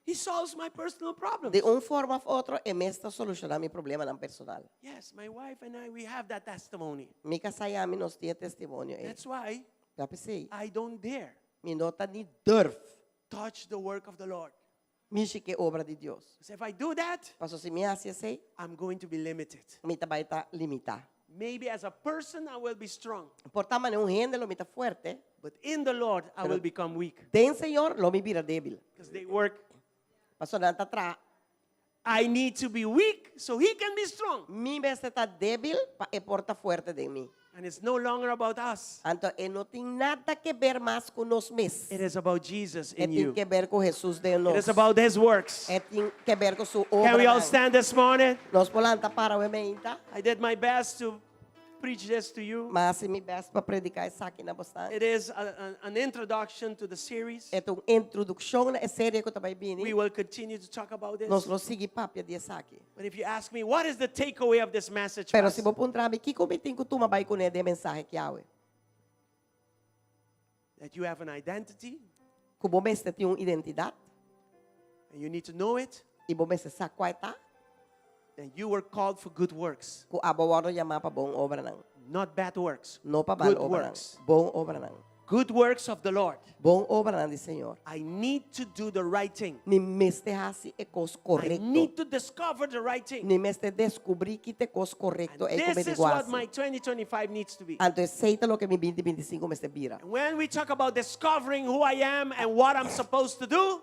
he solves my personal problems. Di un forma of otro, e mes ta solushoná mi problemanan personal. Yes, my wife and I, we have that testimony. Mi kasá i ami nos tin e testimonio ei. That's why Ta p'esei, I don't dare mi no ta ni durf touch the work of the Lord. mishi ku e obra di Dios. Because if I do that, Paso si mi hasi esei, I'm going to be limited. mi ta bai ta limitá. Maybe as a person I will be strong, Por ta manera un hende lo mi ta fuerte, but in the Lord I Pero will become weak. den Señor lo mi bira débil. Because they work. Paso nan ta traha. I need to be weak so he can be strong. Mi mester ta débil pa e por ta fuerte den mi. And it's no longer about us. Anto e no tin nada ke ber mas ku nos mes. It is about Jesus E in tin you. ke ber ku Jesus den It is nos. about his works. E tin ke ber ku su Can we all obranan. stand this morning? Nos por lanta para awe meinta. I did my best to preach this to you. M'a hasi mi best pa prediká esaki na boso. It is an introduction to the series. E ta un introdukshon na e serie ku ta bai bini. We will continue to talk about this. Nos lo sigui papia di esaki. But if you ask me, what is the takeaway of this message? Pero si Pastor? bo puntra mi, kiko mi tin ku tuma bai kuné den e mensahe aki awe? That you have an identity. Ku bo mester tin un identidat. And you need to know it. I bo mester sa kua e ta. And you were called for good works. Ku abo a wòrdu yamá pa bon obranan. Not bad works. No pa mal Good obranan. works. Bon obranan. Good works of the Lord. Bon obranan di Señor. I need to do the right thing. Mi mester hasi e kos I korekto. need to discover the right thing. Mi mester deskubrí ki ta e kos korekto And ei ku this mi is what hasi. my 2025 needs to be. Anto esei ta loke mi 2025 mester bira. And when we talk about discovering who I am and what I'm supposed to do,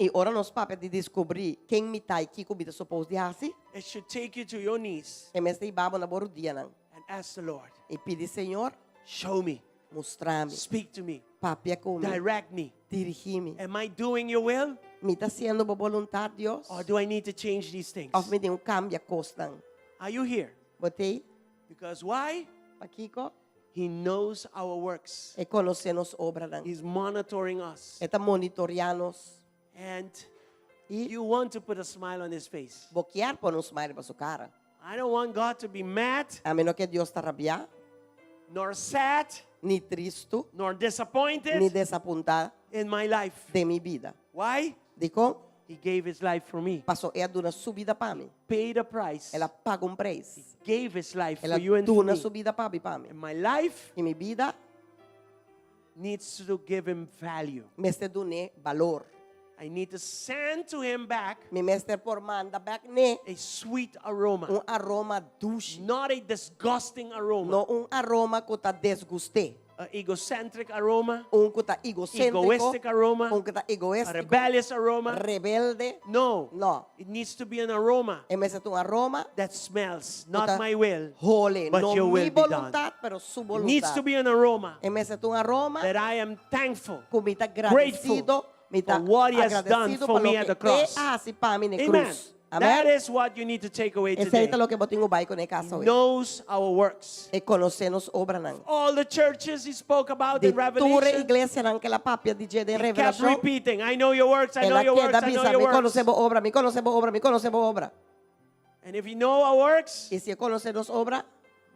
I ora nos papia di deskubrí ken mi ta i kiko mi ta supposed di hasi, it should take you to your knees e mester hiba bo na bo rudianan. and ask the Lord, I pidi Señor, show me, mustra mi, speak to me, papia ku mi, direct me. dirigí mi. Am I doing your will? Mi ta hasiendo bo boluntat, Dios? Or do I need to change these things? Òf mi tin ku kambia kosnan? Are you here? Bo t'ei? Because why? Pakiko? He knows our works. E konosé nos obranan. He's monitoring us. E ta monitoriá nos. And I you want to put a smile on his face. bo kier pone un smile riba su kara. I don't want God to be mad, Ami no ke Dios ta rabiá, nor sad, ni tristu, nor disappointed ni desapuntá in my life. den mi bida. Why? Dikon? He gave his life for me. Paso el a duna su bida pa mi. Paid a price. El a paga un preis. He gave his life El a for you and for duna me. su bida pa bo i pa mi. And my life I mi bida needs to give him value. mester dun'é balor. I need to send to him back Mi mester por manda bèk n'e a sweet aroma. un aroma dushi. Not a disgusting aroma. No un aroma ku ta disgust'é. A egocentric aroma, Un ku ta egoséntriko, egoistic aroma, un ku ta a egoístiko, rebellious aroma. rebelde. No. No. It needs to be an aroma E mester ta un aroma that smells, ku not ta my will, hole. but No your mi will be done. boluntat, pero su It needs boluntat. to be an aroma E mester ta un aroma that I am thankful, ku mi ta grateful gradesido, mi ta for what he has done agradesido for pa me at the loke cross. e a hasi pa mi na e Amen. krus. That Amen. is what you need to take away Esei today. ta loke bo tin ku bai kuné kas He awe. knows our works. E konosé nos obranan. All the churches he spoke about Di in tur e Revelation, iglesianan ku el a papia di dje den he kept Revelashon, repeating, I know your works, I el know a your works, keda I know bisa, your mi works. konosé bo obra, mi konosé bo obra, mi konosé bo obra. And if you know our works, I si e konosé nos obra,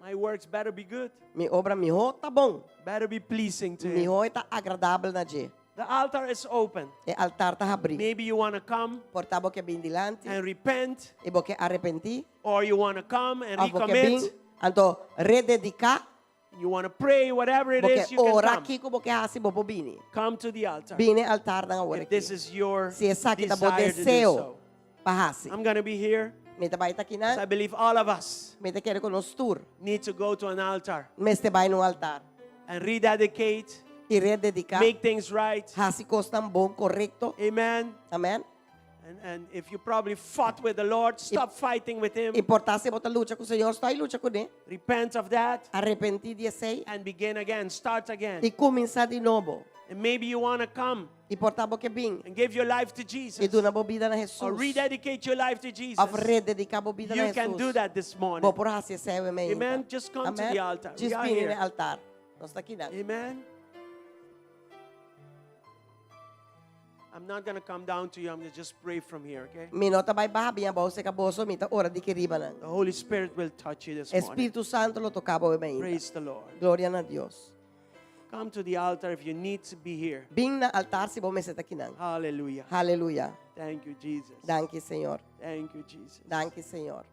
my works better be good, mi obra mihó ta bon, better be pleasing to him. mihó e ta agradabel na dje. The altar is open. E altar ta habrí. Maybe you want to come Por ta bo ke bin dilanti and repent, i bo ke arepentí, or you want to come and òf bo ke bin recommit. anto redediká, You want to pray, whatever it bo ke is, you can ora come. kiko bo ke hasi, bo por bini. Come to the altar. Bini altar nan awor If this aki. is your Si esaki ta bo desire to do deseo so. pa hasi. I'm going to be here. Mi ta bai ta aki I nan, believe all of us mi ta kere ku nos tur need to go to an altar mester bai na un altar and rededicate, i redediká, make things right. hasi kosnan bon, korekto. Amen. Amen. And, and if you probably fought with the Lord, stop fighting with Him. I por ta si bo ta lucha ku Señor, stòp lucha kuné. Repent of that Arepentí di esei and begin again. Start again. i kuminsá di nobo. And maybe you want to come I por ta bo ke bin and give your life to Jesus i duna bo bida na or Hesus. rededicate your life to Jesus. Òf redediká bo bida na You can do Hesus. that this morning. Bo por hasi esei awe mainta. Amen. Just come to Amen. the altar. We Just are bini here. na altar. Nos ta akinan. Amen. I'm not going to come down to you. I'm going to just pray from here, okay? Mi no ta bai baha bin abou serka boso, mi ta ora di aki riba nan. The Holy Spirit will touch you this morning. Spiritu Santu lo toka bo awe mainta. Praise the Lord. Gloria na Dios. Come to the altar if you need to be here. Bin na altar si bo mester ta akinan. Hallelujah. Hallelujah. Thank you, Jesus. Danki, Señor. Thank you, Jesus. Danki, Señor.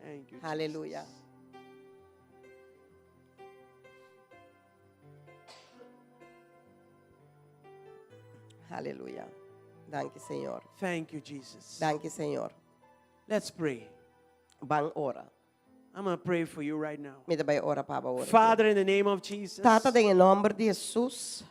Thank you, Hallelujah. Jesus. Hallelujah. Danki, Señor. Thank you, Jesus. Danki, Señor. Let's pray. Ban ora. I'm going to pray for you right now. Mi ta bai ora pa bo awor. Father, in the name of Jesus, Tata, den e nòmber di Hesus,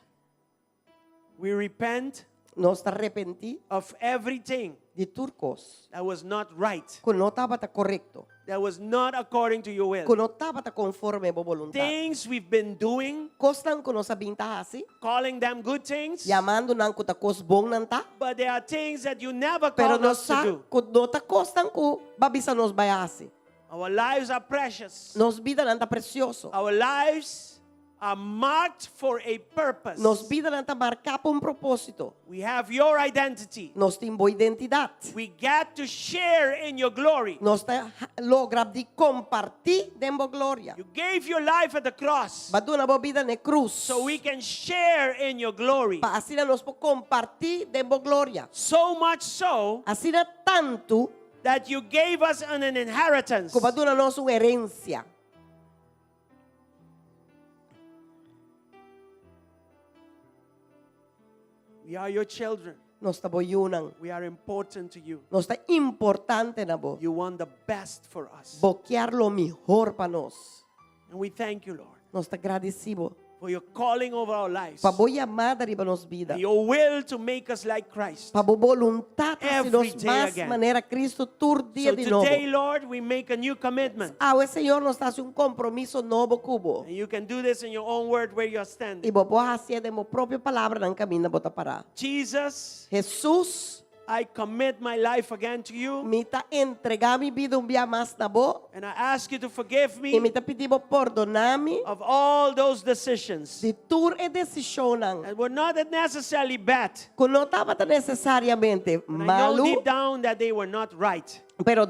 we repent nos ta arepentí of everything di tur kos that was not right, ku no tabata korekto, that was not according to your ku will. no tabata konforme bo boluntat. Things we've been doing, Kosnan ku nos a bin ta hasi, calling them good things, yamando nan ku ta kos bon nan ta, but there are things that you never pero called nos us to sa do. ku no ta kosnan ku bo a bisa nos bai hasi. Our lives are precious. Nos bidanan ta presioso. Our lives are marked for a purpose. Nos bidanan ta marká pa un propósito. We have your identity. Nos tin bo identidat. We get to share in your glory. Nos ta logra di kompartí den bo gloria. You gave your life at the cross Bo a duna bo bida na krus. so we can share in your glory. Pa asina nos por kompartí den bo gloria. So much so Asina tantu that you gave us an, an inheritance. ku bo a duna nos un herensia. We are your children. Nos ta bo yunan. We are important to you. Nos ta importante na bo. You want the best for us. Bo kier lo mihó pa nos. And we thank you, Lord, Nos ta gradisí bo. for your calling over our lives. Pa bo yamada riba nos bida. And your will to make us like Christ. Pa bo boluntat hasi Every nos day mas again. manera Cristo tur dia So di today, nobo. Lord, we make a new commitment. Awe Señor nos ta hasi un kompromiso nobo ku bo. And you can do this in your own word where you're I standing. bo por hasié den bo propio palabranan kaminda bo ta pará. Jesus, Jesus, I commit my life again to you. mi ta entregá mi bida un bia mas na bo. And I ask you to forgive I mi me ta pidi bo pordoná mi of all those decisions di tur e desishonnan that were not necessarily bad. ku no tabata nesesariamente But I know malu, deep down that they were not right. pero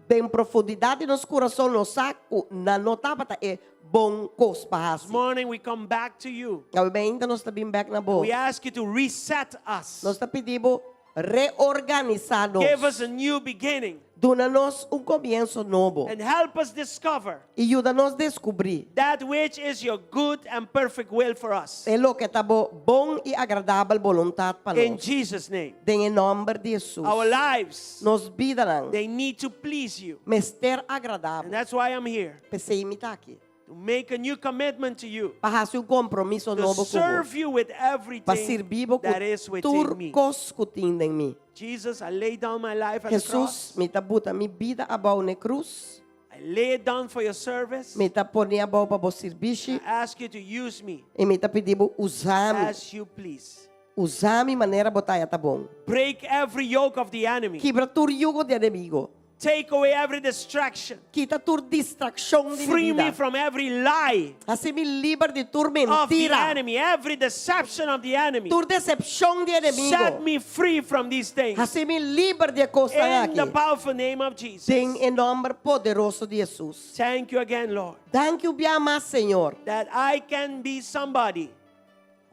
den profundidat di nos kurason nos sa ku nan no tabata e bon kos pa This hasi. morning we come back to you. Awe mainta nos ta bin bèk na bo. We ask you to reset us. Nos ta pidi bo reorganisá nos. Give us a new beginning. Duna nos un komienso nobo. And help us discover I yuda nos deskubrí that which is your good and perfect will for us. e loke ta bo bon i agradabel boluntat pa In nos. Jesus' name. Den e nòmber di Hesus. Our lives, Nos bidanan they need to please you. mester agradá And bo. that's why I'm here. P'esei mi ta aki. To make a new commitment to you. Pa hasi un kompromiso To nobo ku bo. serve you with Pa everything sirbi bo ku that is tur within me. kos ku tin den mi. Jesus, I lay down my life at the Hesus, cross. mi ta buta mi bida abou na e krus. I lay it down for your service. Mi ta pon'é abou pa bo sirbishi. I ask you to use me I mi ta pidi bo usa mi. as you please. Usa mi manera bo ta haña ta bon. Break every yoke of the enemy. Kibra tur yugo di enemigo. Take away every distraction. Kita tur distrakshon di mi Free me bida. from every lie Hasi mi liber di tur of the mentira. enemy, every deception of the enemy. Tur desepshon di Set enemigo. me free from these things. Hasi mi liber di e kosnan In the aki. powerful name of Jesus. Den e nòmber poderoso di Hesus. Thank you again, Lord, Danki un bia mas, Señor. that I can be somebody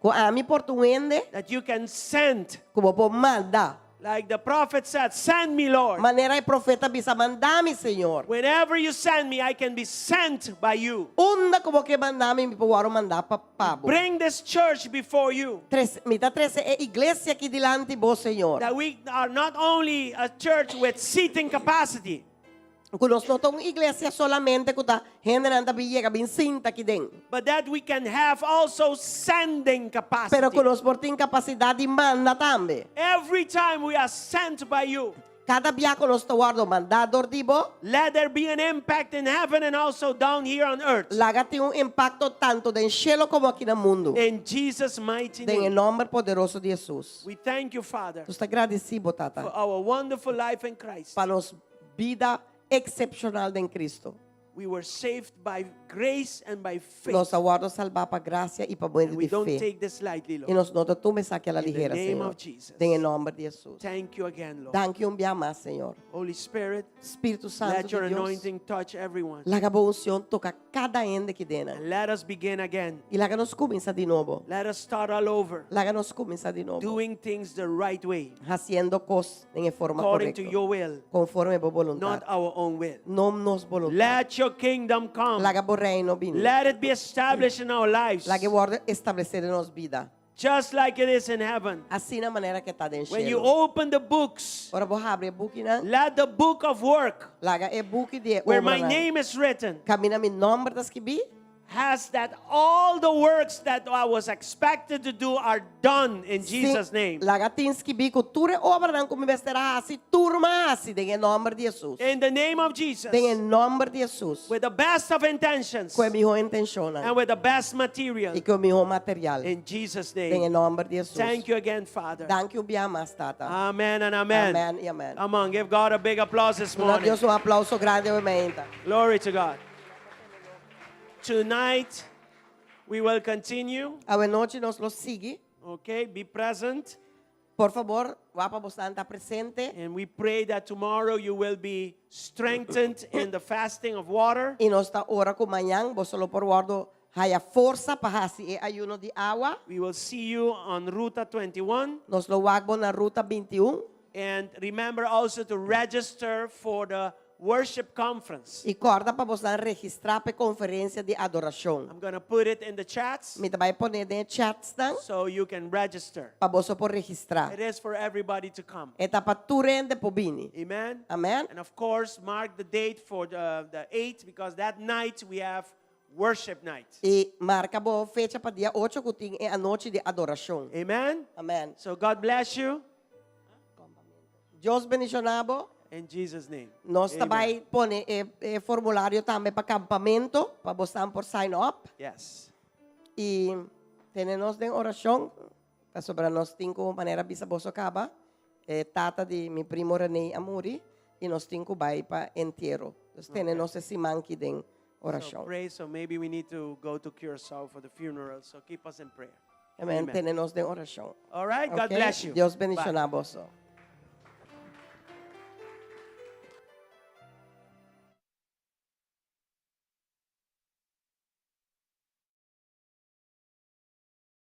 Ku ami por ta un hende that you can send. ku bo por manda. Like the prophet said, send me, Lord. Manera e profeta a bisa, Manda mi, Señor. Whenever you send me, I can be sent by you. Unda ku bo ke manda mi, mi por wòrdu mandá pa pa bo. Bring this church before you. Trese, mi ta trese e iglesia aki dilanti bo, Señor. That we are not only a church with seating capacity. Ku nos no ta un iglesia solamente ku ta hendenan ta bin yega bin sinta aki den. But that we can have also sending capacity. Pero ku nos por tin kapasidat di manda tambe. Every time we are sent by you. Kada bia ku nos ta wòrdu mandá dor di bo. Let there be an impact in heaven and also down here on earth. Laga tin un impakto tantu den shelu komo aki na mundu. In Jesus' mighty Den e name. nòmber poderoso di Hesus. We thank you, Father. Nos ta gradisí bo, Tata. For our wonderful life in Christ. Pa nos bida eksepshonal den Kristu. We were saved by grace and by faith. Nos a wòrdu salbá pa grasia i pa medio And we di don't fe. take this lightly, I Lord. nos no ta tuma esaki a la In the ligera, name Señor. of Jesus. Den e nòmber di Hesus. Thank you again, Lord. Danki un bia mas, Señor. Holy Spirit, Spiritu Santu let your di Dios, anointing touch everyone. laga bo unshon toka kada hende aki den. And let us begin again. I laga nos kuminsá di nobo. Let us start all over. Laga nos kuminsá di nobo. Doing things the right way. Hasiendo kos den e forma According to korekto. your will, Konforme bo not boluntat. our own will. No nos boluntat. Let your kingdom come. Laga bo reino bini. Let it be established in our lives. Laga e wòrdu establesé den nos bida. Just like it is in heaven. Asina manera ku ta den When you shelu. open the books, Ora bo habri e bukinan. let the book of work Laga e buki di e where my obranan. name is written Kaminda mi nòmber ta skibí. has that all the works that I was expected to do are done in Jesus' name. Laga tin skibí ku tur e obranan ku mi mester a hasi, tur m'a hasi den e nòmber di Hesus. In the name of Jesus. Den e nòmber di Hesus. With the best of intentions. Ku e mihó intenshonnan. And with the best material. I ku e mihó material. In Jesus' Den e name. nòmber di Hesus. Thank you again, Father. Danki un bia mas, Tata. Amen and amen. Amen i amen. Come on, give God a big applause this Duna morning. Dios un aplauso grandi awe mainta. Glory to God. Tonight, we will continue. Awe nochi nos lo sigui. Okay, be present. Por fabor, wak pa boso ta presente. And we pray that tomorrow you will be strengthened in the fasting of water. I nos ta ora ku mañan boso lo por wòrdu haya forsa pa hasi e ayuno di awa. We will see you on Ruta 21. Nos lo wak bo na Ruta 21. And remember also to register for the worship conference. I kòrda pa boso registrá pa e konferensia di adorashon. I'm going to put it in the chats Mi ta bai pone den e chatsnan so you can register. pa boso por registrá. It is for everybody to come. E ta pa tur hende por bini. Amen. Amen. And of course, mark the date for the 8th because that night we have worship night. I marka bo fecha pa dia ocho ku tin e anochi di adorashon. Amen. Amen. So God bless you. Dios bendishoná bo. In Jesus' name. Nos Amen. ta bai pone e, e formulario tambe pa kampamentu, pa boso por sign up. Yes. I tene nos den orashon, pasobra nos tin ku manera bisa boso kaba, e tata di mi primo René a muri, i nos tin ku bai pa entiero. Dus tene nos e siman aki den So orashon. pray, so maybe we need to go to Curacao for the funeral, so keep us in prayer. Amen. Amen. Tene nos den orashon. All right, God Okay? bless you. Dios Bye. bendishoná boso.